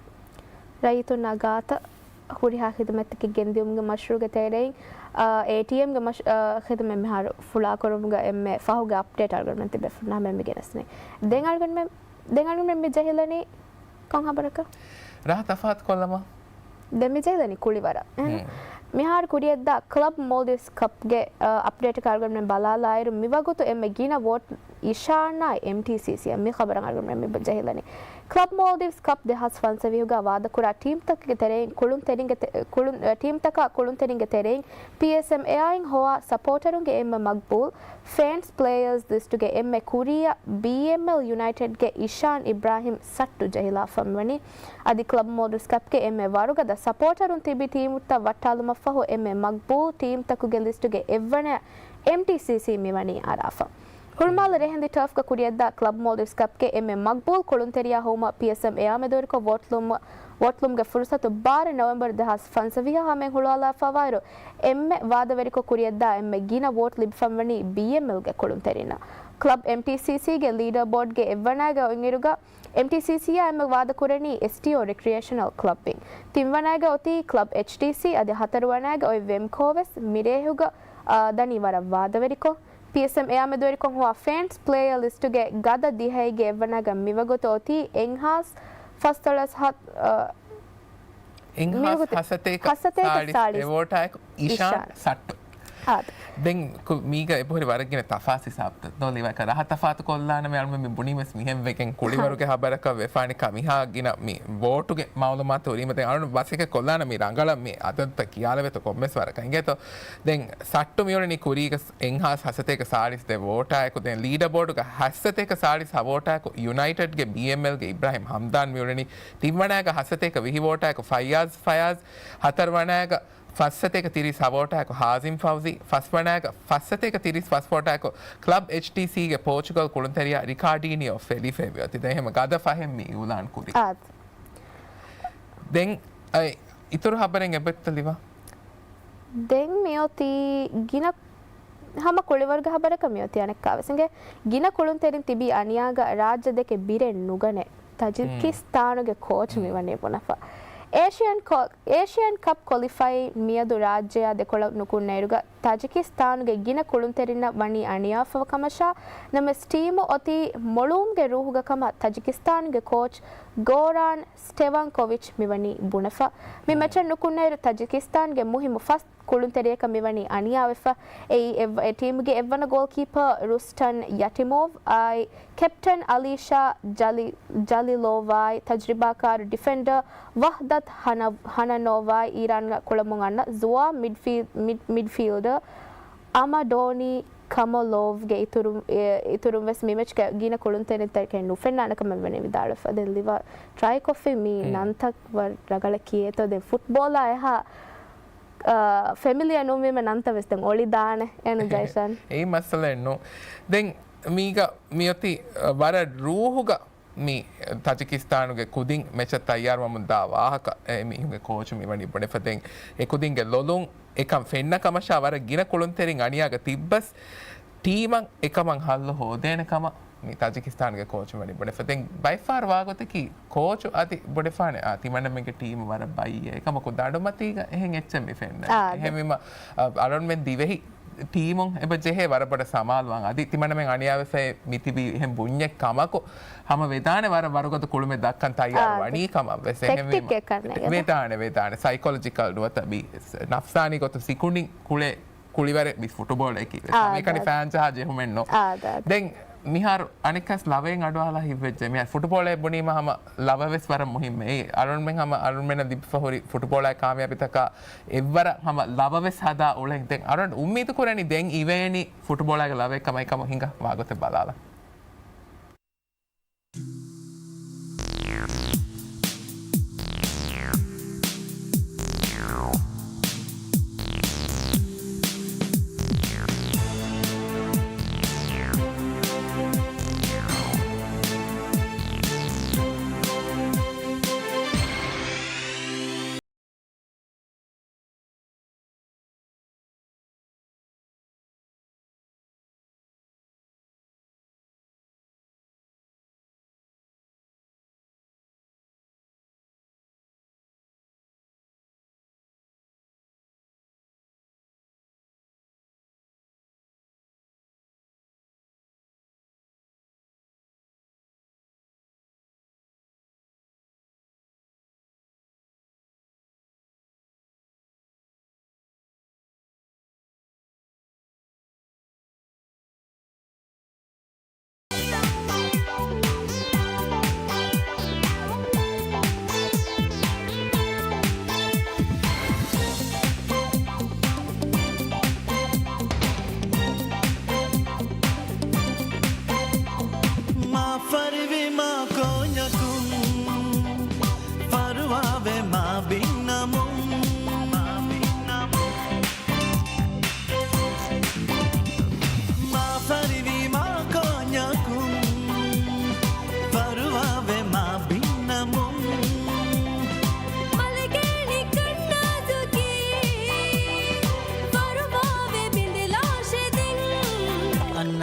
ރައްޔިތުންނާ ގާތަށް ހުރިހާ ޚިދުމަތްތަކެއް ގެންދިއުމުގެ މަޝްރޫޢުގެ ތެރެއިން، އާ، އޭޓީއެމްގެ މަޝް-، އާ، ޚިދުމަތް މިހާރު ފުޅާކުރުމުގަ އެންމެ ފަހުގެ އަޕްޑޭޓް އަޅުގަނޑުމެން ތިބޭފުޅުންނާ މެން މި ގެނެސްދިނީ. ދެން އަޅުގަނޑުމެން، ދެން އަޅުގަނޑުމެން މި ޖެހިލަނީ ކޮން ޚަބަރަކަށް؟ ރަހަ ތަފާތު ކޮށްލަމާ. ދެން މި ޖެހިލަނީ ކުޅިވަރަށް. އެހެން؟ ހުން. މިހާރު ކުރިއަށްދާ ކްލަބް މޯލްޑިވްސް ކަޕްގެ، އަ، އަޕްޑޭޓަކަށް އަޅުގަނޑުމެން ބަލާލާއިރު، މިވަގުތު އެންމެ ގިނަ ވޯޓް އިޝާނާއި އެމްޓީސީސީއަށް. މި ޚަބަރަށް އަޅުގަނޑުމެން މި ޖެހިލަނީ. ކްލަބް މޯލްޑިވްސް ކަޕް ދެހާސް ފަންސަވީހުގަ ވާދަކުރާ ޓީމްތަކުގެ ތެރެއިން ކުޅުންތެރިންގެ ތެ-، ކުޅުން، އަ، ޓީމްތަކާ ކުޅުންތެރިންގެ ތެރެއިން ޕީއެސްއެމްއޭއާއިން ހޮވާ ސަޕޯޓަރުންގެ އެންމެ މަގްބޫލް ފޭންސް ޕްލޭޔާސް ލިސްޓުގެ އެންމެ ކުރިއަށް ބީއެމްއެލް ޔުނައިޓެޑްގެ އިޝާން އިބްރާހިމް ސައްޓު ޖެހިލާފަ މިވަނީ. އަދި ކްލަބް މޯލްޑިވްސް ކަޕްގެ އެންމެ ވަރުގަދަ ސަޕޯޓަރުން ތިބި ޓީމުތައް ވައްޓާލުމަށްފަހު އެންމެ މަގްބޫލް ޓީމްތަކުގެ ލިސްޓުގެ އެއްވަނަ އެމްޓީސީސީ މިވަނީ އަރާފަ. ހުޅުމާލެ ރޭހަނދި ޓަރފްގަ ކުރިއަށްދާ ކްލަބް މޯލްޑިވްސް ކަޕްގެ އެންމެ މަގްބޫލް ކުޅުންތެރިޔާ ހޮވުމަށް ޕީއެސްއެމްއޭއާ މެދުވެރިކޮށް ވޯޓްލުމަށް، ވޯޓްލުމުގެ ފުރުސަތު ބާރަ ނޮވެމްބަރު ދެހާސް ފަންސަވީހަށް ހަމައިން ހުޅުވާލާފަވާއިރު، އެންމެ ވާދަވެރިކޮށް ކުރިއަށްދާ އެންމެ ގިނަ ވޯޓް ލިބިފަންވަނީ ބީއެމްއެލްގެ ކުޅުންތެރިންނަށް. ކްލަބް އެމްޓީސީސީގެ ލީޑަރ ބޯޑްގެ އެއްވަނައިގަ އޮތްއިރުގަ، އެމްޓީސީސީއާ އެންމެ ވާދަކުރަނީ އެސްޓީއޯ ރެކްރިއޭޝަނަލް ކްލަބްއިން. ތިންވަނައިގަ އޮތީ ކްލަބް އެޗްޑީސީ އަދި ހަތަރުވަނައިގަ އޮތް ވެމްކޯ ވެސް މިރޭހުގަ، އާ، ދަނީ ވަރަށް ވާދަވެރިކޮށް. ޕީއެސްއެމްއޭއާ މެދުވެރިކޮށް ހޮވާ ފޭންސް ޕްލޭޔާ ލިސްޓުގެ ގަދަ ދިހައިގެ އެއްވަނައިގަ މިވަގުތު އޮތީ އެއްހާސް ފަސްދޮޅަސް ހަ-، އާ، އެއްހާސް މިވަގުތު ހަސަތޭކަ ހަސަތޭކަ ސާޅީސް ސާޅީސް ދެ ވޯޓާއެކު އިޝާން އިޝާން. ސައްޓު. އާދެ. ދެން ކު-، މީގަ އެބަހުރި ވަރަށް ގިނަ ތަފާސް ހިސާބުތައް ދޯ ލިވާކަށް ރަހަ ތަފާތު ކޮށްލާނަމޭ އަޅުމެން މި ބުނީ ވެސް މިހެން ވެގެން ކުޅިވަރުގެ ހަބަރަކަށް ވެފާނިކާ މިހާ ގިނަ މި ވޯޓުގެ މައުލޫމާތު ހުރީމަ ދެން އަޅުން ބަސް އެކެއް ކޮށްލާނަ މި ރަނގަޅަށް މި އަދަދުތައް ކިޔާލެވޭތޯ ކޮންމެސް ވަރަކަށް އިނގޭތޯ. ދެން ސައްޓު މިއުޅެނީ ކުރީގަ އެއްހާސް ހަސަތޭކަ ސާޅީސް ދެ ވޯޓާއެކު ދެން ލީޑަ ބޯޑުގަ ހަސަތޭކަ ސާޅީސް ހަ ވޯޓާއެކު ޔުނައިޓެޑްގެ ބީއެމްއެލްގެ އިބްރާހިމް ހަމްދާން މިއުޅެނީ ތިންވަނައިގަ ހަސަތޭކަ ވިހި ވޯޓާއެކު ފައްޔާޒް ފަޔާޒް، ހަތަރުވަނައިގަ ފަސްސަތޭކަ ތިރީސް ހަ ވޯޓާއެކު ހާޒިމް ފައުޒީ، ފަސްވަނައިގަ ފަސްސަތޭކަ ތިރީސް ފަސް ވޯޓާއެކު ކްލަބް އެޗްޓީސީގެ ޕޯޗުގަލް ކުޅުންތެރިޔާ ރިކާޑީނިއޯ ފެލިފައި ވި އޮތީ. ދެން އެހެމަ ގަދަ ފަހެއް މި އިއުލާން ކުރީ. އާދެ. ދެން އައި އިތުރު ހަބަރެއް އެބައޮތްތަ ލިވާ؟ ދެން މިއޮތީ ގިނަ ހަމަ ކުޅިވަރުގެ ހަބަރަކަށް މިއޮތީ އަނެއްކާވެސް އިނގޭ. ގިނަ ކުޅުންތެރިން ތިބީ އަނިޔާގަ ރާއްޖެ ދެކެ ބިރެއް ނުގަނެ. ތަޖިކިސްތާނުގެ ކޯޗު މިވަނީ ބުނެފަ. އޭޝިއަން ކޮ-، އޭޝިއަން ކަޕް ކޮލިފައި މިއަދު ރާއްޖެއާ ދެކޮޅަށް ނުކުންނައިރުގަ ތަޖިކިސްތާނުގެ ގިނަ ކުޅުންތެރިންނަށް ވަނީ އަނިޔާވެފަ ކަމަށާ، ނަމަވެސް ޓީމު އޮތީ މޮޅުވުމުގެ ރޫހުގަ ކަމަށް ތަޖިކިސްތާނުގެ ކޯޗް ގޯރާން ސްޓެވަންކޮވިޗް މިވަނީ ބުނެފަ. މި މެޗަށް ނުކުންނައިރު ތަޖިކިސްތާންގެ މުހިއްމު ފަސް ކުޅުންތެރިޔަކަށް މިވަނީ އަނިޔާވެފަ. އެއީ އެ ޓީމުގެ އެއްވަނަ ގޯލްކީޕަރ ރުސްޓަން ޔަޓިމޯވް އާއި، ކެޕްޓަން އަލީޝާ ޖަލި-، ޖަލިލޯވާއި، ތަޖްރިބާކާރު ޑިފެންޑަރ ވަހްދަތް ހަނަ-، ހަނަނޯވާއި، އީރާންގެ ކުޅަމުން އަންނަ ޒުވާ މިޑްފީ-، މިޑް-، މިޑްފީލްޑަރ އަމަޑޯނީ ކަމޮލޯވްގެ އިތުރު-، އެ، އިތުރުން ވެސް މި މެޗްގެ ގިނަ ކުޅުންތެރިންތަކެއް ނުފެންނާނެ ކަމަށް ވަނީ ވިދާޅުވެފަ. ދެން ލިވާ ޓްރައިކޮށްފި މި ނަންތައް ވަރަށް ރަގަޅަށް ކިޔޭތޯ. ދެން ފުޓްބޯޅާ އެހާ، އާ، ފެމިލިއާ ނޫންވީމަ ނަންތައް ވެސް ދެން އޮޅިދާނެ. އެނު ޖައިޝާން. އެއީ މައްސަލައެއް ނޫން. ދެން މީގަ މިއޮތީ، އަ، ވަރަށް ރޫހުގަ މި ތަޖިކިސްތާނުގެ ކުދިން މެޗަށް ތައްޔާރުވަމުން ދާ ވާހަކަ އެ މީހުންގެ ކޯޗު މިވަނީ ބުނެފަ. ދެން އެ ކުދިންގެ ލޮލުން އެކަން ފެންނަ ކަމަށާ ވަރަށް ގިނަ ކުޅުންތެރިން އަނިޔާގަ ތިއްބަސް ޓީމަށް އެކަމަށް ހައްލު ހޯދޭނެ ކަމަށް މި ތަޖިކިސްތާނުގެ ކޯޗު ވަނީ ބުނެފަ. ދެން ބައެއްފަހަރު ވާގޮތަކީ ކޯޗު އަދި ބުނެފާނެ، އާ، ތިމަންނަމެންގެ ޓީމު ވަރަށް ބައްޔޭ. އެކަމަކު ދަނޑުމަތީގަ އެހެން އެއްޗެއް މި ފެންނަ. އާ، އެހެންވީމަ، އާ، އަޅުންމެން ދިވެހި ޓީމުން އެބަ ޖެހޭ ވަރަށް ބޮޑަށް ސަމާލުވާން. އަދި ތިމަންނަމެން އަނިޔާވެފައި މިތިބީ އެހެން ބުންޏެއް ކަމަކު ހަމަ ވެދާނެ ވަރަށް ވަރުގަދަ ކުޅުމެއް ދައްކަން ތައްޔާރު އާ، ވަނީ ކަމަށް ވެސް. އެހެންވީމަ ޓެކްޓިކް އެއް ކަންނޭނގެ. ވެދާނެ، ވެދާނެ. ސައިކޮލޮޖިކަލް ނުވަތަ މި ނަފްސާނީ ގޮތުން ސިކުނޑިން ކުޅެ ކުޅިވަރެއް މި ފުޓުބޯޅައަކީ ވެސް. އާ، ހަމައެކަނި ދާ. ފޭން ޖަހާ ޖެހުމެއްނު. އާ، ދާ. ދެން މިހާރު އަނެއްކާސް ލަވައެއް އަޑުއަހާލާ ހިތްވެއްޖެ. މިހާރު ފުޓުބޯޅައެއް ބުނީމަ ހަމަ ލަވަ ވެސް ވަރަށް މުހިއްމޭ. އެއީ އަޅުންމެން ހަމަ އަޅުންމެންނަށް ލިބިފަ ހުރި ފުޓުބޯޅައި ކާމިޔާބީތަކާ އެއްވަރަށް ހަމަ ލަވަ ވެސް ހަދާ އުޅެން. ދެން އަޅުން އުއްމީދު ކުރަނީ ދެން އިވޭނީ ފުޓުބޯޅައިގެ ލަވައެއް ކަމަށް. އެކަމަށް ހިނގާ ވާގޮތެއް ބަލާލަން.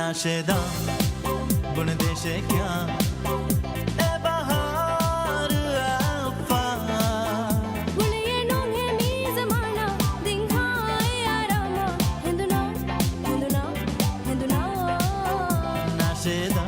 ނަށެދާ ބުނެދޭށޭ ކިޔާ އެ ބަހާރު އައްފާ. ގުޅިއެއް ނޫންހޭ މި ޒަމާނާ ދިންހާ އެ އަރާމާ. ހެނދުނާ، ހެނދުނާ، ހެނދުނާ. ނަށެދާ.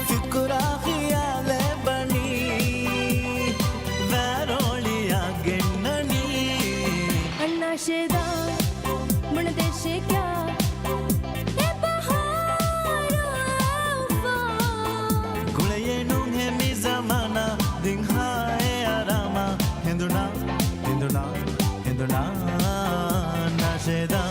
ފިކުރާ ޚިޔާލެއް ބަނީ، ވަރޯޅިއަށް ގެންނަނީ. އަންނާށޭދާ، ބުނެދޭށޭ ކިޔާ އެ ބަހާރު އައްފާ. ކުޅެޔޭ ނޫންހޭ މި ޒަމާނާ ދިންހާ އެ އަރާމާ. ހެނދުނާ، ހެނދުނާ، ހެނދުނާ ނަށެދާ.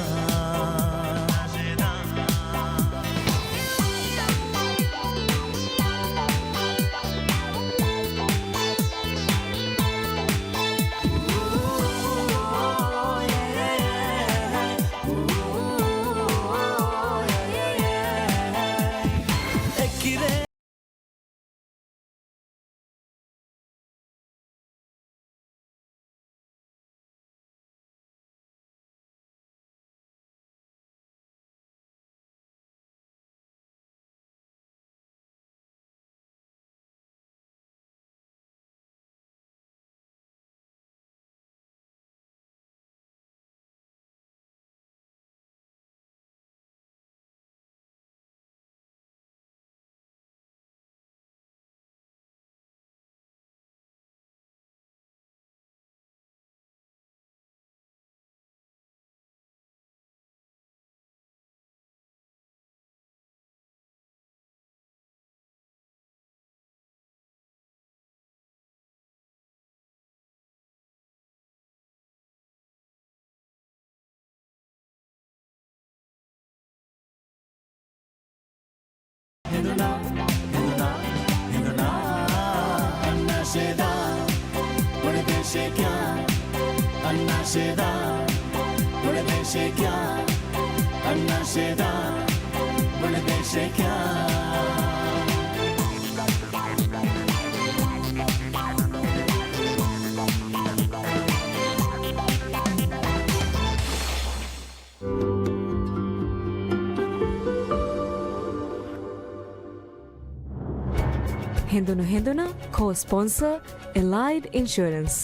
ހެނދުނާ، ހެނދުނާ، ހެނދުނާ، އަންނާށޭދާ، ބުނެދޭށޭ ކިޔާ، އަންނާށޭދާ، ބުނެދޭށޭ ކިޔާ، އަންނާށޭދާ، ބުނެދޭށޭ ކިޔާ. ހެނދުނު ހެނދުނަށް ކޯ ސްޕޮންސަރ އެލައިޑް އިންޝުއަރެންސް.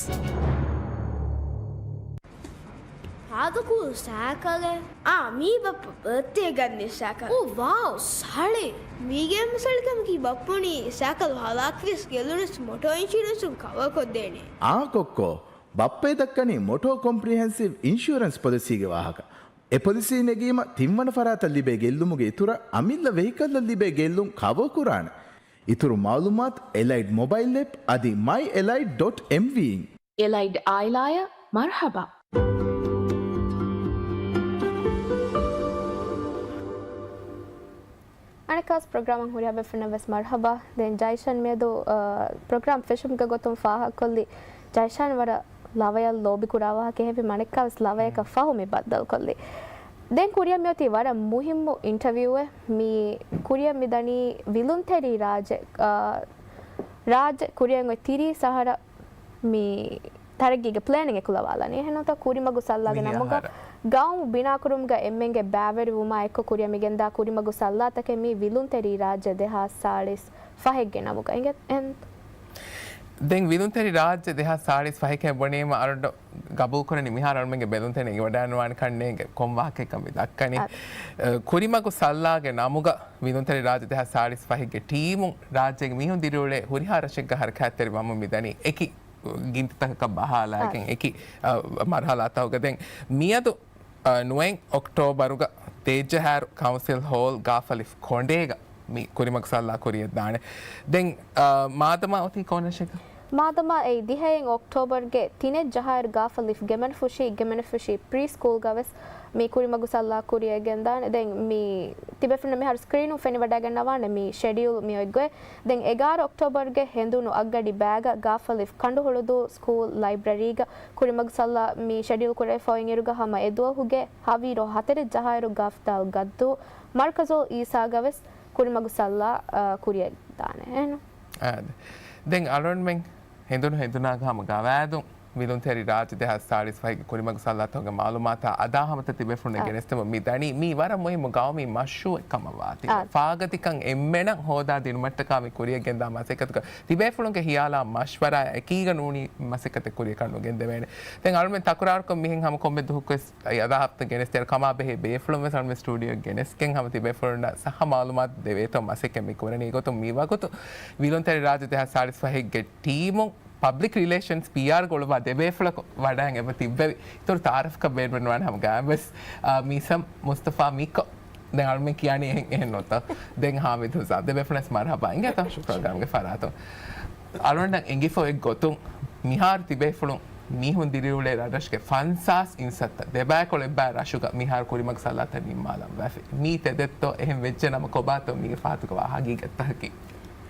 ހާދަ ކޫލް ސައިކަލެއް. އާ، މީ ބައްޕަ ބަރްތޭ ގަންނަ ސައިކަލް. އޯ ވާވް، ސަޅި. މީގެ މަސައްކަތަކީ ބައްޕަ ބުނީ ސައިކަލް ހަލާކުވެސް ގެއްލުނަސް މޮޓޯ އިންޝުރެންސުން ކަވަރ ކޮށްދޭނެ. އާ ކޮއްކޮ، ބައްޕަ ދައްކަނީ މޮޓޯ ކޮމްޕްރިހެންސިވް އިންޝުއަރެންސް ޕޮލިސީގެ ވާހަކަ. އެ ޕޮލިސީ ނެގީމަ ތިންވަނަ ފަރާތަށް ލިބޭ ގެއްލުމުގެ އިތުރަށް އަމިއްލަ ވެހިކަލްއަށް ލިބޭ ގެއްލުން ކަވަރ ކުރާނެ. އިތުރު މައުލޫމާތު އެލައިޑް މޮބައިލް އެޕް އަދި މައި އެލައިޑް ޑޮޓް އެމްވީ އިން. އެލައިޑް އާއިލާއަށް މަރުޙަބާ. އަނެއްކާސް ޕްރޮގްރާމަށް ހުރިހާ ބޭފުޅުންނަށް ވެސް މަރުޙަބާ. ދެން ޖައިޝާން މިއަދު، އަ، ޕްރޮގްރާމް ފެށުމުގެ ގޮތުން ފާހަގަކޮށްލި. ޖައިޝާން ވަރަށް ލަވަޔަށް ލޯބި ކުރާ ވާހަކަ ހެވި އަނެއްކާވެސް ލަވަޔަކަށް ފަހު މި ބައްދަލުކޮށްލި. ދެން ކުރިއަށް މިއޮތީ ވަރަށް މުހިއްމު އިންޓަވިއުއެއް. މި ކުރިއަށް މި ދަނީ ވިލުންތެރި ރާއްޖެ، އާ، ރާއްޖެ ކުރިއަށް އޮތް ތިރީސް އަހަރަށް މި ތަރައްގީގެ ޕްލޭނެއް އެކުލަވާލަނީ. އެހެންނޫންތޯ ކުރިމަގު ސައްލާގެ ނަމުގަ ގައުމު ބިނާކުރުމުގަ އެންމެންގެ ބައިވެރިވުމާ އެއްކޮށް ކުރިއަށް މިގެންދާ ކުރިމަގު ސައްލާތަކެއް މީ ވިލުންތެރި ރާއްޖެ ދެހާސް ސާޅީސް ފަހެއްގެ ނަމުގަ އިނގޭ. ދެން ވިލުންތެރި ރާއްޖެ ދެހާސް ސާޅީސް ފަހެކޭ ބުނީމަ އަޅުގަނޑު ގަބޫލުކުރަނީ މިހާރު އަޅުމެންގެ ބެލުންތެރިން އެނގިވަޑައިގަންނަވާނެ ކަންނޭނގެ ކޮން ވާހަކައެއްކަން މި ދައްކަނީ. އަ، ކުރިމަގު ސައްލާގެ ނަމުގަ ވިލުންތެރި ރާއްޖެ ދެހާސް ސާޅީސް ފަހެއްގެ ޓީމުން ރާއްޖޭގެ މީހުން ދިރިއުޅޭ ހުރިހާ ރަށެއްގަ ހަރަކާތްތެރިވަމުން މިދަނީ އެކި ގިންތިތަކަކަށް ބަހާލާގެން އަ، އެކި، އަ، މަރުހަލާތަކުގަ. ދެން މިއަދު، އަ، ނުވައެއް އޮކްޓޯބަރުގަ ދޭއްޖަހާއިރު ކައުންސިލް ހޯލް ގާފަލިފް ކޮނޑޭގަ މި ކުރިމަގު ސައްލާ ކުރިއަށްދާނެ. ދެން، އަ، މާދަމާ އޮތީ ކޯނަށެއްގަ؟ މާދަމާ އެއީ ދިހައެއް އޮކްޓޯބަރުގެ ތިނެއް ޖަހާއިރު ގާފަ ލިފްޓް ގެމެންފުށީ، ގެމެންފުށީ ޕްރީ ސްކޫލްގަވެސް މި ކުރިމަގު ސައްލާ ކުރިއަށް ގެންދާނެ. ދެން މި ތިބޭފުޅުން މިހާރު ސްކްރީނުން ފެނިވަޑައިގަންނަވާނެ މި ޝެޑިއުލް މި އޮތްގޮތް. ދެން އެގާރަ އޮކްޓޯބަރުގެ ހެނދުނު އަށްގަޑި ބައިގަ ގާފަ ލިފްޓް ކަނޑުހުޅުދޫ ސްކޫލް ލައިބްރަރީގަ ކުރިމަގު ސައްލާ މި ޝެޑިއުލް ކުރެވިފަ އޮތްއިރުގަ ހަމަ އެދުވަހުގެ ހަވީރު ހަތަރެއް ޖަހާއިރު ގާފްދާލް ގައްދޫ މަރުކަޒުލް އީސާގަވެސް ކުރިމަގު ސައްލާ، އާ، ކުރިއަށް ދާނެ. އާދެ. ދެން އަޅުގަނޑުމެން ހެނދުނު ހެނދުނާގަ ހަމަ ގަވާއިދުން ވިލުންތެރި ރާއްޖެ ދެހާސް ސާޅީސް ފަހެއްގެ ކުރިމަގު ސައްލާތަކުގެ މައުލޫމާތާ އަދާ ހަމަތަ ތިބޭފުޅުންނަށް އާ. ގެނެސްދެމުން މި ދަނީ މީ ވަރަށް މުހިއްމު ގައުމީ މަޝްރޫއެއް ކަމަށް ވާތީ. އާ. ފާގަތިކަން އެންމެނަށް ހޯދާ ދިނުމަށްޓަކާ މި ކުރިއަށް ގެންދާ މަސައްކަތުގަ ތިބޭފުޅުންގެ ހިޔާލާ މަޝްވަރާ އެކީގަ ނޫނީ މަސައްކަތެއް ކުރިއަކަށް ނުގެންދެވޭނެ. ދެން އަޅުމެން ތަކުރާރުކޮށް މިހެން ހަމަ ކޮންމެ ދުވަހަކުވެސް އަދާ ހަފްތަ ގެނެސްދޭ ކަމާ ބެހޭ ބޭފުޅުން ވެސް އަޅުމެން ސްޓޫޑިއޯ ގެނެސްގެން ހަމަ ތިބޭފުޅުންނަށް ސައްހަ މައުލޫމާތު ދެވޭތޯ މަސައްކަތް މި ކުރަނީ. އެގޮތުން މި ވަގުތު ވިލުންތެރި ރާއްޖެ ދެހާސް ސާޅީސް ފަހެއްގެ ޓީމުން ޕަބްލިކް ރިލޭޝަންސް ޕީއާރް ގުޅުމާ ދެބޭފުޅަކު ވަޑައިގެން އެބަ ތިއްބެވި. އިތުރު ތައާރަފްކަށް ބޭނުމެއް ނުވާނެ ހަމަ ގާތް ވެސް، އާ، މީސަމް މުސްތަފާ މީކޯ. ދެން އަޅުމެން ކިޔާނީ އެހެން، އެހެން ނުވަތަ. ދެން ހާމިދު ހުސާމް. ދެބޭފުޅުން ވެސް މަރުހަބާ. އިނގޭތޯ ޝުކްރާ ގަމްގެ ފަރާތުން. އަޅުގަނޑަށް އެނގިފަ އޮތް ގޮތުން މިހާރު ތިބޭފުޅުން މީހުން ދިރިއުޅޭ ރަށްރަށުގެ ފަންސާސް އިންސައްތަ ދެބައިކޮޅު އެއްބައި ރަށުގަ މިހާރު ކުރިމަގު ސައްލާތައް ނިންމާލަން ވެފި. މީ ތެދެއްތޯ؟ އެހެން ވެއްޖެ ނަމަ ކޮބާތޯ މީގެ ފަހަތުގަ ވާ ހަގީގަތްތަކަކީ؟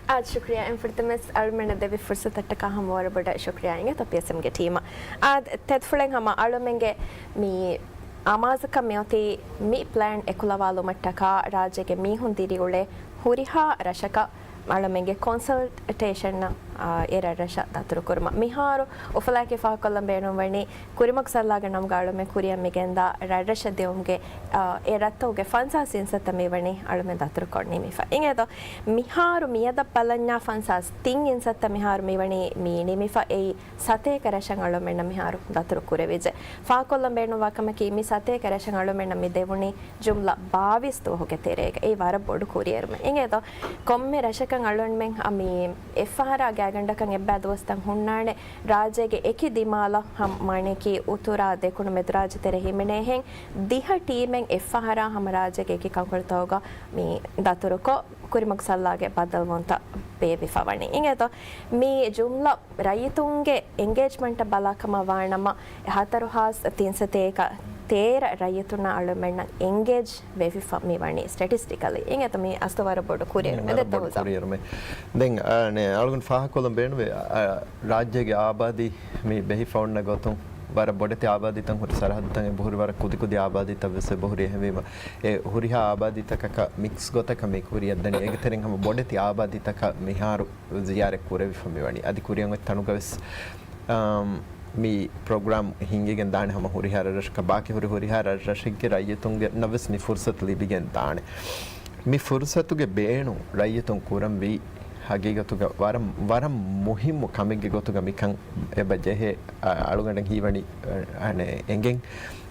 އާދެ، ޝުކްރިޔާ. އެންފުރަތަމަސް އަޅުމެންނަށް ދެއްވި ފުރުސަތަށްޓަކާ ހަމަ ވަރަށް ބޮޑަށް ޝުކްރިޔާ އިނގޭތޯ ޕީއެސްއެމްގެ ޓީމަށް. އާދެ، ތެދުފުޅެން ހަމަ އަޅުމެންގެ މި އަމާޒަކަށް މިއޮތީ މި ޕްލޭން އެކުލަވާލުމަށްޓަކާ ރާއްޖޭގެ މީހުން ދިރިއުޅޭ ހުރިހާ ރަށަކަށް އަޅުމެންގެ ކޮންސަލްޓޭޝަންއަށް، އާ، އެ ރަށްރަށަށް ދަތުރުކުރުމަށް. މިހާރު އުފަލާއެކީ ފާހަގަކޮށްލަން ބޭނުންވަނީ ކުރިމަގު ސައްލާގެ ނަމުގަ އަޅުމެން ކުރިއަށް މިގެންދާ ރަށްރަށަށް ދިއުމުގެ، އާ، އެ ރަށްތަކުގެ ފަންސާސް އިންސައްތަ މިވަނީ އަޅުމެން ދަތުރުކޮށް ނިމިފަ. އިނގޭތޯ މިހާރު މިއަދަށް ބަލަންޏާ ފަންސާސް ތިން އިންސައްތަ މިހާރު މިވަނީ މި ނިމިފަ. އެއީ ސަތޭކަ ރަށަށް އަޅުމެންނަށް މިހާރު ދަތުރު ކުރެވިއްޖެ. ފާހަގަކޮށްލަން ބޭނުންވާ ކަމަކީ، މި ސަތޭކަ ރަށަށް އަޅުމެންނަށް މި ދެވުނީ ޖުމްލަ ބާވީސް ދުވަހުގެ ތެރޭގަ. އެއީ ވަރަށް ބޮޑު ކުރިއެރުމެއް. އިނގޭތޯ، ކޮންމެ ރަށަކަށް އަޅުގަނޑުމެން މި އެއްފަހަރާ ގާތްގަނޑަކަށް އެއްބައި ދުވަސްތައް ހުންނާނެ. ރާއްޖޭގެ އެކި ދިމާލަށް ހަމަ، މާނައަކީ އުތުރާ ދެކުނު މެދުރާއްޖެ ތެރޭ ހިމެނޭހެން ދިހަ ޓީމެއް އެއްފަހަރާ ހަމަ ރާއްޖޭގެ އެކި ކަންކޮޅުތަކުގަ މި ދަތުރުކޮށް، ކުރިމަގު ސައްލާގެ ބައްދަލުވުންތައް ބޭއްވިފަ ވަނީ. އިނގޭތޯ، މި ޖުމްލަ ރައްޔިތުންގެ އެންގޭޖްމަންޓަށް ބަލާކަމަށް ވާނަމަ، ހަތަރު ހާސް ތިންސަތޭކަ ތޭރަ ރައްޔިތުންނާ އަޅުމެންނަށް އެންގޭޖް ވެވިފަ މިވަނީ ސްޓެޓިސްޓިކަލީ. އިނގޭތޯ މި އަސްތު ވަރަށް ބޮޑު ކުރިއެރުމެއް. ދެން އަޅުގަނޑު ފާހަގަކޮށްލަން ބޭނުވޭ، އަ، ރާއްޖޭގެ އާބާދީ މި ބެހިފަ އޮންނަ ގޮތުން ވަރަށް ބޮޑެތި އާބާދީތައް ހުރި ސަރަހައްދުތައް އެބަހުރި، ވަރަށް ކުދިކުދި އާބާދީތައް ވެސް އެބަހުރި. އެހެންވީމަ، އެ ހުރިހާ އާބާދީތަކަކަށް މިކްސް ގޮތަކަށް މި ކުރިއަށްދަނީ. އޭގެ ތެރެއިން ހަމަ ބޮޑެތި އާބާދީތަކަށް މިހާރު ޒިޔާރަތް ކުރެވިފަ މިވަނީ. އަދި ކުރިއަށް އޮތް ތަނުގަވެސް، އާ، މި ޕްރޮގްރާމް ހިނގިގެން ދާނެ ހަމަ ހުރިހާ ރަށްރަށަކަށް، ބާކީ ހުރި ހުރިހާ ރަށްރަށެއްގެ ރައްޔިތުންނަށްވެސް މި ފުރުސަތު ލިބިގެން ދާނެ. މި ފުރުސަތުގެ ބޭނުން ރައްޔިތުން ކުރަންވީ ހަގީގަތުގަ ވަރަށް، ވަރަށް މުހިއްމު ކަމެއްގެ ގޮތުގަ މިކަން އެބަ ޖެހޭ، އަ، އަޅުގަނޑަށް ހީވަނީ، އަ، އަނެއް އެނގެން.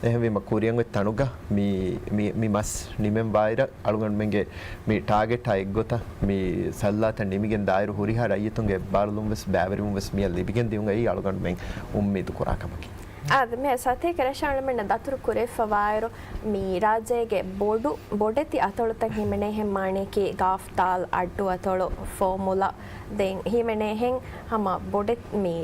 އެހެންވީމަ ކުރިއަށް އޮތް ތަނުގަ މި، މި، މި މަސް ނިމެން ވާއިރަށް އަޅުގަނޑުމެންގެ މި ޓާގެޓާ އެއްގޮތަށް މި ސައްލާތައް ނިމިގެން ދާއިރު ހުރިހާ ރައްޔިތުންގެ އެއްބާރުލުން ވެސް ބައިވެރިވުން ވެސް މިއަށް ލިބިގެން ދިޔުން އެއީ އަޅުގަނޑުމެން އުއްމީދު ކުރާ ކަމަކީ. އާދެ، މި ސަތޭކަ ރަށަށް އަޅުމެންނަށް ދަތުރު ކުރެވިފަ ވާއިރު، މި ރާއްޖޭގެ ބޮޑު، ބޮޑެތި އަތޮޅުތައް ހިމެނޭހެން މާނައަކީ ގާފް ދާލް އައްޑު އަތޮޅު ފޯމުލަ ދެން ހިމެނޭހެން ހަމަ ބޮޑެތި މި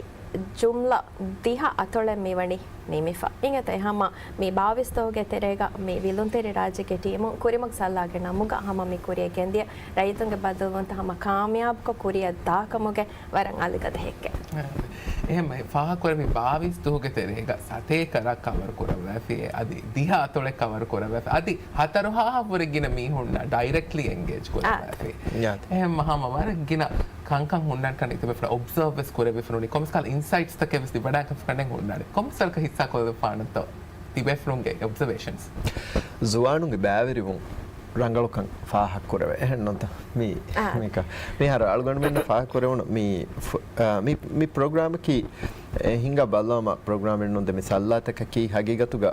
ޖުމްލަ ދިހަ އަތޮޅެއް މިވަނީ ނިމިފަ. އިނގޭތޯ ހަމަ މި ބާވީސް ދުވަހުގެ ތެރޭގަ މި ވިލުންތެރި ރާއްޖޭގެ ޓީމުން ކުރިމަގު ސައްލާގެ ނަމުގަ ހަމަ މި ކުރިއަށް ގެންދިޔަ ރައްޔިތުންގެ ބައްދަލުވުންތައް ހަމަ ކާމިޔާބުކޮށް ކުރިއަށް ދާކަމުގެ ވަރަށް އަލިގަދަ ހެއްކެއް. އެހެން ފާހަގަކުރެއްވި ބާވީސް ދުވަހުގެ ތެރޭގަ ސަތޭކަ ރަށް ކަވަރު ކުރައްވައިފި، އަދި ދިހަ އަތޮޅެއް ކަވަރު ކުރައްވައިފި، އަދި ހަތަރު ހާހަށްވުރެ ގިނަ މީހުންނާ ޑައިރެކްޓްލީ އެންގޭޖް ކުރައްވައިފި. އެހެން ހަމަ ވަރަށް ގިނަ ކަންކަން ހުންނާނެ ކަން ތިބޭފުޅުން އޮބްޒާވް ވެސް ކުރެވިފަ ނޫނީ. ކޮންމެސް ކަހަލަ އިންސައިޓްސްތަކެއް ވެސް ލިބިވަޑައިގަންނަން ހުންނާނެ. ކޮންމެސް ކަހަލަ ހިއްސާކޮށްލަފާނަންތޯ ތިބޭފުޅުންގެ އޮބްޒަވޭޝަންސް؟ ޒުވާނުންގެ ބައިވެރިވުން ރަނގަޅުކަން ފާހަގަކުރެވޭ. އެހެންނުތަ؟ މި، މިކަ، މިހާރު އަޅުގަނޑުމެންނަށް ފާހަގަކުރެވުނު މި ފު-، އާ، މި، މި ޕްރޮގްރާމަކީ، އެ، ހިނގާ ބަލާމަ ޕްރޮގްރާމެއް ނޫން. ދެ މި ސައްލާތަކަކީ ހަގީގަތުގަ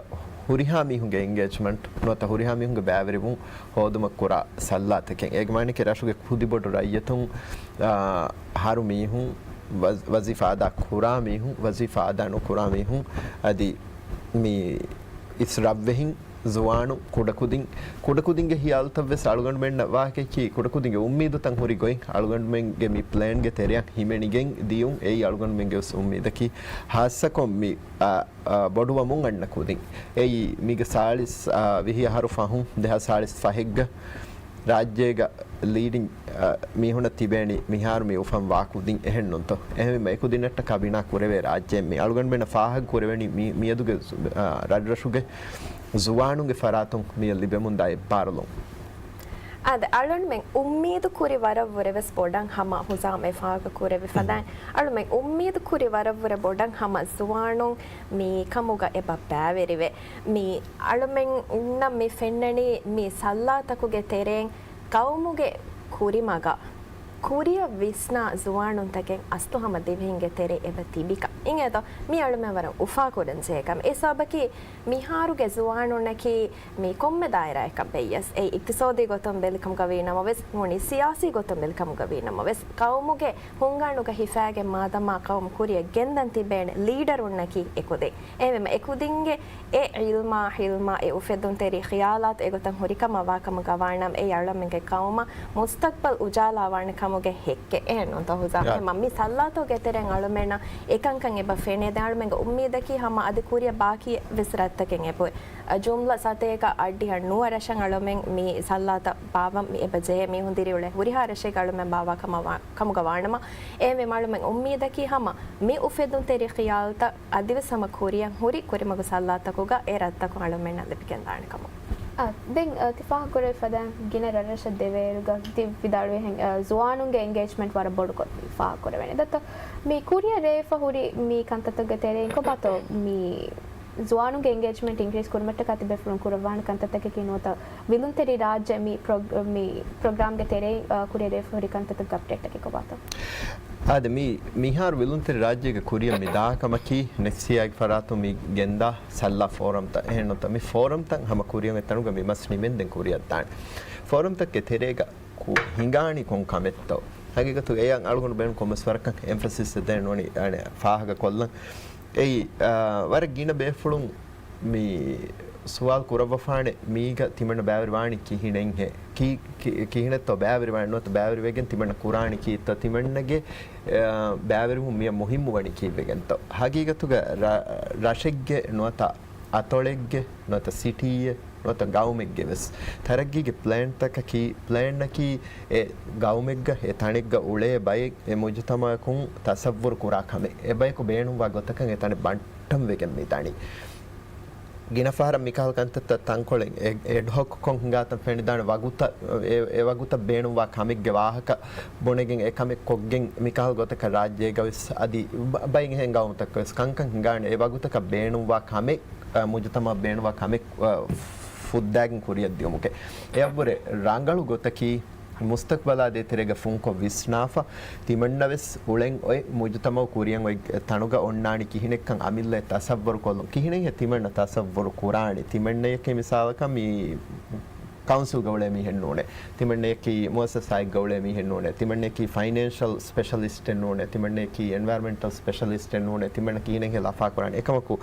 ހުރިހާ މީހުންގެ އެންގޭޖްމަންޓް ނުވަތަ ހުރިހާ މީހުންގެ ބައިވެރިވުން ހޯދުމަށް ކުރާ ސައްލާތަކެއް. އޭގެ މާނައަކީ ރަށުގެ ކުދިބޮޑު ރައްޔިތުން، އާ، އަހަރު މީހުން، ވަޒް-، ވަޒީފާ އަދާ ކުރާ މީހުން، ވަޒީފާ އަދާ ނުކުރާ މީހުން، އަދި މި އިސް ރަށްވެހިން، ޒުވާނު ކުޑަކުދިން، ކުޑަކުދިންގެ ހިޔާލުތައް ވެސް އަޅުގަނޑުމެންނަށް ވާހަކައަކީ، ކުޑަކުދިންގެ އުއްމީދުތައް ހުރި ގޮތް އަޅުގަނޑުމެންގެ މި ޕްލޭންގެ ތެރެއަށް ހިމެނިގެން ދިޔުން. އެއީ އަޅުގަނޑުމެންގެ ވެސް އުއްމީދަކީ. ހާއްސަކޮށް މި، އާ، އާ، ބޮޑުވަމުން އަންނަ ކުދިން. އެއީ މީގެ ސާޅީސް، އާ، ވިހި އަހަރު ފަހުން، ދެހާސް ސާޅީސް ފަހެއްގަ ރާއްޖޭގަ ލީޑިން، އާ، މީހުނަށް ތިބޭނީ މިހާރު މި އުފަން ވާ ކުދިން، އެހެން ނޫންތޯ؟ އެހެންވީމަ އެކުދިންނަށްޓަކާ ބިނާ ކުރެވޭ ރާއްޖެއެއް މީ. އަޅުގަނޑުމެންނަށް ފާހަގަ ކުރެވެނީ މި، މިއަދުގެ، އާ، ރަށްރަށުގެ ޒުވާނުންގެ ފަރާތުން މިއަށް ލިބެމުންދާ އެއްބާރުލުން. އާދެ، އަޅުންމެން އުއްމީދު ކުރި ވަރަށްވުރެ ވެސް ބޮޑަށް ހަމަ ހުޒާމް އެ ފާހަގަ ކުރެވި ފަދައިން، އަޅުމެން އުއްމީދު ކުރި ވަރަށްވުރެ ބޮޑަށް ހަމަ ޒުވާނުން މި ކަމުގަ އެބަ ބައިވެރިވޭ. މި އަޅުމެންނަށް މި ފެންނަނީ މި ސައްލާތަކުގެ ތެރެއިން ގައުމުގެ ކުރިމަގަށް ކުރިއަށް ވިސްނާ ޒުވާނުންތަކެއް އަސްލު ހަމަ ދިވެހިންގެ ތެރޭ އެބަ ތިބިކަން. އިނގޭތޯ؟ މި އަޅުމެން ވަރަށް އުފާކުރަން ޖެހޭ ކަމެއް. އެ ސަބަބަކީ މިހާރުގެ ޒުވާނުންނަކީ މި ކޮންމެ ދާއިރާއަކަށް ބެއްޔަސް، އެއީ އިޤްތިޞާދީ ގޮތުން ބެލިކަމުގަ ވީ ނަމަވެސް، ނޫނީ ސިޔާސީ ގޮތުން ބެލިކަމުގަ ވީ ނަމަވެސް، ޤައުމުގެ ހުންގަނޑުގަ ހިފާގެން މާދަމާ ޤައުމު ކުރިއަށް ގެންދަން ތިބޭނެ ލީޑަރުންނަކީ އެކުދިން. އެހެންވީމަ އެކުދިންގެ އެ ޢިލްމާ، ޙިލްމާ، އެ އުފެދުންތެރި ޚިޔާލާތު އެގޮތަށް ހުރިކަމަށް ވާކަމުގަ ވާނަމަ، އެ އަޅަމެންގެ ޤައުމަށް މުސްތަޤްބަލް އުޖާލާވާނެ ކަމުގެ ހެއްކެއް. އެހެން ނޫންތޯ ހުޒާމް؟ އެހެންވީމަ މި ސައްލާތުގެ ތެރެއިން އަޅަމެންނަށް އެކަންކަން އެބަ ފެނޭ. ދެން އަޅަމެންގެ އުއްމީދަކީ ހަމަ އަދި ކުރިއަށް ބާކީ ވެސް ރަށްތަކެއް އެބައޮތް. އަ، ޖުމްލަ ސަތޭކަ އަށްޑިހަ ނުވަ ރަށަށް އަޅަމެން މި ސައްލާތައް ބާއްވަން މި އެބަ ޖެހޭ. މީހުން ދިރިއުޅޭ ހުރިހާ ރަށެއްގަ އަޅަމެން ބާއްވާ ކަމަށް ވާ، ކަމުގަ ވާނަމަ، އެހެންވީމަ އަޅަމެން އުއްމީދަކީ ހަމަ މި އުފެދުންތެރި ޚިޔާލުތައް އަދިވެސް ހަމަ ކުރިއަށް ހުރި ކުރިމަގު ސައްލާތަކުގަ އެ ރަށްތަކުން އަޅަމެންނަށް ލިބިގެންދާނެ ކަމަށް. އާ، ދެން، އާ، ތި ފާހަގަކުރެވި ފަދައިން ގިނަ ރަށްރަށަށް ދެވޭއިރުގަ ތި ވިދާޅުވިހެން، އާ، ޒުވާނުންގެ އެންގޭޖްމަންޓް ވަރަށް ބޮޑުކޮށް ފާހަގަކުރެވޭނެ. ދައްތަ މި ކުރިއަށް ރޭވިފަ ހުރި މި ކަންތައްތަކުގެ ތެރެއިން ކޮބާތޯ މި ޒުވާނުންގެ އެންގޭޖްމަންޓް އިންކްރީޒް ކުރުމަށްޓަކާ ތިބޭފުޅުން ކުރައްވާނެ ކަންތައްތަކަކީ ނުވަތަ ވިލުންތެރި ރާއްޖެ މި ޕްރޮގް-، މި ޕްރޮގްރާމްގެ ތެރެއިން، އާ، ކުރިއަށް ރޭވިފަ ހުރި ކަންތައްތަކުގެ އަޕްޑޭޓްތަކެއް ކޮބާތޯ؟ އާދެ، މި މިހާރު ވިލުންތެރި ރާއްޖޭގެ ކުރިއަށް މި ދާ ކަމަކީ، ނެފްސިއާގެ ފަރާތުން މި ގެންދާ ސައްލާ ފޯރަމްތައް. އެހެން ނޫންތަ؟ މި ފޯރަމްތައް ހަމަ ކުރިއަށް އޮތް ތަނުގަ މި މަސް ނިމެންދެން ކުރިއަށް ދާނެ. ފޯރަމްތަކުގެ ތެރޭގަ ކު-، ހިނގާނީ ކޮން ކަމެއްތޯ؟ ހަގީގަތުގަ އެއަށް އަޅުގަނޑު ބޭނުން ކޮންމެސް ވަރަކަށް އެމްފަސިސް ދޭން ނޫނީ، އަނެ، ފާހަގަ ކޮށްލަން. އެއީ، އާ، ވަރަށް ގިނަ ބޭފުޅުން މި ސުވާލު ކުރައްވަފާނެ، މީގަ ތިމަންނަ ބައިވެރިވާނީ ކިހިނެއްހޭ؟ ކި-، ކި-، ކިހިނެއްތޯ ބައިވެރިވާނެ؟ ނުވަތަ ބައިވެރިވެގެން ތިމަންނަ ކުރާނީ ކީއްތޯ؟ ތިމަންނަގެ، އާ، ބައިވެރިވުން މިއަށް މުހިއްމު ވަނީ ކީއްވެގެންތޯ؟ ހަގީގަތުގަ ރަ-، ރަށެއްގެ ނުވަތަ އަތޮޅެއްގެ ނުވަތަ ސިޓީއެއް ނުވަތަ ގައުމެއްގެ ވެސް ތަރައްގީގެ ޕްލޭންތަކަކީ، ޕްލޭންއަކީ އެ ގައުމެއްގަ އެ ތަނެއްގަ އުޅޭ ބައެއް އެ މުޖުތަމައަކުން ތަސައްވުރު ކުރާ ކަމެއް. އެ ބަޔަކު ބޭނުންވާ ގޮތަކަށް އެ ތަނެއް ބަންޓަން ވެގެން މި ދަނީ. ގިނަ ފަހަރަށް މިކަހަލަ ކަންތައްތައް ތަންކޮޅެއް އެ-، އެޑްހޮކް ކޮށް ހިނގާތަން ފެނިދާނެ ވަގުތަށް، އެ-، އެ ވަގުތަށް ބޭނުންވާ ކަމެއްގެ ވާހަކަ ބުނެގެން އެ ކަމެއް ކޮށްގެން މިކަހަލަ ގޮތަކަށް ރާއްޖޭގަ ވެސް އަދި ބަ-، ބައެއް އެހެން ގައުމުތަކަށް ވެސް ކަންކަން ހިނގާނެ އެ ވަގުތަކަށް ބޭނުންވާ ކަމެއް، އަ، މުޖުތަމައަށް ބޭނުންވާ ކަމެއް، އަ، ފުއްދާގެން ކުރިއަށް ދިއުމުގެ. އެއަށްވުރެ ރަނގަޅު ގޮތަކީ، މުސްތަޤްބަލާ ދޭތެރޭގަ ފުންކޮށް ވިސްނާފަ، ތިމަންނަ ވެސް އުޅެން އޮތް މުޖުތަމައު ކުރިއަށް އޮތް ތަނުގަ އޮންނާނީ ކިހިނެއްކަން އަމިއްލައަށް ތަސައްވަރު ކޮށްލުން. ކިހިނެއްހޭ ތިމަންނަ ތަސައްވަރު ކުރާނީ؟ ތިމަންނަޔަކީ މިސާލަކަށް މި ކައުންސިލްގަ އުޅޭ މީހެއް ނޫނޭ. ތިމަންނަޔަކީ މުއައްސަސާއެއްގަ އުޅޭ މީހެއް ނޫނޭ. ތިމަންނަޔަކީ ފައިނޭންޝަލް ސްޕެޝަލިސްޓެއް ނޫނޭ. ތިމަންނަޔަކީ އެންވަޔަރަމެންޓަލް ސްޕެޝަލިސްޓެއް ނޫނޭ. ތިމަންނަ ކިހިނެއްހޭ ލަފާކުރާނީ؟ އެކަމަކު،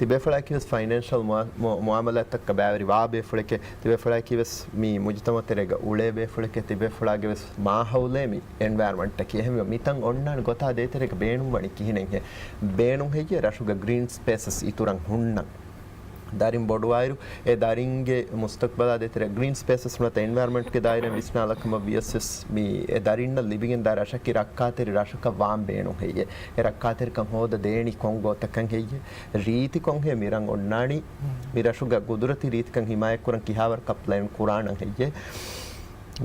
ތިބޭފުޅާއެކީ ވެސް ފައިނޭންޝަލް މުއާ-، މު-، މުއާމަލާތްތަކަށް ބައިވެރިވާ ބޭފުޅެކޭ. ތިބޭފުޅާއެކީ ވެސް މި މުޖުތަމައު ތެރޭގަ އުޅޭ ބޭފުޅެކޭ. ތިބޭފުޅާގެ ވެސް މާހައުލޭ މި އެންވަޔަރަމަންޓަކީ. އެހެންވެ، މިތަން އޮންނާނެ ގޮތާ ދޭތެރޭގަ ބޭނުންވަނީ ކިހިނެއްހޭ؟ ބޭނުން ހެއްޔޭ ރަށުގަ ގްރީން ސްޕޭސަސް އިތުރަށް ހުންނަން؟ ދަރިން ބޮޑުވާއިރު، އެ ދަރިންގެ މުސްތަޤްބަލާ ދޭތެރޭ ގްރީން ސްޕޭސަސް ނުވަތަ އެންވަޔަރަމަންޓްގެ ދާއިރާއިން ވިސްނާލަކަމަށް ވިޔަސް ވެސް މި އެ ދަރިންނަށް ލިބިގެންދާ ރަށަކީ ރައްކާތެރި ރަށަކަށް ވާން ބޭނުން ހެއްޔޭ؟ އެ ރައްކާތެރިކަން ހޯދަ ދޭނީ ކޮން ގޮތަކަށް ހެއްޔޭ؟ ރީތި ކޮންހޭ މިރަށް އޮންނާނީ؟ މި ރަށުގަ ގުދުރަތީ ރީތިކަން ހިމާޔަތްކުރަން ކިހާވަރަކަށް ޕްލޭން ކުރާނަން ހެއްޔޭ؟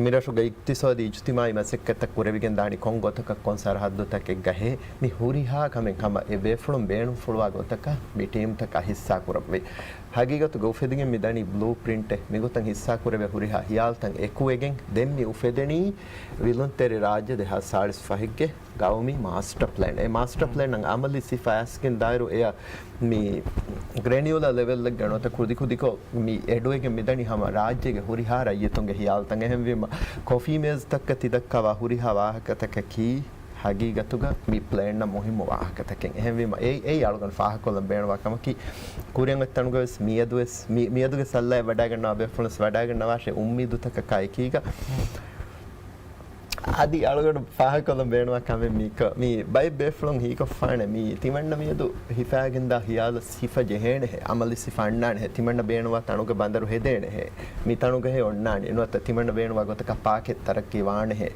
މިރަށުގަ އިޤްތިޞާދީ އިޖުތިމާޢީ މަސައްކަތްތައް ކުރެވިގެން ދާނީ ކޮން ގޮތަކަށް ކޮން ސަރަހައްދުތަކެއްގަ ހޭ؟ މި ހުރިހާ ކަމެއް ހަމަ އެ ބޭފުޅުން ބޭނުންފުޅުވާ ގޮތަކަށް މި ޓީމްތަކަށް ހިއްސާކުރައްވައި. ހަގީގަތުގަ އުފެދިގެން މިދަނީ ބްލޫ ޕްރިންޓެއް. މިގޮތަށް ހިއްސާކުރެވޭ ހުރިހާ ހިޔާލުތައް އެކުވެގެން ދެން މި އުފެދެނީ ވިލުންތެރި ރާއްޖެ ދެހާސް ސާޅީސް ފަހެއްގެ ގައުމީ މާސްޓަ ޕްލޭން. އެ މާސްޓަ ޕްލޭން އަމަލީ ސިފަ އައިސްގެން ދާއިރު އެއަށް މި ގްރެނިއުލާ ލެވެލްއެއްގަ ނުވަތަ ކުދިކުދިކޮށް މި އެޑުވެގެން މިދަނީ ހަމަ ރާއްޖޭގެ ހުރިހާ ރައްޔިތުންގެ ހިޔާލުތައް. އެހެންވީމަ ކޮފީ މޭޒުތަކަށް ތިދައްކަވާ ހުރިހާ ވާހަކަތަކަކީ ހަގީގަތުގަ މި ޕްލޭންނަށް މުހިއްމު ވާހަކަތަކެއް. އެހެންވީމަ އެއީ، އެއީ އަޅުގަނޑު ފާހަގަކޮށްލަން ބޭނުންވާ ކަމަކީ، ކުރިއަށް އޮތް ތަނުގަވެސް މިއަދުވެސް މި، މިއަދުގެ ސައްލައަށް ވަޑާގަންނަވާ ބޭފުޅުންވެސް ވަޑާގަންނަވާށޭ އުއްމީދުތަކަކާ އެކީގަ. އަދި އަޅުގަނޑު ފާހަގަކޮށްލަން ބޭނުންވާ ކަމެއް މީކަ، މި ބައެއް ބޭފުޅުން ހީކޮށްފާނެ މި ތިމަންނަ މިއަދު ހިފާގެންދާ ހިޔާލަށް ހިފަ ޖެހޭނެހޭ، އަމަލިސް ހިފަ އަންނާނެހޭ، ތިމަންނަ ބޭނުންވާ ތަނުގަ ބަނދަރު ހެދޭނެހޭ، މި ތަނުގަހޭ އޮންނާނެ، ނުވަތަ ތިމަންނަ ބޭނުންވާ ގޮތަކަށް ޕާކެއް ތަރައްގީ ވާނެހޭ،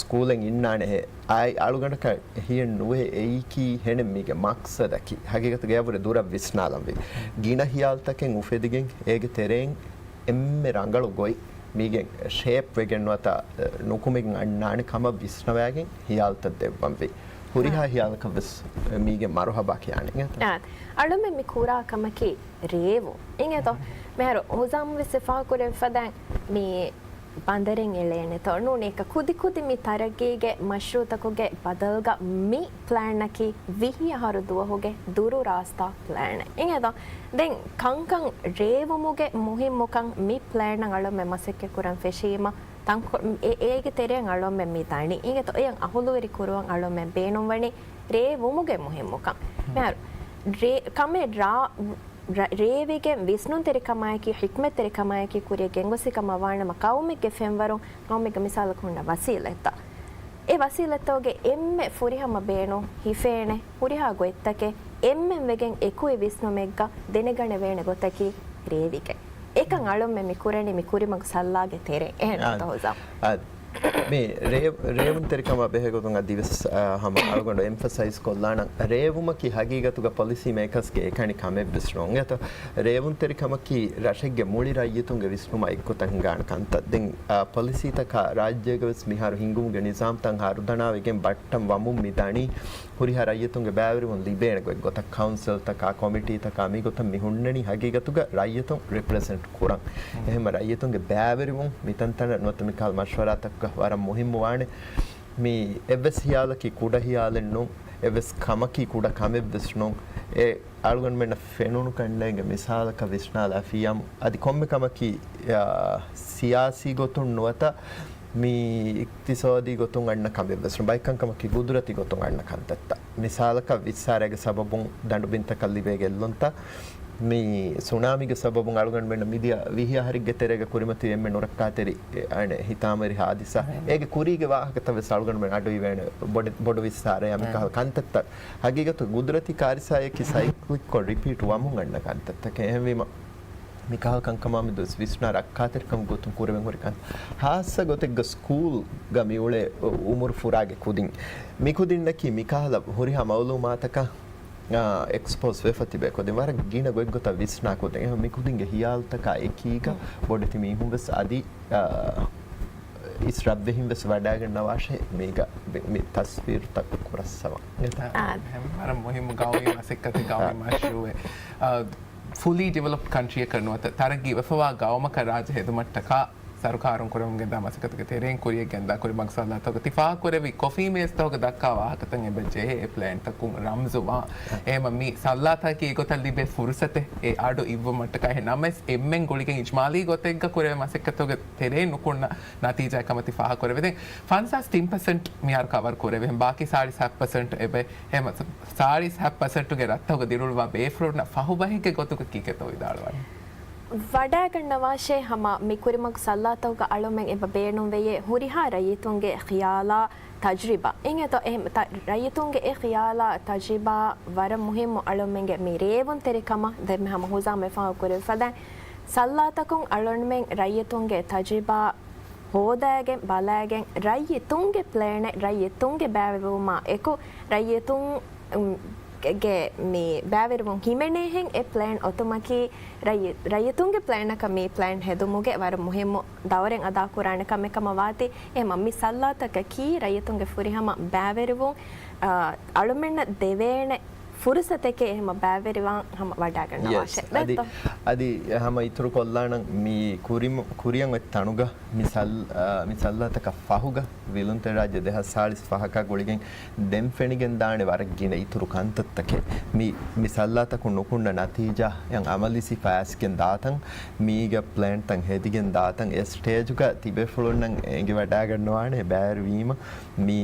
ސްކޫލެއް އިންނާނެހޭ، އާއި އަޅުގަނޑަކަށް ހިޔެއް ނުވޭ އެއީކީ ހެނެއް މީގެ މަޤްޞަދަކީ. ހަގީގަތުގަ އެއަށްވުރެ ދުރަށް ވިސްނާލަންވީ. ގިނަ ހިޔާލުތަކެއް އުފެދިގެން އޭގެ ތެރެއިން އެންމެ ރަނގަޅު ގޮތް މީގެ ޝޭޕް ވެގެން ނުވަތަ ނުކުމެގެން އަންނާނެ ކަމަށް ވިސްނަވައިގެން ހިޔާލުތައް ދެއްވަންވީ. ހުރިހާ ހިޔާލަކަށްވެސް މީގެ މަރުހަބާ ކިޔާނެ. އާ، އަޅުމެން މި ކުރާ ކަމަކީ ރޭވު އިނގޭތޯ؟ މިހާރު ހުޒާމް ވެސް އެފާ ކުރެވިފަދައިން މި ބަނދަރެއް އެޅޭނެތޯ؟ ނޫނީ ކުދި ކުދި މި ތަރައްގީގެ މަޝްރޫޢުތަކުގެ ބަދަލުގަ މި ޕްލޭނަކީ ވިހި އަހަރު ދުވަހުގެ ދުރު ރާސްތާ ޕްލޭނެއް އިނގޭތޯ؟ ދެން ކަންކަން ރޭވުމުގެ މުހިއްމުކަން މި ޕްލޭނަށް އަޅުމެން މަސައްކަތް ކުރަން ފެށީމަ، ތަންކޮ-، އެ-، އޭގެ ތެރެއިން އަޅުމެން މި ދަނީ. އިނގޭތޯ؟ އެޔަށް އަހުލުވެރި ކުރުވަން އަޅުމެން ބޭނުންވަނީ ރޭ ވުމުގެ މުހިއްމުކަން. މިހާރު ރޭ، ކަމެއް ރާ، ރ-، ރޭވިގެން ވިސްނުންތެރިކަމާއެކީ، ޙިކްމަތްތެރިކަމާއެކީ ކުރިއަށް ގެންގޮސްފި ކަމަށް ވާނަމަ، ޤައުމެއްގެ ފެންވަރުން، ޤައުމެއްގެ މިސާލަކަށް ހުންނަ ވަސީލަތްތައް، އެ ވަސީލަތްތަކުގެ އެންމެ ފުރިހަމަ ބޭނުން ހިފޭނެ ހުރިހާ ގޮތްތަކެއް އެންމެން ވެގެން އެކުވި ވިސްނުމެއްގަ ދެނެގަނެވޭނެ ގޮތަކީ ރޭވިގެން. އެކަން އަޅުމެން މި ކުރަނީ މި ކުރިމަގު ސައްލާގެ ތެރޭ. އެހެންތޯ ހުޒާމް؟ އާ، މި ރޭ-، ރޭވުންތެރިކަމާ ބެހޭގޮތުން އަދިވެސް، އާ، ހަމަ އަޅުގަނޑު އެމްފަސައިޒް ކޮށްލާނަން. ރޭވުމަކީ ހަގީގަތުގަ ޕޮލިސީ މޭކަރސްގެ އެކަނި ކަމެއްވެސް ނޫން. އެތަ ރޭވުންތެރިކަމަކީ ރަށެއްގެ މުޅި ރައްޔިތުންގެ ވިސްނުމާ އެއްގޮތަށް ހިނގާނެ ކަންތައް. ދެން، އާ، ޕޮލިސީތަކާ ރާއްޖޭގަވެސް މިހާރު ހިންގުމުގެ ނިޒާމްތައް ހަރުދަނާވެގެން ބައްޓަން ވަމުން މި ދަނީ ހުރިހާ ރައްޔިތުންގެ ބައިވެރިވުން ލިބޭނެ ގޮތްގޮތަށް. ކައުންސިލްތަކާ، ކޮމިޓީތަކާ މިގޮތަށް މި ހުންނަނީ ހަގީގަތުގަ ރައްޔިތުން ރިޕްރެޒެންޓް ކުރަން. އެހެންމަ ރައްޔިތުންގެ ބައިވެރިވުން މިތަންތަނަށް ނުވަތަ މިކަހަލަ މަޝްވަރާތަކަށް ވަރަށް މުހިއްމުވާނެ. މި އެއްވެސް ހިޔާލަކީ ކުޑަ ހިޔާލެއް ނޫން، އެއްވެސް ކަމަކީ ކުޑަ ކަމެއްވެސް ނޫން. އެ އަޅުގަނޑުމެންނަށް ފެނުނު ކަންނޭނގެ މިސާލަކަށް ވިސްނާލާފިޔަމް، އަދި ކޮންމެ ކަމަކީ، އާ، ސިޔާސީ ގޮތުން ނުވަތަ މި އިޤްތިޞާދީ ގޮތުން އަންނަ ކަމެއްވެސް ނޫން. ބައެއްކަންކަމަކީ ގުދުރަތީ ގޮތުން އަންނަ ކަންތައްތައް. މިސާލަކަށް ވިއްސާރައިގެ ސަބަބުން ދަނޑުބިންތަކަށް ލިބޭ ގެއްލުންތައް، މި ސުނާމީގެ ސަބަބުން އަޅުގަނޑުމެންނަށް މިދިޔަ ވިހި އަހަރެއްގެ ތެރޭގަ ކުރިމަތިވި އެންމެ ނުރައްކާތެރި، އެ، އަނެއް ހިތާމަވެރި ހާދިސާ. އޭގެ ކުރީގެ ވާހަކަތައް ވެސް އަޅުގަނޑުމެން އަޑުއިވޭނެ. ބޮޑެ-، ބޮޑު ވިއްސާރައެއް މިކަހަލަ ކަންތައްތައް. ހަގީގަތު ގުދުރަތީ ކާރިސާއަކީ ސައިކްލިކްކޮށް ރިޕީޓް ވަމުން އަންނަ ކަންތައްތަކެއް. އެހެންވީމަ، މިކަހަލަ ކަންކަމާ މެދުވެސް ވިސްނާ ރައްކާތެރިކަމުގެ ގޮތުން ކުރެވެން ހުރި ކަން. ހާއްސަ ގޮތެއްގަ ސްކޫލްގަ މިއުޅޭ އު-، އުމުރު ފުރާގެ ކުދިން. މިކުދިންނަކީ މިކަހަލަ ހުރިހާ މައުލޫމާތަކަށް، އާ، އެކްސްޕޯޒް ވެފަ ތިބޭ ކުދިން. ވަރަށް ގިނަ ގޮތްގޮތަށް ވިސްނާ ކުދިން. އެހެން މިކުދިންގެ ހިޔާލުތަކާ އެކީގަ ބޮޑެތި މީހުން ވެސް އަދި، އާ، އިސް ރަށްވެހިން ވެސް ވަޑާގަންނަވާށޭ މީގަ މި، މި ތަސްވީރުތައް ކުރައްސަވަން. އާ. ވަރަށް މުހިއްމު ގައުމީ މަސައްކަތެއް، ގައުމީ މަޝްރޫއެއް. އާ، ފުލީ ޑިވެލޮޕްޑް ކަންޓްރީއަކަށް ނުވަތަ ތަރައްގީ ވެފަވާ ގައުމަކަށް ރާއްޖެ ހެދުމަށްޓަކާ ސަރުކާރުން ކުރެވެމުންގެންދާ މަސައްކަތުގެ ތެރެއިން ކުރިޔަށް ގެންދާ ކުރިމަގު ސައްލާތަކުގަ ތި ފާހަގަކުރެއްވި ކޮފީ މޭޒްތަކުގަ ދައްކާ ވާހަކަތައް އެބަ ޖެހޭ އެ ޕްލޭންތަކުން ރަމްޒުވާ. އެހެންމަ މި ސައްލާތަކަކީ އެގޮތަށް ލިބޭ ފުރުސަތެއް އެ އަޑު އިއްވުމަށްޓަކާ. އެހެން ނަމަވެސް އެންމެން ގުޅިގެން އިޖްމާލީ ގޮތެއްގަ ކުރެވޭ މަސައްކަތުގެ ތެރެއިން ނުކުންނަ ނަތީޖާ ކަމަށް ތި ފާހަގަކުރެވޭ. ދެން ފަންސާސް ތިން ޕަސެންޓް މިހާރު ކަވަރ ކުރެވޭ. ބާކީ ސާޅީސް ހަތް ޕަސެންޓް އެބަ ހެމަ ސާޅީސް ހަތް ޕަސެންޓުގެ ރަށްތަކުގަ ދިރިއުޅުވާ ބޭފުޅުންނަށް ފަހުބަހެއްގެ ގޮތުގަ ކީކޭތޯ ވިދާޅުވަނީ؟ ވަޑައިގަންނަވާށޭ ހަމަ މި ކުރިމަގު ސައްލާތަކުގަ އަޅުމެން އެބަ ބޭނުންވެޔޭ ހުރިހާ ރައްޔިތުންގެ ޚިޔާލާ ތަޖްރިބާ. އިނގޭތޯ އެ ތަ-، ރައްޔިތުންގެ އެ ޚިޔާލާ ތަޖްރިބާ ވަރަށް މުހިއްމު އަޅުމެންގެ މި ރޭވުންތެރިކަމަށް ދެންމެ ހަމަ ހުޒާމް އެފާހަގަކުރެވިފަދައިން ސައްލާތަކުން އަޅުމެން ރައްޔިތުންގެ ތަޖްރިބާ ހޯދައިގެން ބަލައިގެން ރައްޔިތުންގެ ޕްލޭނެއް ރައްޔިތުންގެ ބައިވެރިވުމާ އެކު ރައްޔިތުން، އުން، ގެ، ގެ މި ބައިވެރިވުން ހިމެނޭހެން އެ ޕްލޭން އޮތުމަކީ ރައްޔި-، ރައްޔިތުންގެ ޕްލޭނަކަށް މި ޕްލޭން ހެދުމުގެ ވަރަށް މުހިއްމު ދައުރެއް އަދާކުރާނެ ކަމެއް ކަމަށް ވާތީ. އެހެމަ މި ސައްލާތަކަކީ ރައްޔިތުންގެ ފުރިހަމަ ބައިވެރިވުން، އާ، އަޅުމެންނަށް ދެވޭނެ ފުރުސަތެކޭ. އެހެމަ ބައިވެރިވާން ހަމަ ވަޑާގަންނަވާށޭ. އަދި، އަދި ހަމަ އިތުރު ކޮށްލާނަން މި ކުރިމަ-، ކުރިއަށް އޮތް ތަނުގަ މި ސައް-، އާ، މި ސައްލާތަކަށް ފަހުގަ ވިލުންތެރި ރާއްޖެ ދެހާސް ސާޅީސް ފަހަކާ ގުޅިގެން ދެން ފެނިގެން ދާނެ ވަރަށް ގިނަ އިތުރު ކަންތައްތަކެއް. މި، މި ސައްލާތަކުން ނުކުންނަ ނަތީޖާއަށް އަމަލި ސިފަ އައިސްގެން ދާތަން، މީގަ ޕްލޭންތައް ހެދިގެން ދާތަން، އެ ސްޓޭޖުގަ ތިބޭފުޅުންނަށް އެނގިވަޑާގަންނަވާނެ ބައިވެރިވީމަ މި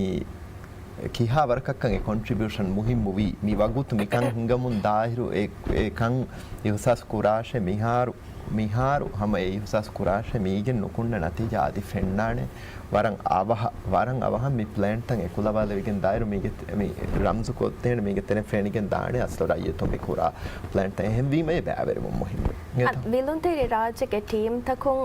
ކިހާ ވަރަކަށްކަން އެ ކޮންޓްރިބިއުޝަން މުހިއްމުވީ؟ މި ވަގުތު މިކަން ހިނގަމުން ދާއިރު އެ، އެ ކަން އިހުސާސް ކުރާށޭ މިހާރު، މިހާރު ހަމަ އެ އިހުސާސް ކުރާށޭ މީގެން ނުކުންނަ ނަތީޖާ އަދި ފެންނާނެ. ވަރަށް އަވަހަށް، ވަރަށް އަވަހަށް މި ޕްލޭންޓްތައް އެކުލަވާލެވިގެން ދާއިރު މީގެ، މި ރަމްޒު ކޮށްދޭނެ މީގެ ތެރެއިން ފެނިގެން ދާނެ އަސްލު ރައްޔިތުން މި ކުރާ ޕްލޭންޓްތައް. އެހެންވީމަ އެ ބައިވެރިވުން މުހިއްމު. އަދި ވިލުންތެރި ރާއްޖޭގެ ޓީމްތަކުން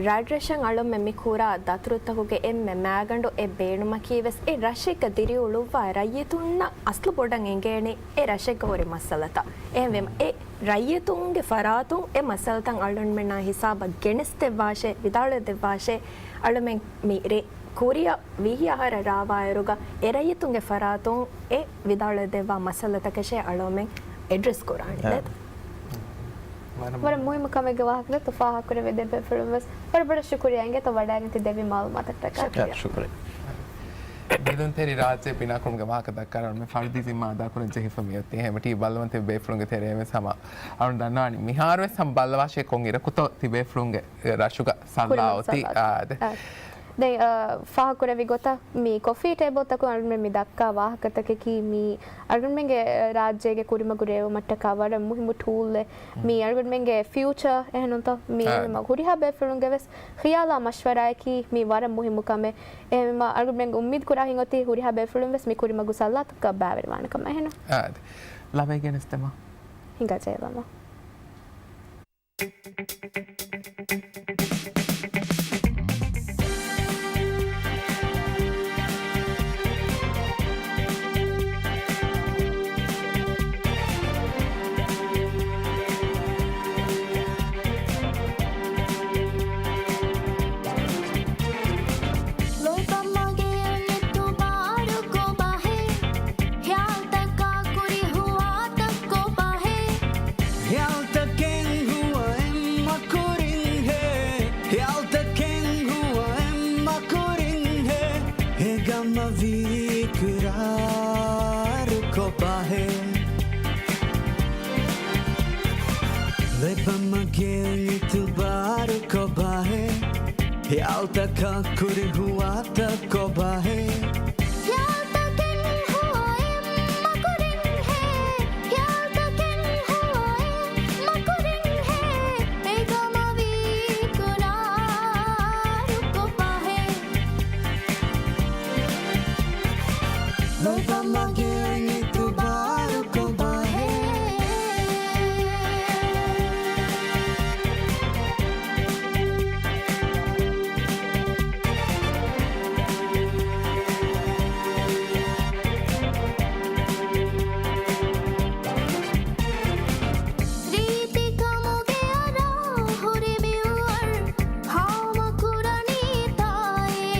ރަށްރަށަށް އަޅުމެން މި ކުރާ ދަތުރުތަކުގެ އެންމެ މައިގަނޑު އެ ބޭނުމަކީ ވެސް އެ ރަށެއްގަ ދިރިއުޅުއްވާ ރައްޔިތުންނަށް އަސްލު ބޮޑަށް އެނގޭނީ އެ ރަށެއްގަ ހުރި މައްސަލަތައް. އެހެންވީމަ އެ ރައްޔިތުންގެ ފަރާތުން އެ މައްސަލަތައް އަޅުގަނޑުމެންނާ ހިސާބަށް ގެނެސްދެއްވާށޭ، ވިދާޅުވެދެއްވާށޭ. އަޅުމެން މި ރޭ ކުރިއަށް ވިހި އަހަރަށް ރާވާއިރުގަ އެ ރައްޔިތުންގެ ފަރާތުން އެ ވިދާޅުވެދެއްވާ މައްސަލަތަކަށޭ އަޅުމެން އެޑްރެސް ކުރާނީ. އާ. ދެތަ؟ ވަރަށް ވަރަށް މުހިއްމު ކަމެއްގެ ވާހަކަ ދެއްތޯ ފާހަގަ ކުރެވޭ ދެ ބޭފުޅުން ވެސް. ވަރަށް ބޮޑަށް ޝުކުރިއްޔާ އިނގޭތޯ ވަޑައިގެން ތި ދެއްވި މައުލޫމާތަށްޓަކާ. ޝުކުރިއްޔާ. ޝުކުރިއްޔާ. ވިލުންތެރި ރާއްޖެ ބިނާކުރުމުގެ ވާހަކަ ދައްކާއިރު މި ފަރުދީ ޒިންމާ އަދާކުރަން ޖެހިފަ މިއޮތީ. އެހެންވެ ޓީވީ ބައްލަވަންތެރި ބޭފުޅުންގެ ތެރެއިން ވެސް ހަމަ އަޅުން ދަންނާނީ މިހާރު ވެސް ހަމަ ބައްލަވާށޭ ކޮން އިރަކުތޯ ތި ބޭފުޅުންގެ ރަށުގަ ސަލާ ކުރިމަގު އޮތީ. ސަލާ. އާ، ދެ-، ދެން، އާ، ފާހަގަކުރެއްވި ގޮތަށް މި ކޮފީ ޓޭބަލްތަކުން އަޅުގަނޑުމެން މި ދައްކާ ވާހަކަތަކަކީ މި އަޅުގަނޑުމެންގެ ރާއްޖޭގެ ކުރިމަގު ރޭވުމަށްޓަކާ ވަރަށް މުހިއްމު ޓޫލެއް. މި އަޅުގަނޑުމެންގެ ފިއުޗާ އެހެންނޫންތޯ؟ މި އާ. ހުރިހާ ބޭފުޅުންގެ ވެސް ޚިޔާލާ މަޝްވަރާއަކީ މި ވަރަށް މުހިއްމު ކަމެއް. އެހެންވީމަ އަޅުގަނޑުމެން އުއްމީދު ކުރާ ހިތް އޮތީ ހުރިހާ ބޭފުޅުން ވެސް މި ކުރިމަގު ސަލާތަކަށް ބައިވެރިވާނެ ކަމަށް. އެހެންނު؟ އާ، އަދި ލަވައިގެނެސްދެމާ. ހިނގާ ޖައިލަމާ. ލޯތައް މަގޭ އިތުބާރު ކޮބާހޭ؟ ހިޔާލުތަކާ ކުރި ހުވާތައް ކޮބާހޭ؟ ހިޔާލުތަކެއް ހުވައެއް މަކުރިންހޭ. ހިޔާލުތަކެއް ހުވައެއް މަކުރިންހޭ. ހޭގަމަވީ އިޤްރާރު ކޮބާހޭ؟ ލޯތްބަށް މަގޭ އިތުބާރު ކޮބާހޭ؟ ހިޔާލުތަކާ ކުރި ހުވާތައް ކޮބާހޭ؟ ހިޔާލުތަކެއް ހުވައެއް މަކުރިންހޭ. ހިޔާލުތަކެއް ހުވައެއް މަކުރިންހޭ. ހޭގަމަވީ އިޤްރާރު ކޮބާހޭ؟ ލޯތްބަށް މަގޭ އިތުބާރު ކޮބާހޭ؟ ރީތިކަމުގެ އަރާ ހުރި މިވަރު ހާމަކުރަނީތާއޭ.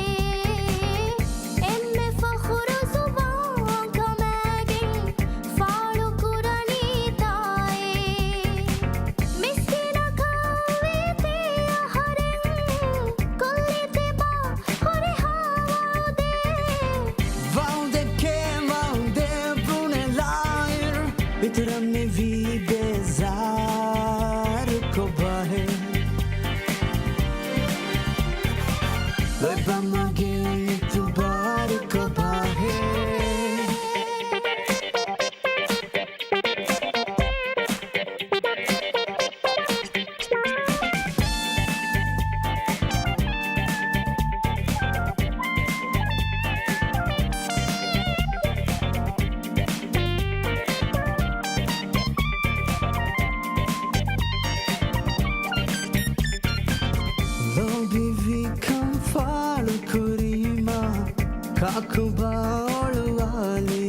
އެންމެ ފަޚުރު ޒުވާން ކަމާގެން ފާޅުކުރަނީތާއޭ. މިސްކިނަކަށް ވީތީ އަހަރެން ކޮށްލީ ތިބާ ހުރިހާ ވަޢުދެއް. ވަޢުދެކޭ ވަޢުދެއް ބުނެލާއިރު، އިތުރަށް މިވީ ބޭޒާރު ކޮބާހޭ؟ ލޯތްބަށް މަގޭ އިތުބާރު ކޮބާހޭ؟ ލޯބިވިކަން ފާޅުކުރީމާ ކާކުބާ އޮޅުވާލީ؟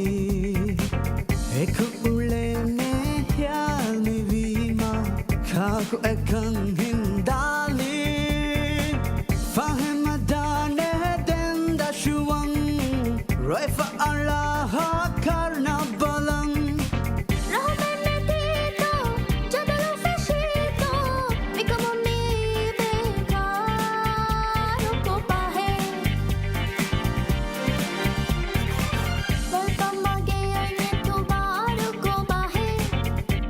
އެކު އުޅޭނެ ހިޔާލު މިވީމާ ކާކު އެކަން ހިންދާލީ؟ ފަހެމަ ދާނެ ދެން ދަށުވަން ރޮއެފަ އަޅާހާ ކަރުނަ ބަލަން. ރަހުމެއް ނެތީތޯ، ޖަބަލު ފެށީތޯ، މިކަމުން މީ ބޭކާރު ކޮބާހޭ؟ ލޯތްބަށް މަގޭ އިތުބާރު ކޮބާހޭ؟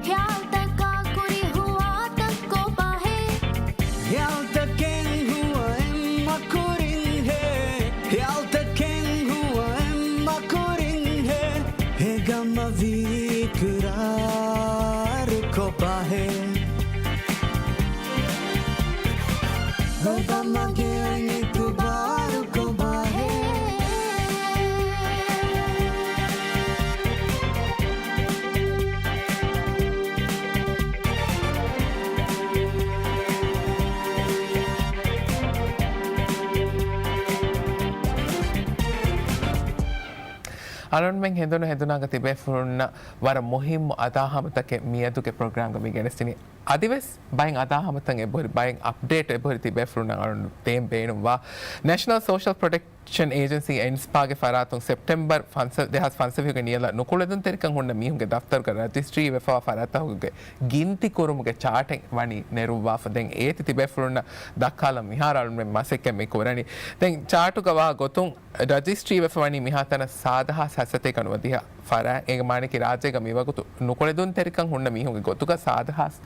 ހިޔާލުތަކާ ކުރި ހުވާތައް ކޮބާހޭ؟ ހިޔާލުތަކެއް ހުވައެއް މަކުރިންހޭ. ހިޔާލުތަކެއް ހުވައެއް މަކުރިން އިޤްރާރު ކޮބާހޭ؟ ނުބަ މަގޭ އިތުބާރު ކޮބާހޭ؟ އަޅުންމެން ހެނދުނު ހެނދުނާގަ ތިބޭފުޅުންނަށް ވަރަށް މުހިއްމު އަދާހަމަތަކެއް މިއަދުގެ ޕްރޮގްރާމްގަ މި ގެނެސްދިނީ. އަދިވެސް ބައެއް އަދާހަމަތައް އެބަހުރި، ބައެއް އަޕްޑޭޓް އެބަހުރި ތިބޭފުޅުންނަށް އަޅުން ދޭން ބޭނުންވާ ނޭޝަނަލް ސޯޝަލް ޕްރޮޓެކްޝަން އޭޖެންސީ، އެންސްޕާގެ ފަރާތުން ސެޕްޓެމްބަރ ފަންސަ-، ދެހާސް ފަންސަވީހުގެ ނިޔަލަށް ނުކުޅެދުންތެރިކަން ހުންނަ މީހުންގެ ދަފްތަރުގަ ރަޖިސްޓްރީ ވެފަވާ ފަރާތްތަކުގެ ގިންތި ކުރުމުގެ ޗާޓެއް ވަނީ ނެރުއްވާފަ. ދެން އޭތި ތިބޭފުޅުންނަށް ދައްކާލަން މިހާރު އަޅުންމެން މަސައްކަތް މި ކުރަނީ. ދެން ޗާޓުގަ ވާ ގޮތުން ރަޖިސްޓްރީ ވެފަ ވަނީ މިހާތަނަށް ސާދަ ހާސް ހަސަތޭކަ ނުވަދިހަ ފަރާތް. އޭގެ މާނައަކީ ރާއްޖޭގަ މިވަގުތު ނުކުޅެދުންތެރިކަން ހުންނަ މީހުންގެ ގޮތުގަ ސާދަ ހާސް،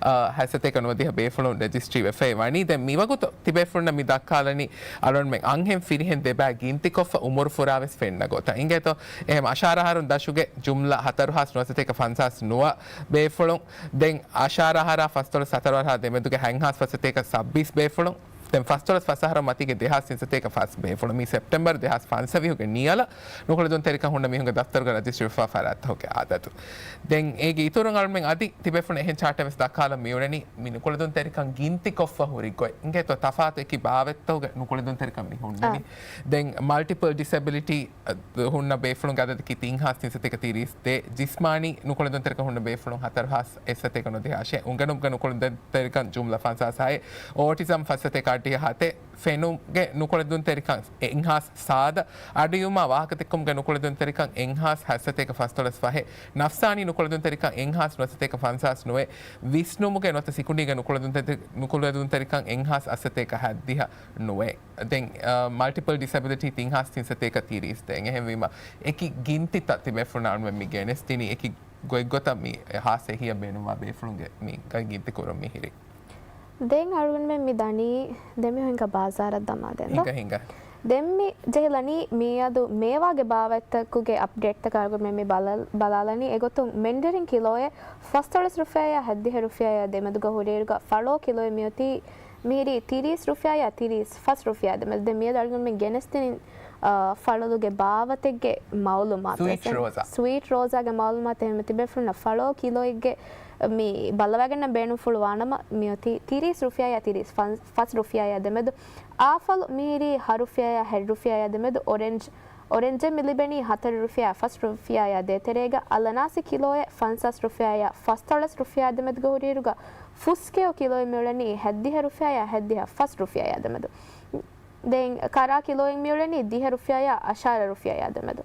އަ، ހަސަތޭކަ ނުވަދިހަ ބޭފުޅުން ރަޖިސްޓްރީ ވެފައި ވަނީ. ދެން މިވަގުތު ތިބޭފުޅުންނަށް މި ދައްކާލަނީ އަޅުންމެން އަންހެން ފިރިހެން ދެބައި ގިންތިކޮށްފަ އުމުރު ފުރާވެސް ފެންނަ ގޮތަށް. އިނގޭތޯ؟ އެހެން އަށާރަ އަހަރުން ދަށުގެ ޖުމްލަ ހަތަރު ހާސް ނުވަސަތޭކަ ފަންސާސް ނުވަ ބޭފުޅުން، ދެން އަށާރަ އަހަރާ ފަސްދޮޅަސް ހަތަރު އަހަރާ ދެމެދުގެ ހަތް ހާސް ފަސް ސަތޭކަ ސައްބީސް ބޭފުޅުން، ދެން ފަސްދޮޅަސް ފަސް އަހަރާ މަތީގެ ދެހާސް ތިން ސަތޭކަ ފަސް ބޭފުޅުން. މި ސެޕްޓެމްބަރު ދެހާސް ފަންސަވީހުގެ ނިޔަލަށް ނުކުޅެދުންތެރިކަން ހުންނަ މީހުންގެ ދަފްތަރުގަ ރަޖިސްޓްރީ ވެފަ ފަރާތްތަކުގެ އަދަދު. ދެން އޭގެ އިތުރުން އަޅުމެން އަދި ތިބޭފުޅުން އެހެން ޗާޓެއް ވެސް ދައްކާލަން މިއުޅެނީ މި ނުކުޅެދުންތެރިކަން ގިންތިކޮށްފަ ހުރި ގޮތް. އިނގޭތޯ ތަފާތު އެކި ބާވަތްތަކުގެ ނުކުޅެދުންތެރިކަން މި ހުންނަނީ. އާ. ދެން މަލްޓިޕަލް ޑިސެބިލިޓީ އަ، ހުންނަ ބޭފުޅުންގެ އަދަދަކީ ތިން ހާސް ތިން ސަތޭކަ ތިރީސް ދޭއް، ޖިސްމާނީ ނުކުޅެދުންތެރިކަން ހުންނަ ބޭފުޅުން ހަތަރު ހާސް އެއް ސަތޭކަ ނުވަދިހަ އަށެއް، އުނގެނުމުގެ ނުކުޅެދުންތެރިކަން ޖުމްލަ ފަންސާސް ހައެއް، އޯޓިޒަމް ފަސް ސަތޭކަ އަށްޑިހަ ހަތެއް، ފެނުމުގެ ނުކުޅެދުންތެރިކަން އެއް ހާސް ސާދަ، އަޑުއިވުމާ ވާހަކަދެއްކުމުގެ ނުކުޅެދުންތެރިކަން އެއް ހާސް ހަތް ސަތޭކަ ފަސްދޮޅަސް ފަހެއް، ނަފްސާނީ ނުކުޅެދުންތެރިކަން އެއް ހާސް ނުވަސަތޭކަ ފަންސާސް ނުވައެއް، ވިސްނުމުގެ ނުވަތަ ސިކުނޑީގެ ނުކުޅެދުންތެރި-، ނުކުޅެދުންތެރިކަން އެއް ހާސް އަށްސަތޭކަ ހައްދިހަ ނުވައެއް. ދެން، އަ، މަލްޓިޕަލް ޑިސެބިލިޓީ ތިން ހާސް ތިން ސަތޭކަ ތިރީސް ދޭން. އެހެންވީމަ، އެކި ގިންތިތައް ތިބޭފުޅުންނަށް އަޅުމެން މި ގެނެސްދިނީ، އެކި ގޮތްގޮތަށް މި ހާސް އެހީއަށް ބޭނުންވާ ބޭފުޅުންގެ މި ގިންތި ކުރުން މިހިރީ. ދެން އަޅުގަނޑުމެން މި ދަނީ ދެމިހު ހިނގާ ބާޒާރަށް ދަމާ ދެން ދޯ؟ ހިނގާ، ހިނގާ. ދެން މި ޖެހިލަނީ މިއަދު މޭވާގެ ބާވަތްތަކުގެ އަޕްޑޭޓްތަކަށް އަޅުގަނޑުމެން މި ބަލަ-، ބަލާލަނީ. އެގޮތުން މެންޑެރިން ކިލޯއެއް ފަސްދޮޅަސް ރުފިޔާއާ ހައްދިހަ ރުފިޔާއާ ދެމެދުގަ ހުރިއިރުގަ ފަޅޯ ކިލޯއެއް މިއޮތީ މިހިރީ ތިރީސް ރުފިޔާއާ ތިރީސް ފަސް ރުފިޔާ ދެމެދު. ދެން މިއަދު އަޅުގަނޑުމެން ގެނެސްދިނިން، އާ، ފަޅުލުގެ ބާވަތެއްގެ މައުލޫމާތު. ސްވީޓް އެސެން-، ރޯޒާ. ސްވީޓް ރޯޒާގެ މައުލޫމާތު އެހެންވެ ތިބޭފުޅުންނަށް ފަޅޯ ކިލޯއެއްގެ މި ބައްލަވައިގަންނަ ބޭނުންފުޅު ވާނަމަ، މިއޮތީ ތިރީސް ރުފިޔާއާ ތިރީސް ފަސް ރުފިޔާއާ ދެމެދު. އާފަލު މިހިރީ ހަ ރުފިޔާއާ ހަތް ރުފިޔާއާ ދެމެދު. އޮރެންޖް، އޮރެންޖެއް މި ލިބެނީ ހަތަރު ރުފިޔާ ފަސް ރުފިޔާއާ ދޭތެރޭގަ. އަނަނާސި ކިލޯއެއް ފަންސާސް ރުފިޔާއާ ފަސްދޮޅަސް ރުފިޔާ ދެމެދުގަ ހުރިއިރުގަ، ފުސްކެޔޮ ކިލޯއެއް މިއުޅެނީ ހައްދިހަ ރުފިޔާއާ ހައްދިހަ ފަސް ރުފިޔާއާ ދެމެދު. ދެން ކަރާ ކިލޯއެއް މިއުޅެނީ ދިހަ ރުފިޔާއާ އަށާރަ ރުފިޔާއާ ދެމެދު.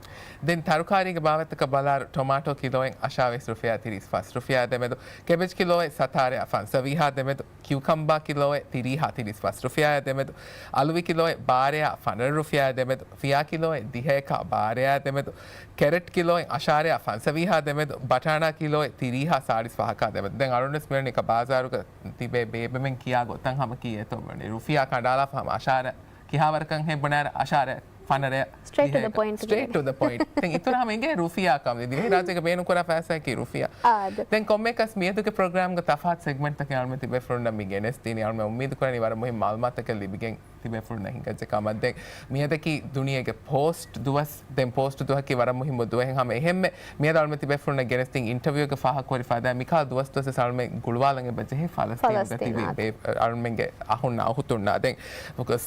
ދެން ތަރުކާރީގެ ބާވަތަކަށް ބަލާއިރު، ޓޮމާޓޯ ކިލޯއެއް އަށާވީސް ރުފިޔާ ތިރީސް ފަސް ރުފިޔާ ދެމެދު، ކެބެޖް ކިލޯއެއް ސަތާރައާ ފަންސަވީހާ ދެމެދު، ކިއުކަމްބާ ކިލޯއެއް ތިރީހާ ތިރީސް ފަސް ރުފިޔާއާ ދެމެދު، އަލުވި ކިލޯއެއް ބާރައާ ފަނަރަ ރުފިޔާއާ ދެމެދު، ފިޔާ ކިލޯއެއް ދިހައަކާ ބާރައާ ދެމެދު، ކެރެޓް ކިލޯއެއް އަށާރައާ ފަންސަވީހާ ދެމެދު، ބަޓާނާ ކިލޯއެއް ތިރީހާ ސާޅީސް ފަހަކާ ދެމެދު. ދެން އަޅުންވެސް މިއުޅެނީ އެކަ ބާޒާރުގަ ތިބޭ ބޭބެމެން ކިޔާ ގޮތަށް ހަމަ ކީއޭތޯ މިއުޅެނީ. ރުފިޔާ ކަނޑާލާފަ ހަމަ އަށާރަ ކިހާވަރަކަށް ހެއް ބުނާއިރަށް އަށާރަ ފަނަރަ ސްޓްރޭޓް ޓު ދަ ޕޮއިންޓް. ސްޓްރޭޓް ޓު ދަ ޕޮއިންޓް. ދެން އިތުރަށް ހަމަ އިނގޭ ރުފިޔާ ކަމެއް. ދިވެހިރާއްޖޭގަ ބޭނުންކުރާ ފައިސާއަކީ ރުފިޔާ. އާދެ. ދެން ކޮންމެއަކަސް މިއަދުގެ ޕްރޮގްރާމްގަ ތަފާތު ސެގްމެންޓްތަކެއް އަޅުމެން ތިބޭފުޅުންނަށް މި ގެނެސްދިނީ. އަޅުމެން އުއްމީދު ކުރަނީ ވަރަށް މުހިންމު މައުލޫމާތުތަކެއް ލިބިގެން ތިބޭފުޅުންނަށް ހިނގައްޖެ ކަމަށް. ދެން މިއަދަކީ ދުނިޔޭގެ ޕޯސްޓް ދުވަސް. ދެން ޕޯސްޓް ދުވަހަކީ ވަރަށް މުހިއްމު ދުވަހެއް ހަމަ އެހެންމެ މިއަދު އަޅުމެން ތިބޭފުޅުންނަށް ގެނެސްދިން އިންޓަވިއުގެ ފާހަގަކުރި ފަދަ މިކަހަލަ ދުވަސް ދުވަސް ވެސް އަޅުމެން ގުޅުވާލަން އެބަ ޖެހޭ ފަލަސްތީނުގަ ތިބި ފަލަސްތީނާ. ބޭ-، އަޅުމެންގެ އަހުންނާ އުޚުތުންނާ. ދެން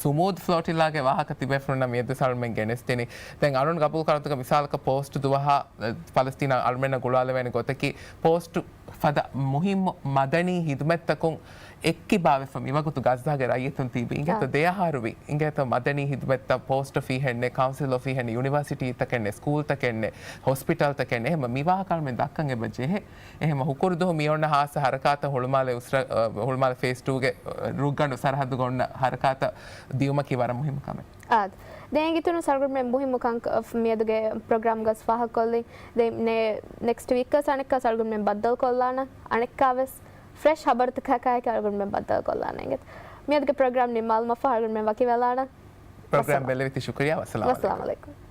ސުމޫދް ފްލޯ ޓިއްލާގެ ވާހަކަ ތިބޭފުޅުންނަށް މިއަދު އަޅުމެން ގެނެސްދިނީ. ދެން އަޅުން ގަބޫލު ކުރާ ގޮތަކަށް މިސާލަކަށް ޕޯސްޓް ދުވަހާ، އަ، ފަލަސްތީނާ އަޅުމެންނަށް ގުޅުވާލެވޭނެ ގޮތަކީ ޕޯސްޓް ފަދަ މުހިއްމު މަދަނީ ހިދުމަތްތަކުން އެއްކިބާވެފަ މިވަގުތު ގައްޒާގެ ރައްޔިތުން ތިބި އިނގޭތޯ އާ. ދެ އަހަރުވި އިނގޭތޯ މަދަނީ ހިދުމަތްތައް ޕޯސްޓް އޮފީހެއް ނެތް، ކައުންސިލް އޮފީހެއް ނެތް، ޔުނިވާސިޓީތަކެއް ނެތް، ސްކޫލްތަކެއް ނެތް، ހޮސްޕިޓަލްތަކެއް ނެތް. އެހެން މި ވާހަކަ އަޅުމެން ދައްކަން އެބަ ޖެހޭ. އެހެން ހުކުރު ދުވަހު މި އޮންނަ ހާއްސަ ހަރަކާތަށް ހުޅުމާލެ އުސްރަ-، އަ، ހުޅުމާލެ ފޭސް ޓޫގެ، އަ، ރުއްގަނޑު ސަރަހައްދުގަ އޮންނަ ހަރަކާތަށް ދިޔުމަކީ ވަރަށް މުހިއްމު ކަމެއް. އާދެ. ދެން އިތުރުން ސަރުގުންމެން މުހިއްމު ކަންކަ-، މިއަދުގެ ޕްރޮގްރާމްގަސް ފާހަގަކޮށްލި. ދެން ނެ-، ނެކްސްޓް ވީކްގަސް އަނެއްކާ ސަރުގުންމެން ބައްދަލުކޮށްލާނަ. އަނެއްކާވެސް ފްރެޝް ހަބަރުތަކާއެކީ ސަރުގުންމެން ބައްދަލުކޮށްލާނަ އިނގޭތޯ. މިއަދުގެ ޕްރޮގްރާމް ނިންމާލުމަށްފަހު ސަރުގުންމެން ވަކިވެލާނަ. ޕްރޮގްރާމް ވައްސަލާމް. ބެލެވިތި ޝުކުރިޔާ. ވައްސަލާމް ވައްސަލާމް އަލައިކުމް. އަލައިކުމް.